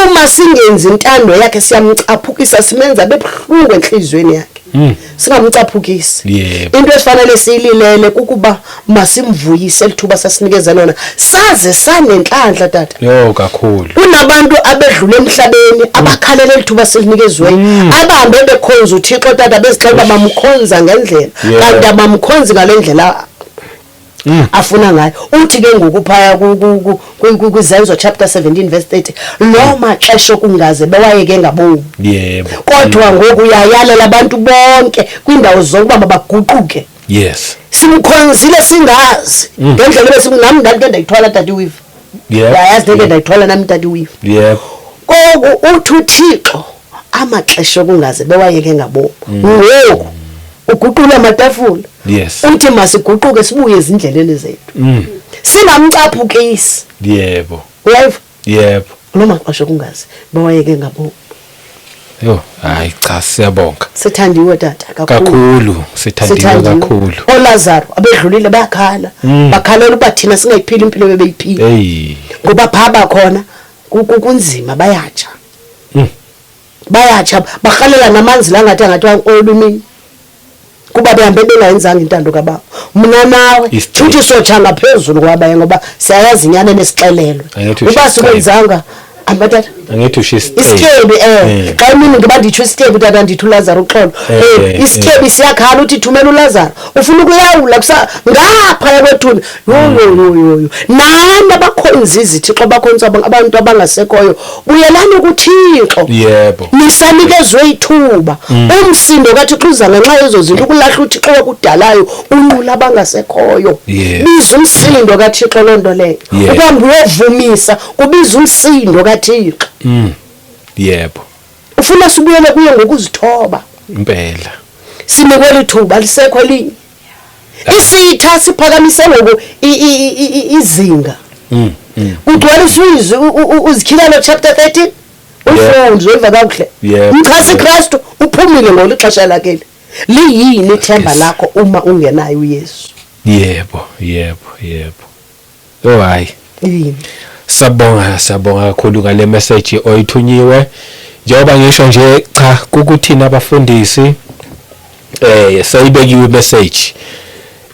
Uma singenzi intando yakhe siyamcaphukisa, simenza bebuhlungu enhliziyweni yakhe. Singamcaphukisi. Into esifanele siyililele kukuba masimvuyise lithuba sasinikeza lona, saze sanenhlanhla tata. Yo kakhulu. Kunabantu abedlule emhlabeni abakhalela lithuba silinikezwe, abahambe bekhonza uThixo tata, bezixela bamkhonza ngendlela, kanti abamkhonzi ngalendlela afuna ngayo. Uthi ke ngoku phaya kwiZenzo chapter 17 verse 30, lo maxesha okungaze bewayeke ngabomi. Yebo. Kodwa ngoku uyayalela abantu bonke kwindawo zonke uba mabaguquke. Yes. Simkhonzile singazi ngendlela besinami ndandike ndayithwala tata iweave. Yayazi ndike ndayithwala nami tata iweave. Yebo. Koku uthi uThixo amaxesha okungaze bewayeke ngabomi. Ngoku uguqula amatafula. Yes. Uthi masiguquke sibuye ezindleleni zethu. Singamcaphukisi. Yebo. Uyayiva? Yebo. Lo maxesha okungaze bewayeke ngabomi. Yo, hayi cha siyabonga. Sithandiwe tata kakhulu. Kakhulu, sithandiwe kakhulu. OLazaro abedlulile bayakhala. Bakhalela uba thina singayiphili impilo bebeyiphila. Hey. Ngoba pha bakhona kunzima bayatsha. Bayatsha bakhalela namanzi la ngathi angathi olumini. Kuba behambe bengayenzanga intando kaBaba. Mna nawe futhi sotsha ngaphezulu kwabaye ngoba siyayazi inyani enesixelelwe. Uba sikwenzanga amatata angithi usho isityebi xa imini ngiba nditsho isityebi tata ndithi uLazaro uxolo. Isityebi siyakhala uthi thumela uLazaro ufuna ukulawula kusa ngaphaya kwethuna. Yo. Nani abakhonza izithixo, abakhonza abantu abangasekhoyo, buyelani kuThixo. Yebo. Nisanikezwe ithuba. Umsindo kaThixo uza ngenxa yezo zinto, ukulahla uThixo wakudalayo, unqula abangasekhoyo. Biza umsindo kaThixo loo nto leyo. Ukuhamba uyovumisa kubiza umsindo kaThixo. Yebo. Ufuna sibuyele kuye ngokuzithoba. Impela. Sinikwe lithuba lisekho elinye. Isitha siphakamise ngoku izinga. Kugcwaliswa izwi uzikhilalo chapter 13. Ufunde uzoyiva kakuhle. Mchasi Kristu uphumile ngolu ixesha lakhe. Liyini ithemba lakho uma ungenayo uYesu? Yebo, yebo, yebo. Oh hayi. Yini? Sabonga, sabonga kakhulu ngale message oyithunyiwe. Njengoba ngisho nje, cha, kukuthina abafundisi seyibekiwe message,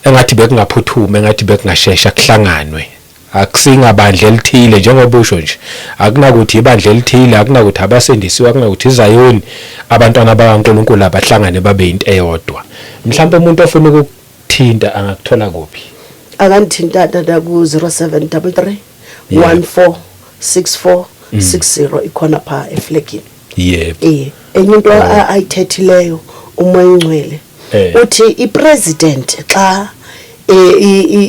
engathi bekungaphuthuma, engathi bekungashesha kuhlanganwe. Akusingabandla elithile, njengoba usho nje, akunakuthi ibandla elithile, akunakuthi abasindisiwe, akunakuthi izayoni. Abantwana bakaNkulunkulu abahlangane babe into eyodwa. Mhlawumbe umuntu ofuna ukukuthinta angakuthola kuphi? Akandithinta, tata, ku-0733 14 64 60. Ikhona phaa eflekini. Enye into ayithethileyo uMoya Ingcwele, uthi ipresident xa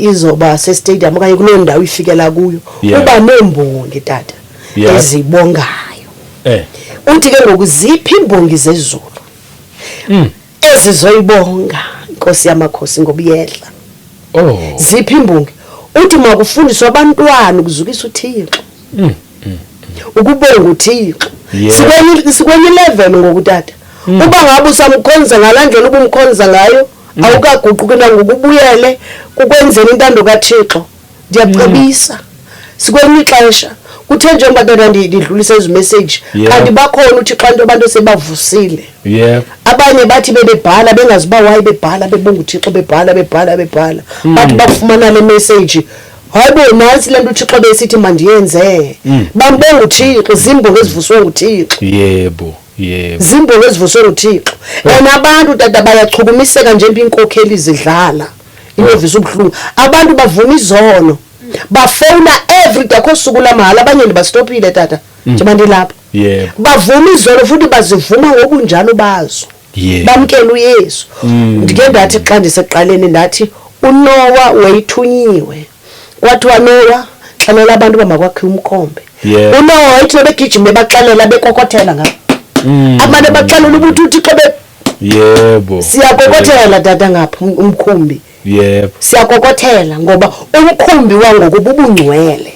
izoba sestadium okanye kuloo ndawo ifikela kuyo, uba neembongi, tata, ezibongayo. Uthi ke ngoku ziphi iimbongi zezulu ezizoyibonga inkosi yamakhosi ngoba iyehla? Ziphi imbongi? Uthi makufundiswe abantwana ukuzukisa uThixo, ukubonga uThixo. Sikwenye level ngoku, tata. Uba ngabe usamkhonza ngalaa ndlela ubumkhonza ngayo, awukaguquki nangokubuyele kukwenzeni intando kaThixo, ndiyacebisa, sikwenye ixesha. Kuthe njengoba, tata, ndidlulisa ezi message, kanti bakhona uThixo anto abantu sebavusile. Abanye bathi bebebhala bengazi uba waye bebhala, bebonga uThixo, bebhala, bebhala, bebhala, bathi bakufumana le message, hayi bo, nantsi le nto uThixo besithi mandiyenze. Bambonga uThixo, zimbongo ezivuswe nguThixo. yebo yebo Zimbongo ezivuswe nguThixo, and abantu, tata, bayachukumiseka njengoba iinkokheli zidlala into evisa ubuhlungu. Abantu bavuma izono, bafowuna every day, akho suku lamahala. Abanye ndibastopile, tata, njengoba ndilapha. Bavuma izono futhi bazivuma ngobunjalo bazo, bamkela uYesu. Ndike ndathi xa ndisekuqaleni, ndathi uNowa wayithunyiwe, kwathiwa, "Nowa, xelela abantu uba makwakhiwe umkhombe." UNowa wayethi begijima bebaxelela, bekokothela ngapha, abantu baxelela ukuthi uThixo be Siyakokothela, tata, ngapha umkhumbi. Siyakokothela ngoba umkhumbi wangoku bubungcwele,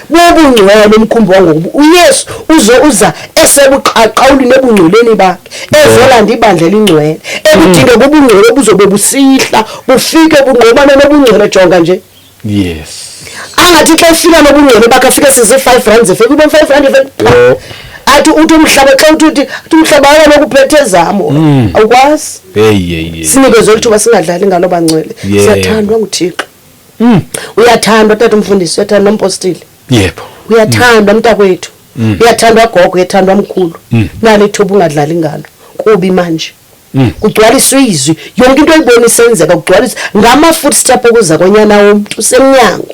bubungcwele umkhumbi wangoku. UYesu uzo uza esebuqaqawulini ebungcweleni bakhe, ezolanda ibandla elingcwele ekudinge kubungcwele obuzobe busihla bufike bungqubana nobungcwele. Jonga nje. Angathi xa ufika nobungcwele bakhe, afike sizi-5 rand zefeki, ube 5 rand efeki. Athi uthi umhlaba xa uthi uthi umhlaba kaloku uphethe ezam, awukwazi. Hey hey hey. Sinikezwe lithuba, singadlali ngalo, bangcwele. Siyathandwa nguThixo. Uyathandwa, tata umfundisi, uyathandwa, mpostile. Uyathandwa, mntakwethu, uyathandwa, gogo, uyathandwa, mkhulu. Nalo ithuba, ungadlali ngalo. Kubi manje, kugcwaliswa izwi, yonke into oyibona isenzeka kugcwaliswa ngama-footstep okuza konyana womntu. Usemnyango.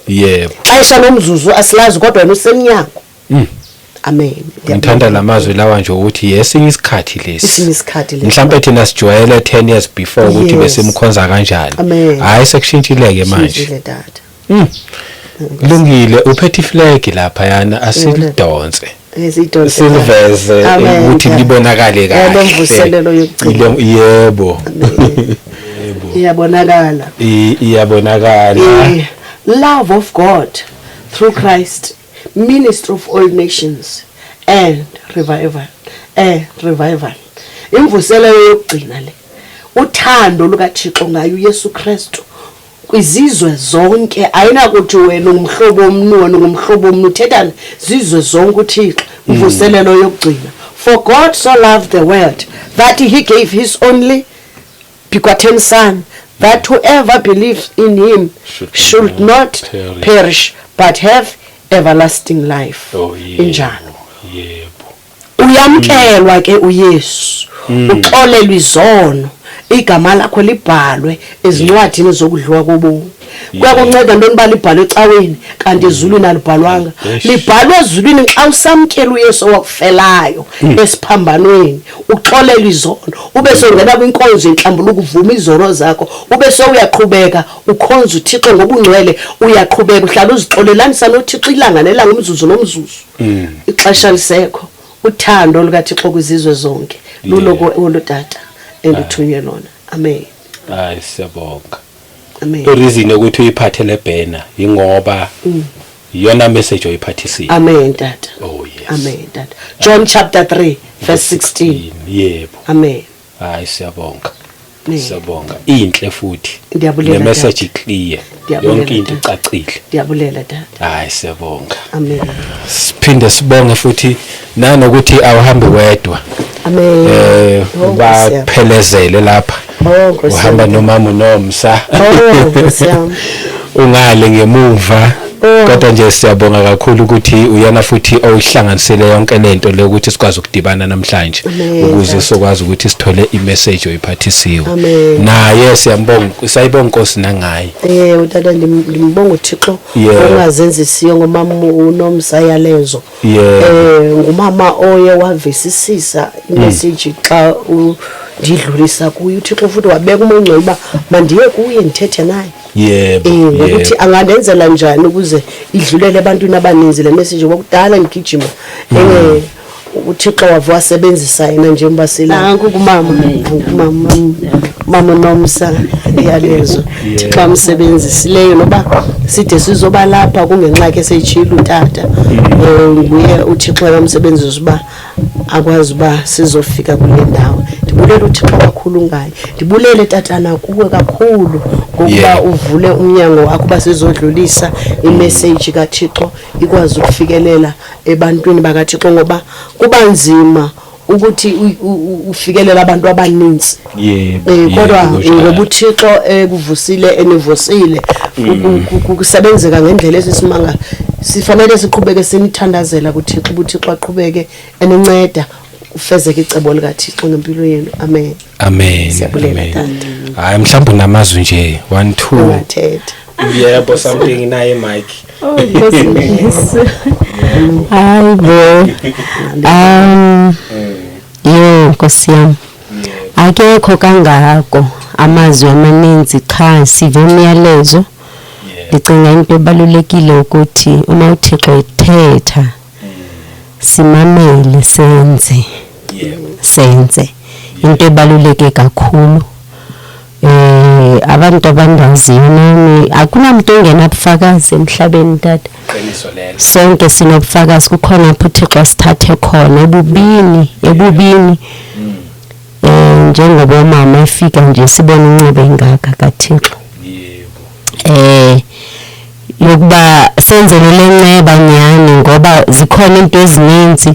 Xesha nomzuzu asilazi, kodwa wena usemnyango. Amen. Ngithanda lamazwi lawa nje ukuthi yesinye isikhathi lesi. Esinye isikhathi lesi. Mhlawumbe thina sijwayele 10 years before ukuthi besimkhonza kanjani. Amen. Hayi, sekushintshile ke manje. Shintshile, tata. Lungile, uphethe iflag lapha yana, asilidonse. Siyidonse. Siliveze Amen, ukuthi tata. libonakale kahle. Le mvuselelo yokugcina. Yebo. Iyabonakala. Iyabonakala. Love of God through Christ, ministry of all nations and revival. Revival. Imvuselelo yokugcina le. Uthando lukaThixo ngayo uYesu Kristu kwizizwe zonke. Ayinakuthi wena ungumhlobo omnu, wena ungumhlobo omnu, uthetha zizwe zonke uThixo. Imvuselelo yokugcina. For God so loved the world that he gave his only begotten son, that whoever believes in him should should not perish, perish but have everlasting life. Oh yebo. Injalo. Yebo. Uyamkelwa ke uYesu, uxolelwa izono, igama lakho libhalwe ezincwadini zokudliwa kobomi. Kuyakunceda ntoni uba libhalwe ecaweni kanti ezulwini alibhalwanga? Eish. Libhalwe ezulwini xa usamkela uYesu owakufelayo esiphambanweni, uxolelwa izono, ube sowungena kwinkonzo yentlambuluko, uvuma izono zakho, ube sowuyaqhubeka ukhonza uThixo ngobungcwele, uyaqhubeka uhlala uzixolelanisa noThixo ilanga nelanga, umzuzu nomzuzu. Ixesha lisekho. Uthando lukaThixo kwizizwe zonke lulo olu, tata, endithunywe lona. Amen. Hayi, siyabonga. Amen. I-reason yokuthi uyiphathe le banner ingoba iyona message oyiphathisile. Amen, tata. Oh yes. Amen, tata. John chapter 3 verse 16. Yebo. Amen. Hayi, siyabonga. Siyabonga. Inhle futhi. Ndiyabulela, Ne message tata. clear. Ndiyabulela, Yonke into tata. icacile. Ndiyabulela tata. Hayi siyabonga. Amen. Siphinde sibonge futhi nanokuthi awuhambi wedwa. Amen. Oh, Nkosi yami. Baphelezele lapha. Oh, Nkosi Uhamba yami. nomama uNomsa. Oh, Nkosi yami. Ungale ngemuva. Oh. Kodwa nje siyabonga kakhulu ukuthi uyena futhi oyihlanganisele yonke lento le ukuthi sikwazi ukudibana namhlanje Amen, ukuze tata. sokwazi ukuthi sithole imessage oyiphathisiwe. Amen. Naye siyambonga, sayibonga Nkosi nangaye. Tata ndimbonga uThixo ongazenzisiyo ngomama uNomsa yalezo. Ngumama oye wavisisisa imessage xa ndidlulisa kuye uThixo futhi wabeka umoya uba mandiye kuye ndithethe naye. Ngokuthi angandenzela njani ukuze idlulele ebantwini abaninzi le message ngoba kudala ngigijima. uThixo wavasebenzisa yena njengoba sila. Nanku kumama, kumama, mama Nomsa yalezo. Thixo amsebenzisileyo noba side sizoba lapha kungenxa ke seyitshilo utata. Nguye uThixo amsebenzisa uba akwazi uba sizofika kule ndawo. Ndibulele uThixo kakhulu ngaye. Ndibulele tatana kuwe kakhulu ngokuba uvule umnyango wakho uba sizodlulisa imessage kaThixo ikwazi ukufikelela ebantwini bakaThixo ngoba kuba nzima ukuthi ufikelela abantu abaninzi. Kodwa ngoba uThixo ekuvusile enivusile kusebenzeka ngendlela esisimanga sifanele siqhubeke sinithandazela kuThixo uThixo aqhubeke eninceda ufezeke icebo likaThixo ngempilo yenu. Amen. Amen. Siyabulela tata. Hayi mhlawumbe namazwi nje 1 2 Ungathetha. Yebo something naye Mike. Oh Nkosi. Hayi bo. Yo Nkosi yami. Akekho kangako amazwi amaninzi cha sive umyalezo. Ndicinga into ebalulekile ukuthi uma uThixo ethetha simamele senze. Senze into ebaluleke kakhulu. Abantu abandaziyo nami akunamntu ongenabufakazi emhlabeni tata. Qiniso lelo. Sonke sinobufakazi kukhona apho uThixo asithathe khona ebubini. Njengoba umama efika nje sibona inceba engaka kaThixo. Yebo. Yokuba senzele lenceba nyani ngoba zikhona into ezininzi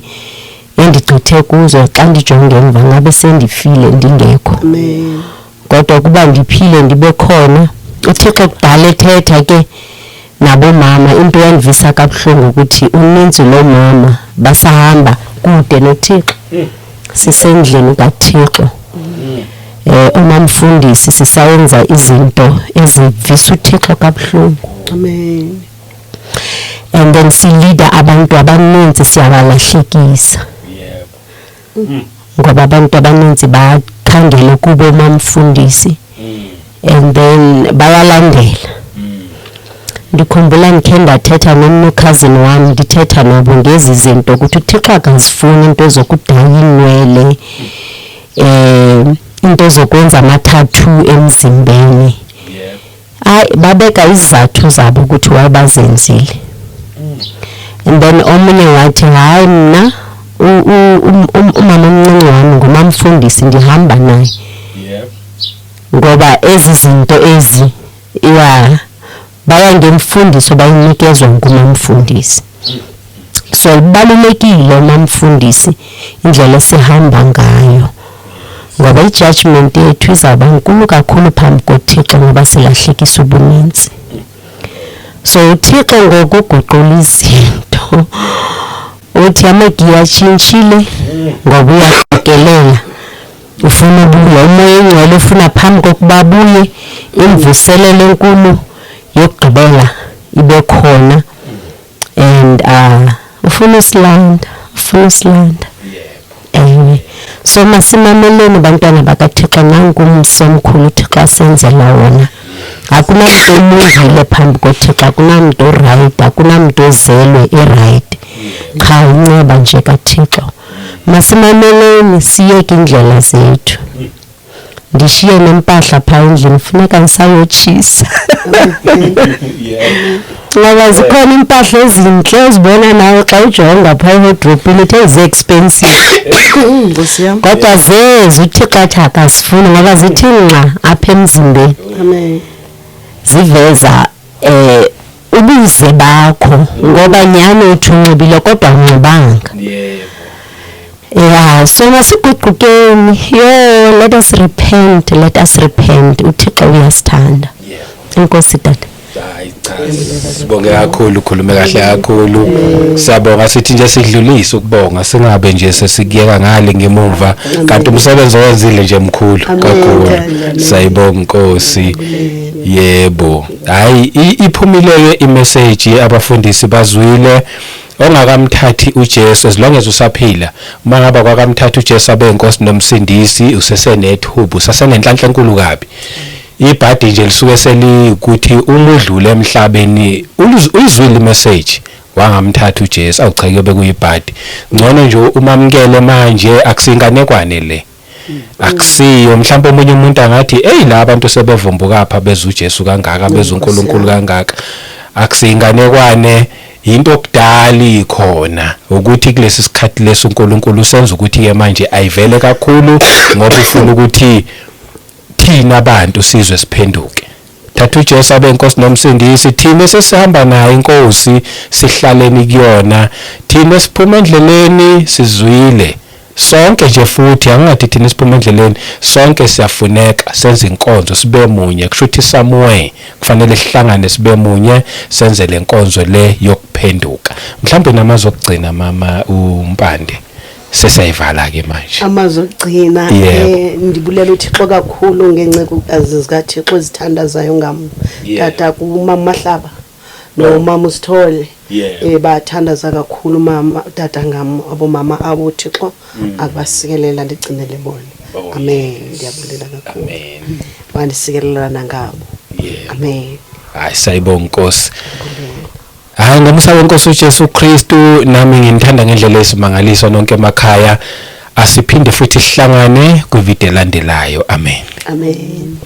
endigqithe kuzo xa ndijonge emva ngabe sendifile ndingekho. Amen. Kodwa kuba ndiphile ndibe khona uThixo kudala ethetha ke nabomama into yandivisa kabuhlungu ukuthi uninzi lomama basahamba kude noThixo. Sisendlini kaThixo. Umamfundisi sisayenza izinto ezivisa uThixo kabuhlungu. Amen. And then sileader abantu abaninzi siyabalahlekisa. Yebo. Ngoba abantu abaninzi bakhangele kubo mamfundisi. And then bayalandela. Ndikhumbula ndikhe ndathetha nomnye cousin wami ndithetha nabo ngezi zinto ukuthi uThixo akazifuni into zokudaya inwele, into zokwenza ama-tattoo emzimbeni. Hayi babeka izizathu zabo ukuthi why bazenzile. And then omunye wathi hayi mna umama omncinci wami ngumamfundisi ndihamba naye. Ngoba ezi zinto ezi baya ngemfundiso bayinikezwa ngumamfundisi. So kubalulekile umamfundisi indlela esihamba ngayo. Ngoba i-judgment yethu izawuba nkulu kakhulu phambi koThixo ngoba silahlekisa ubuninzi. So uThixo ngokuguqula izinto uthi amagiya atshintshile ngoba uyaqikelela. Ufuna ubuya umoya ongcwele ufuna phambi kokuba abuye imvuselelo enkulu yokugqibela ibe khona. And ufuna usilanda, ufuna usilanda. So masimameleni bantwana bakaThixo nanku umsi omkhulu uThixo asenzela wona. Akunamntu olungile phambi koThixo, akunamntu oright, akunamntu ozelwe eright. Qha inceba nje kaThixo. Masimameleni siyeke indlela zethu. Ndishiye nempahla phaa endlini, funeka ndisayotshisa. Ngoba zikhona iimpahla ezintle ozibona nawe xa ujonga phaa ewodropini uthe zi-expensive. Nkosi yam. Kodwa zezi uThixo athi akazifuni ngoba zithi nqa apha emzimbeni. Amen. Ziveza ubuze bakho ngoba nyhani uthi unxibile kodwa awunxibanga. Yeah, so masiguqukeni. Yo, let us repent, let us repent. uThixo uyasithanda. Enkosi tata. Hayi cha, sibonge kakhulu, ukhulume kahle kakhulu. Siyabonga, sithi nje sidlulise ukubonga, singabe nje sesikuyeka ngale ngemuva, kanti umsebenzi owenzile nje mkhulu kakhulu. Sayibonga Nkosi. Yebo. Hayi, iphumile imessage, abafundisi bazwile. Ongakamthathi uJesu, as long as usaphila, uma ngaba kwakamthatha uJesu abe inkosi nomsindisi, usesenethuba, usasenenhlanhla enkulu kabi. Ibhadi nje lisuke selikuthi uma udlule emhlabeni uyizwile imessage wangamthatha uJesu, awucha kuyobe kuyibhadi. Ngcono nje umamkele manje, akusinganekwane le, akusiyo. Mhlawumbe omunye umuntu angathi, hey, la abantu sebevumbuka apha, beza uJesu kangaka, beza uNkulunkulu kangaka. Akusinganekwane, into okudala ikhona, ukuthi kulesi sikhathi lesi uNkulunkulu usenza ukuthi ke manje ayivele kakhulu, ngoba ufuna ukuthi thina abantu sizwe siphenduke. Thatha uJesu abe inkosi nomsindisi. Thina sesihamba naye inkosi, sihlaleni kuyona. Thina siphuma endleleni, sizwile sonke nje, futhi angingathi thina siphuma endleleni, sonke siyafuneka senze inkonzo, sibe munye. Kusho ukuthi somewhere kufanele sihlangane, sibe munye, senze le nkonzo le yokuphenduka. Mhlawumbe namazwi okugcina, mama uMpande, sesiyayivala ke manje. Amazwi okugcina? Yebo. Ndibulela uThixo kakhulu ngencekukazi zikaThixo ezithandazayo ngam, tata, kumama Mahlaba nomama uSithole. Bathandaza kakhulu mama, tata, ngam abomama abo. uThixo akubasikelela, ndigcinele bona. Oh, Amen. yes. Ndiyabulela kakhulu. Amen. Bandisikelela nangabo. Amen. Hayi, sayibonga Nkosi. Hayi, ngomusa wenkosi uJesu Kristu, nami nginithanda ngendlela esimangaliso nonke emakhaya. Asiphinde futhi sihlangane kwivideo elandelayo. Amen. Amen.